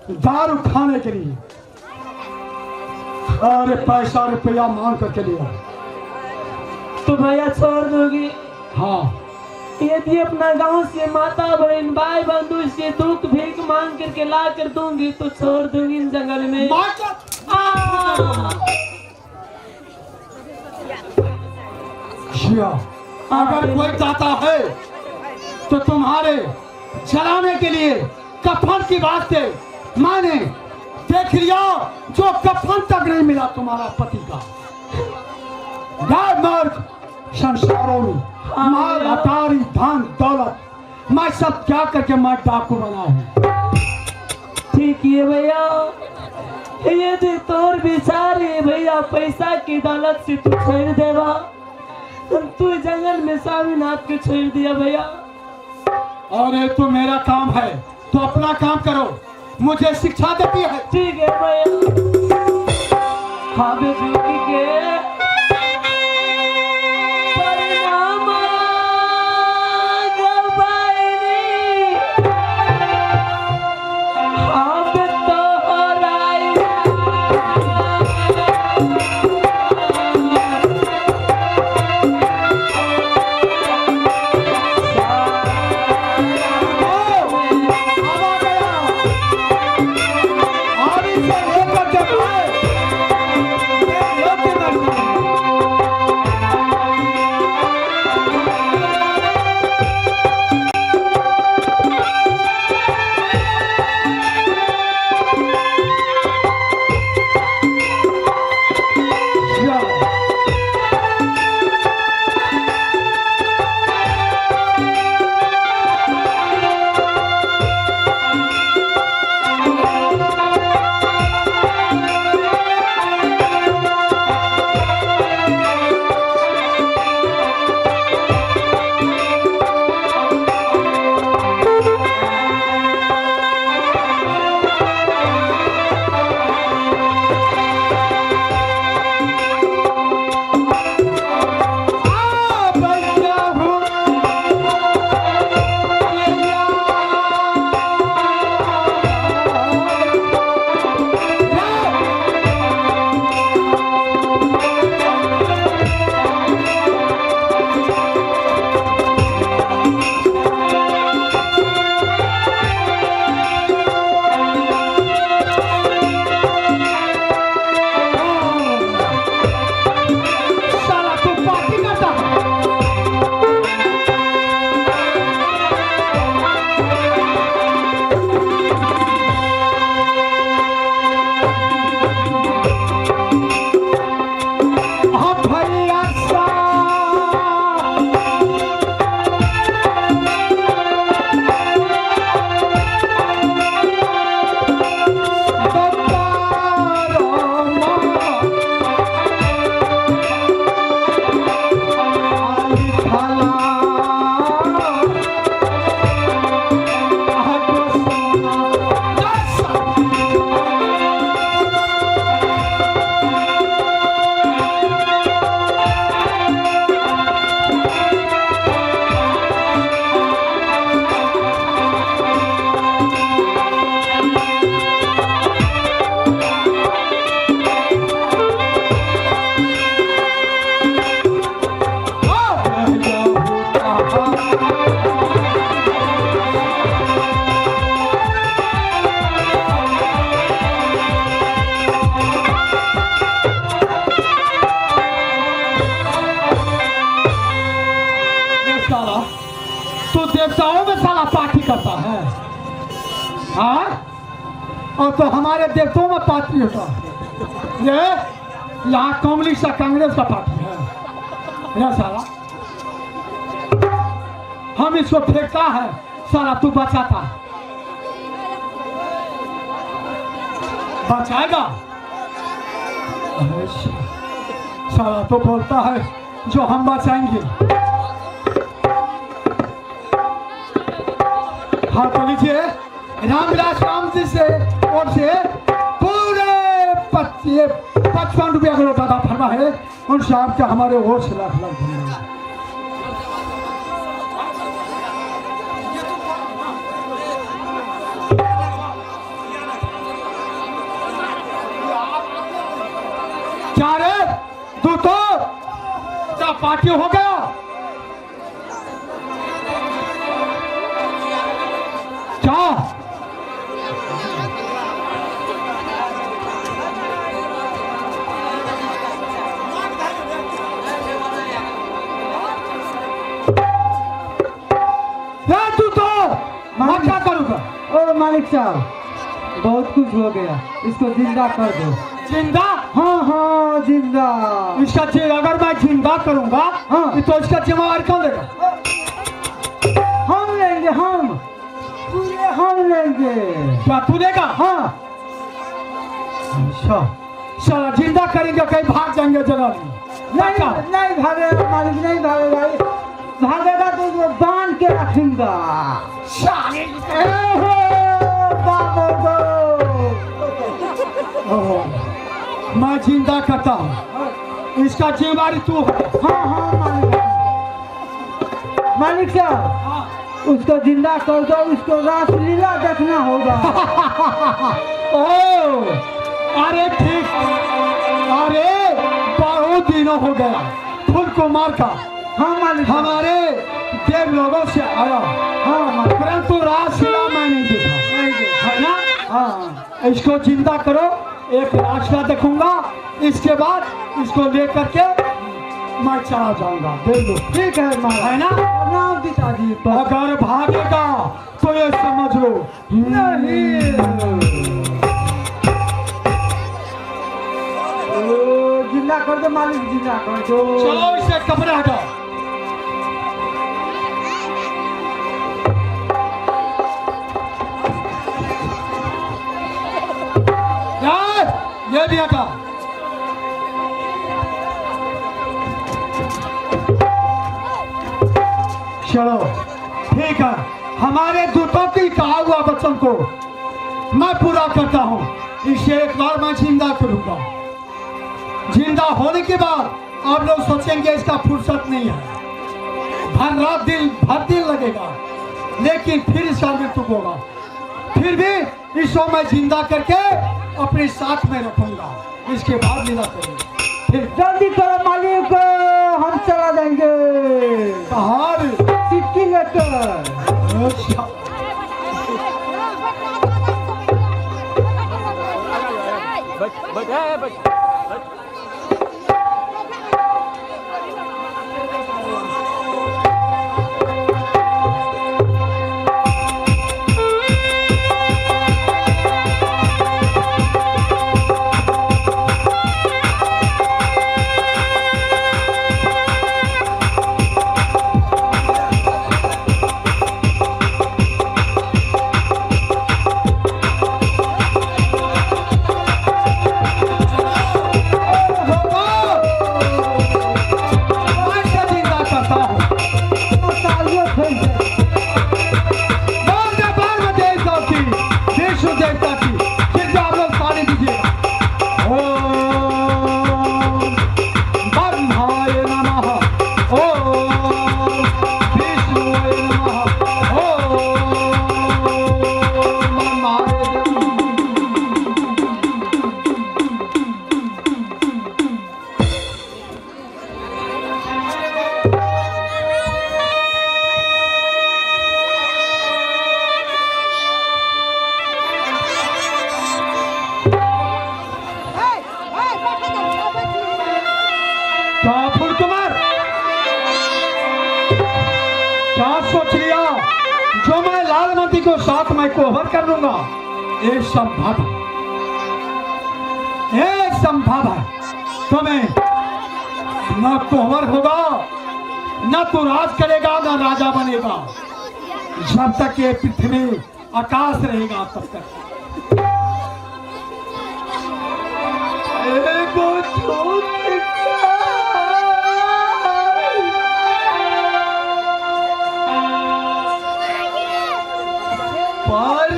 दारू खाने के लिए अरे पैसा रुपया मांग करके लिया। तो भैया छोड़ दोगी? हाँ। यदि अपना गांव से माता बहन भाई बंधु से दुख भीख मांग करके ला कर दूंगी तो छोड़ दूंगी इन जंगल में। जिया, अगर कोई चाहता है तो तुम्हारे जलाने के लिए कफन की वास्ते मैंने देख लिया, जो कफन तक नहीं मिला तुम्हारा पति का। गाय मर्द संसारों में माल अटारी धन दौलत मैं सब क्या करके मैं डाकू बना हूँ। ठीक है भैया, यदि तोर विचार है भैया पैसा की दौलत से तू छोड़ देवा, तू जंगल में स्वामीनाथ को छोड़ दिया भैया। अरे तो मेरा काम है, तो अपना काम करो, मुझे शिक्षा देती है। ठीक है भैया। हाँ झुक के प्रणाम गवाइनी, हम तोहराई। अब आ गया। अब इसे लेकर जब आए, मैं योग्य नहीं। करता है। हाँ, और तो हमारे देवतों में पार्टी होता है। ये यहाँ कम्युनिस्ट का कांग्रेस का पार्टी है। ये साला हम इसको फेंकता है, साला तू बचाता है। बचाएगा साला तो बोलता है जो हम बचाएंगे। हाँ तो लीजिए, रामविलास राम जी से और से पूरे 55 रुपया का लोटा था फरमा है उन साहब के हमारे ओर से लाख लाख धन्यवाद। क्या रे तू तो क्या पार्टी हो गया? क्या तू तो मैं क्या करूंगा? ओ मालिक साहब, बहुत कुछ हो गया, इसको जिंदा कर दो। जिंदा? हाँ हाँ जिंदा। इसका अगर मैं जिंदा करूंगा हाँ। तो इसका जिम्मेवारी कौन लेगा? हम लेंगे, हम पूरे हम लेंगे। क्या तू लेगा? हाँ। अच्छा साला जिंदा करेंगे कहीं भाग जाएंगे जगह में। नहीं नहीं भागेगा मालिक, नहीं भागेगा। भागेगा तो वो बांध के रखूंगा। मैं जिंदा करता हूँ, इसका जिम्मेवारी तू। हाँ हाँ मालिक, मालिक साहब उसको जिंदा कर दो, उसको रासलीला देखना होगा। ओ अरे ठीक, अरे बहुत दिनों हो गया फूल कुमार का। हाँ मालिक, हमारे देव लोगों से आया। हाँ मालिक, परंतु रासलीला मैं नहीं देखा है ना। हाँ इसको जिंदा करो, एक रासलीला देखूंगा, इसके बाद इसको लेकर के मैं चला जाऊंगा। देख लो ठीक है मालिक, है ना। प्रणाम पिताजी। अगर भागेगा तो ये समझ लो नहीं। ओ, जिंदा कर दो मालिक, जिंदा कर दो। चलो इसे कपड़े हटाओ। यार ये भी हटाओ। चलो ठीक है, हमारे दूतों की कहा हुआ वचन को मैं पूरा करता हूं। इसे एक बार मैं जिंदा करूंगा। जिंदा होने के बाद आप लोग सोचेंगे इसका फुर्सत नहीं है, भर रात दिन भर दिन लगेगा, लेकिन फिर इसका मृत्यु होगा। फिर भी इसको मैं जिंदा करके अपने साथ में रखूंगा, इसके बाद मिला करूंगा। फिर जल्दी करो मालिक, हम चला जाएंगे कहाँ सिक्की लेकर। अच्छा को साथ मैं कोहबर कर लूंगा। ये संभव है, ये संभव है। तुम्हें न कोहबर होगा, न तू राज करेगा, न राजा बनेगा। जब तक ये पृथ्वी आकाश रहेगा तब तक। एगो झूठ पर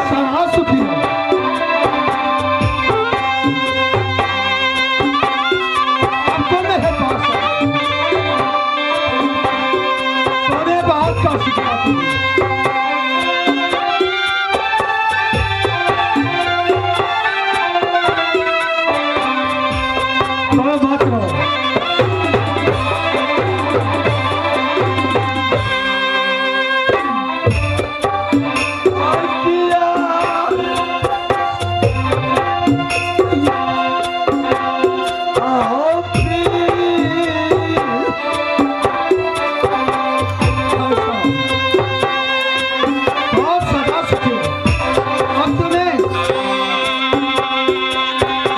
सदा सुखी हो। अब तो मेरे पास है। तूने बात का शिक्षा तुम्हें। तो मत रहो। बहुत सदा सुखी हो। अब तुम्हें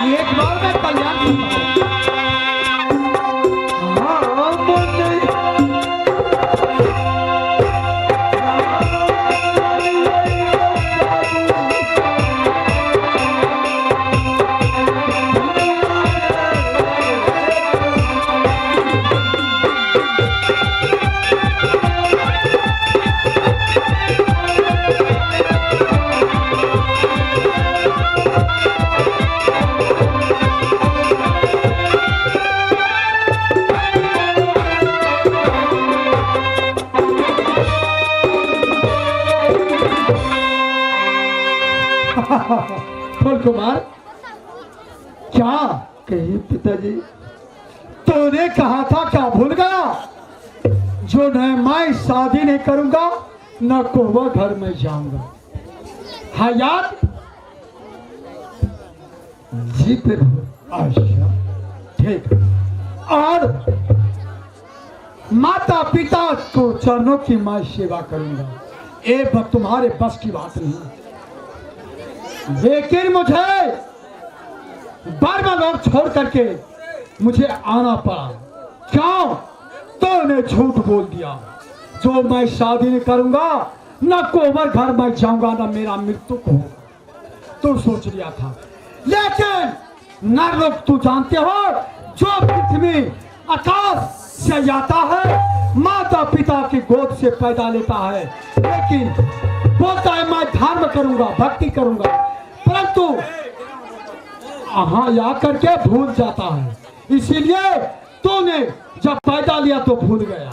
एक बार मैं कल्याण करता हूँ। फूल कुमार, क्या कही पिताजी? तूने कहा था, क्या भूल गया? जो न मैं शादी नहीं करूंगा, न कोहबर घर में जाऊंगा। हाँ याद? जी प्रभु। अच्छा ठीक। और माता पिता को चरणों की मैं सेवा करूंगा। ये तुम्हारे बस की बात नहीं, लेकिन मुझे बार लोग छोड़ करके मुझे आना पड़ा। क्यों? तो ने झूठ बोल दिया। जो मैं शादी नहीं करूंगा, न कोमर घर में जाऊंगा, न मेरा मृत्यु होगा। तो सोच लिया था, लेकिन नर लोग तू जानते हो, जो पृथ्वी आकाश से आता है, माता पिता की गोद से पैदा लेता है, लेकिन बोलता है मैं धर्म करूंगा, भक्ति करूंगा, परंतु हाँ या करके भूल जाता है। इसीलिए तूने जब पैदा लिया तो भूल गया,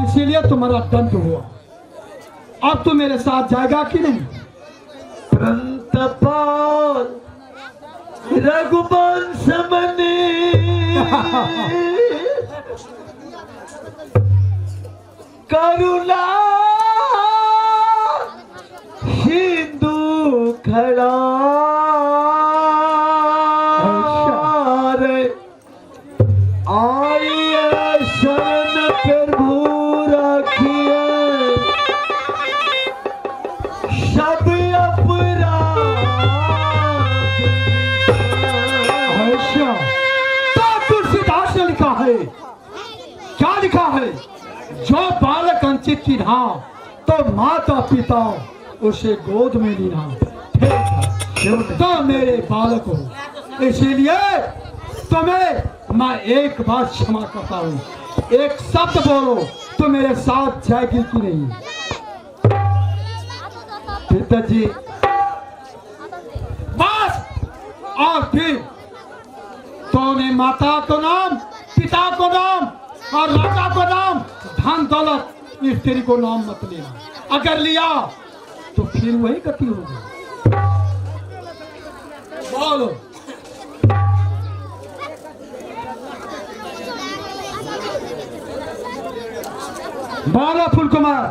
इसीलिए तुम्हारा दंड हुआ। अब तू मेरे साथ जाएगा कि नहीं? प्रंतपाल रघुवंश मनी करुणा सिंधु खड़ा रे आइए शरण प्रभु रखिए सब अपराध। अच्छा, तो तुलसी लिखा है जो बालक अंचित की ढा तो माता पिता उसे गोद में लेना। ठीक है, तो मेरे बालक हो, इसीलिए तुम्हें मैं एक बार क्षमा करता हूँ। एक शब्द बोलो तो मेरे साथ जाएगी कि नहीं? पिताजी बस। और फिर तूने माता को नाम, पिता को नाम और राजा को नाम, धन दौलत स्त्री को नाम मत लेना। अगर लिया तो फिर वही गति होगी। बोलो। बोलो फूल कुमार,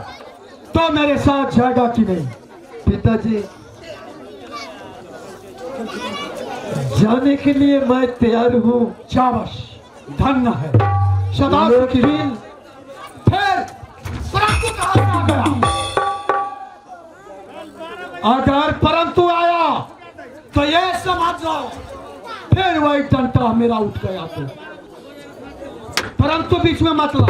तो मेरे साथ जाएगा कि नहीं? पिताजी जाने के लिए मैं तैयार हूँ। शाबाश, धन्य है सदा सुखी। लेकिन फिर परंतु कहाँ से आ गया? अगर परंतु आया तो ये समझ लो फिर वही डंडा मेरा उठ गया। तो परंतु बीच में मत ला।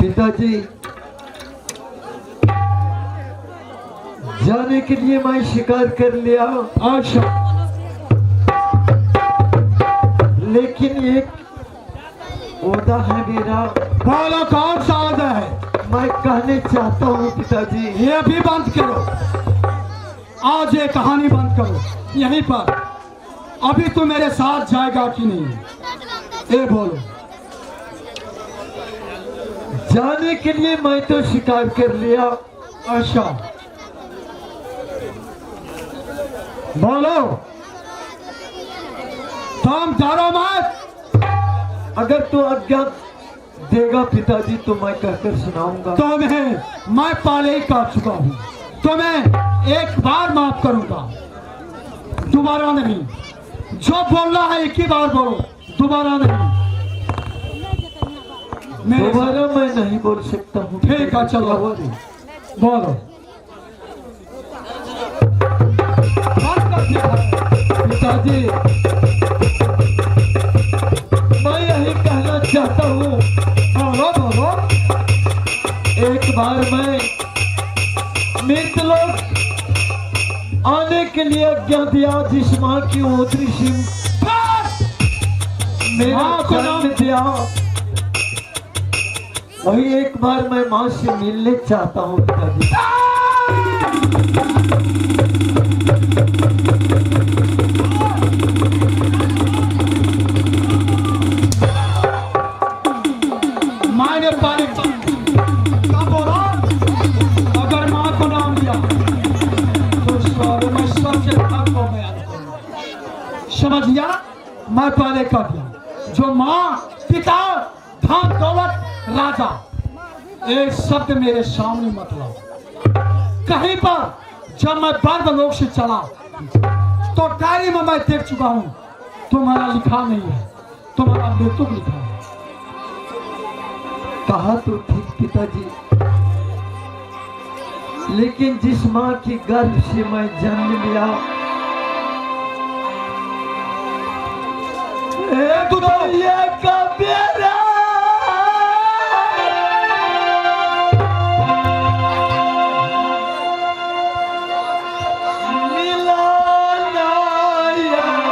पिताजी जाने के लिए मैं शिकार कर लिया। अच्छा, लेकिन एक वादा है मेरा। बोलो कौन सा वादा है? मैं कहने चाहता हूँ पिताजी। ये भी बंद करो, आज ये कहानी बंद करो यहीं पर। अभी तू मेरे साथ जाएगा कि नहीं, ये बोलो। जाने के लिए मैं तो शिकार कर लिया। अच्छा बोलो, तुम डरो मत। अगर तू आज्ञा देगा पिताजी तो मैं कहकर सुनाऊंगा। तुम्हें मैं पहले ही काट चुका हूं, तुम्हें एक बार माफ करूंगा, दोबारा नहीं। जो बोलना है एक ही बार बोलो, दोबारा नहीं। मेरे दोबारा मैं नहीं बोल सकता हूँ। ठीक है, चलो बोलो। बंद कर दिया। पिताजी मैं यही कहना चाहता हूँ। बोलो बोलो। एक बार मैं मृतलोक आने के लिए आज्ञा दिया, जिस माँ की ऊतरी सिंह बस! मेरा माँ को नाम जन्म दिया, वही एक बार मैं माँ से मिलने चाहता हूँ पिताजी। मैंने पानी क्या बोला? अगर माँ को नाम लिया तो सारे मैं सबसे थक हो गया। समझ गया? मैं पहले कर दिया जो माँ पिता धन दौलत राजा, एक शब्द मेरे सामने मत लाओ। कहीं पर जब मैं बर्द लोग से चला तो डायरी में मैं देख चुका हूं, तुम्हारा लिखा नहीं है, तुम्हारा मृत्यु लिखा है। कहा तो ठीक पिताजी, लेकिन जिस माँ की गर्भ से मैं जन्म लिया, एक दो ये कबीरा मिला ना यार।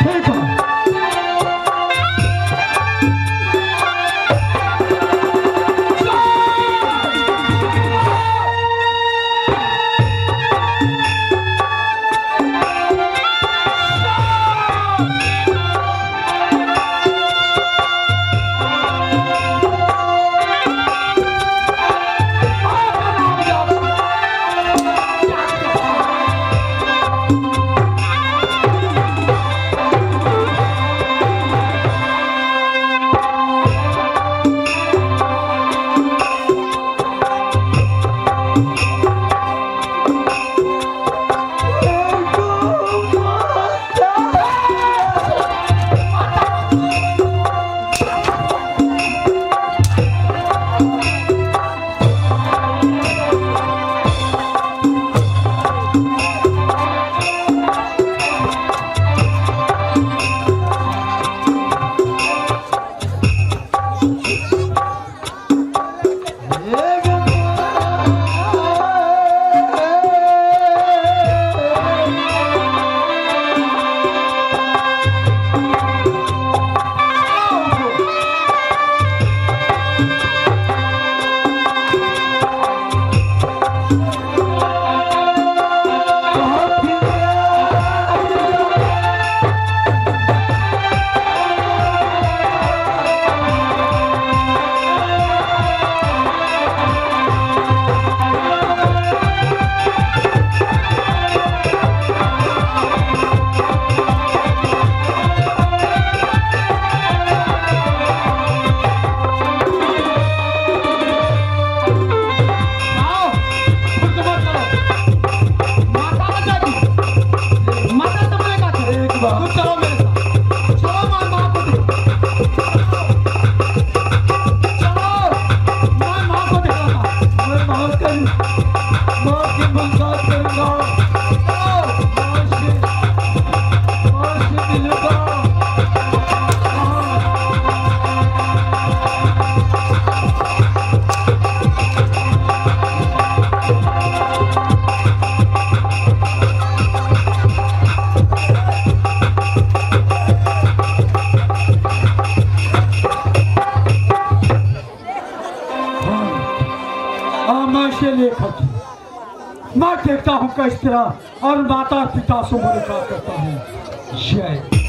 ठीक है। मुलाकात करूंगा। माँ से, माँ से मिलूंगा। हाँ। हाँ, मैं से लेखक हूँ। मैं देखता हूँ किस तरह और माता पिता से मुलाकात करता हूँ। जय।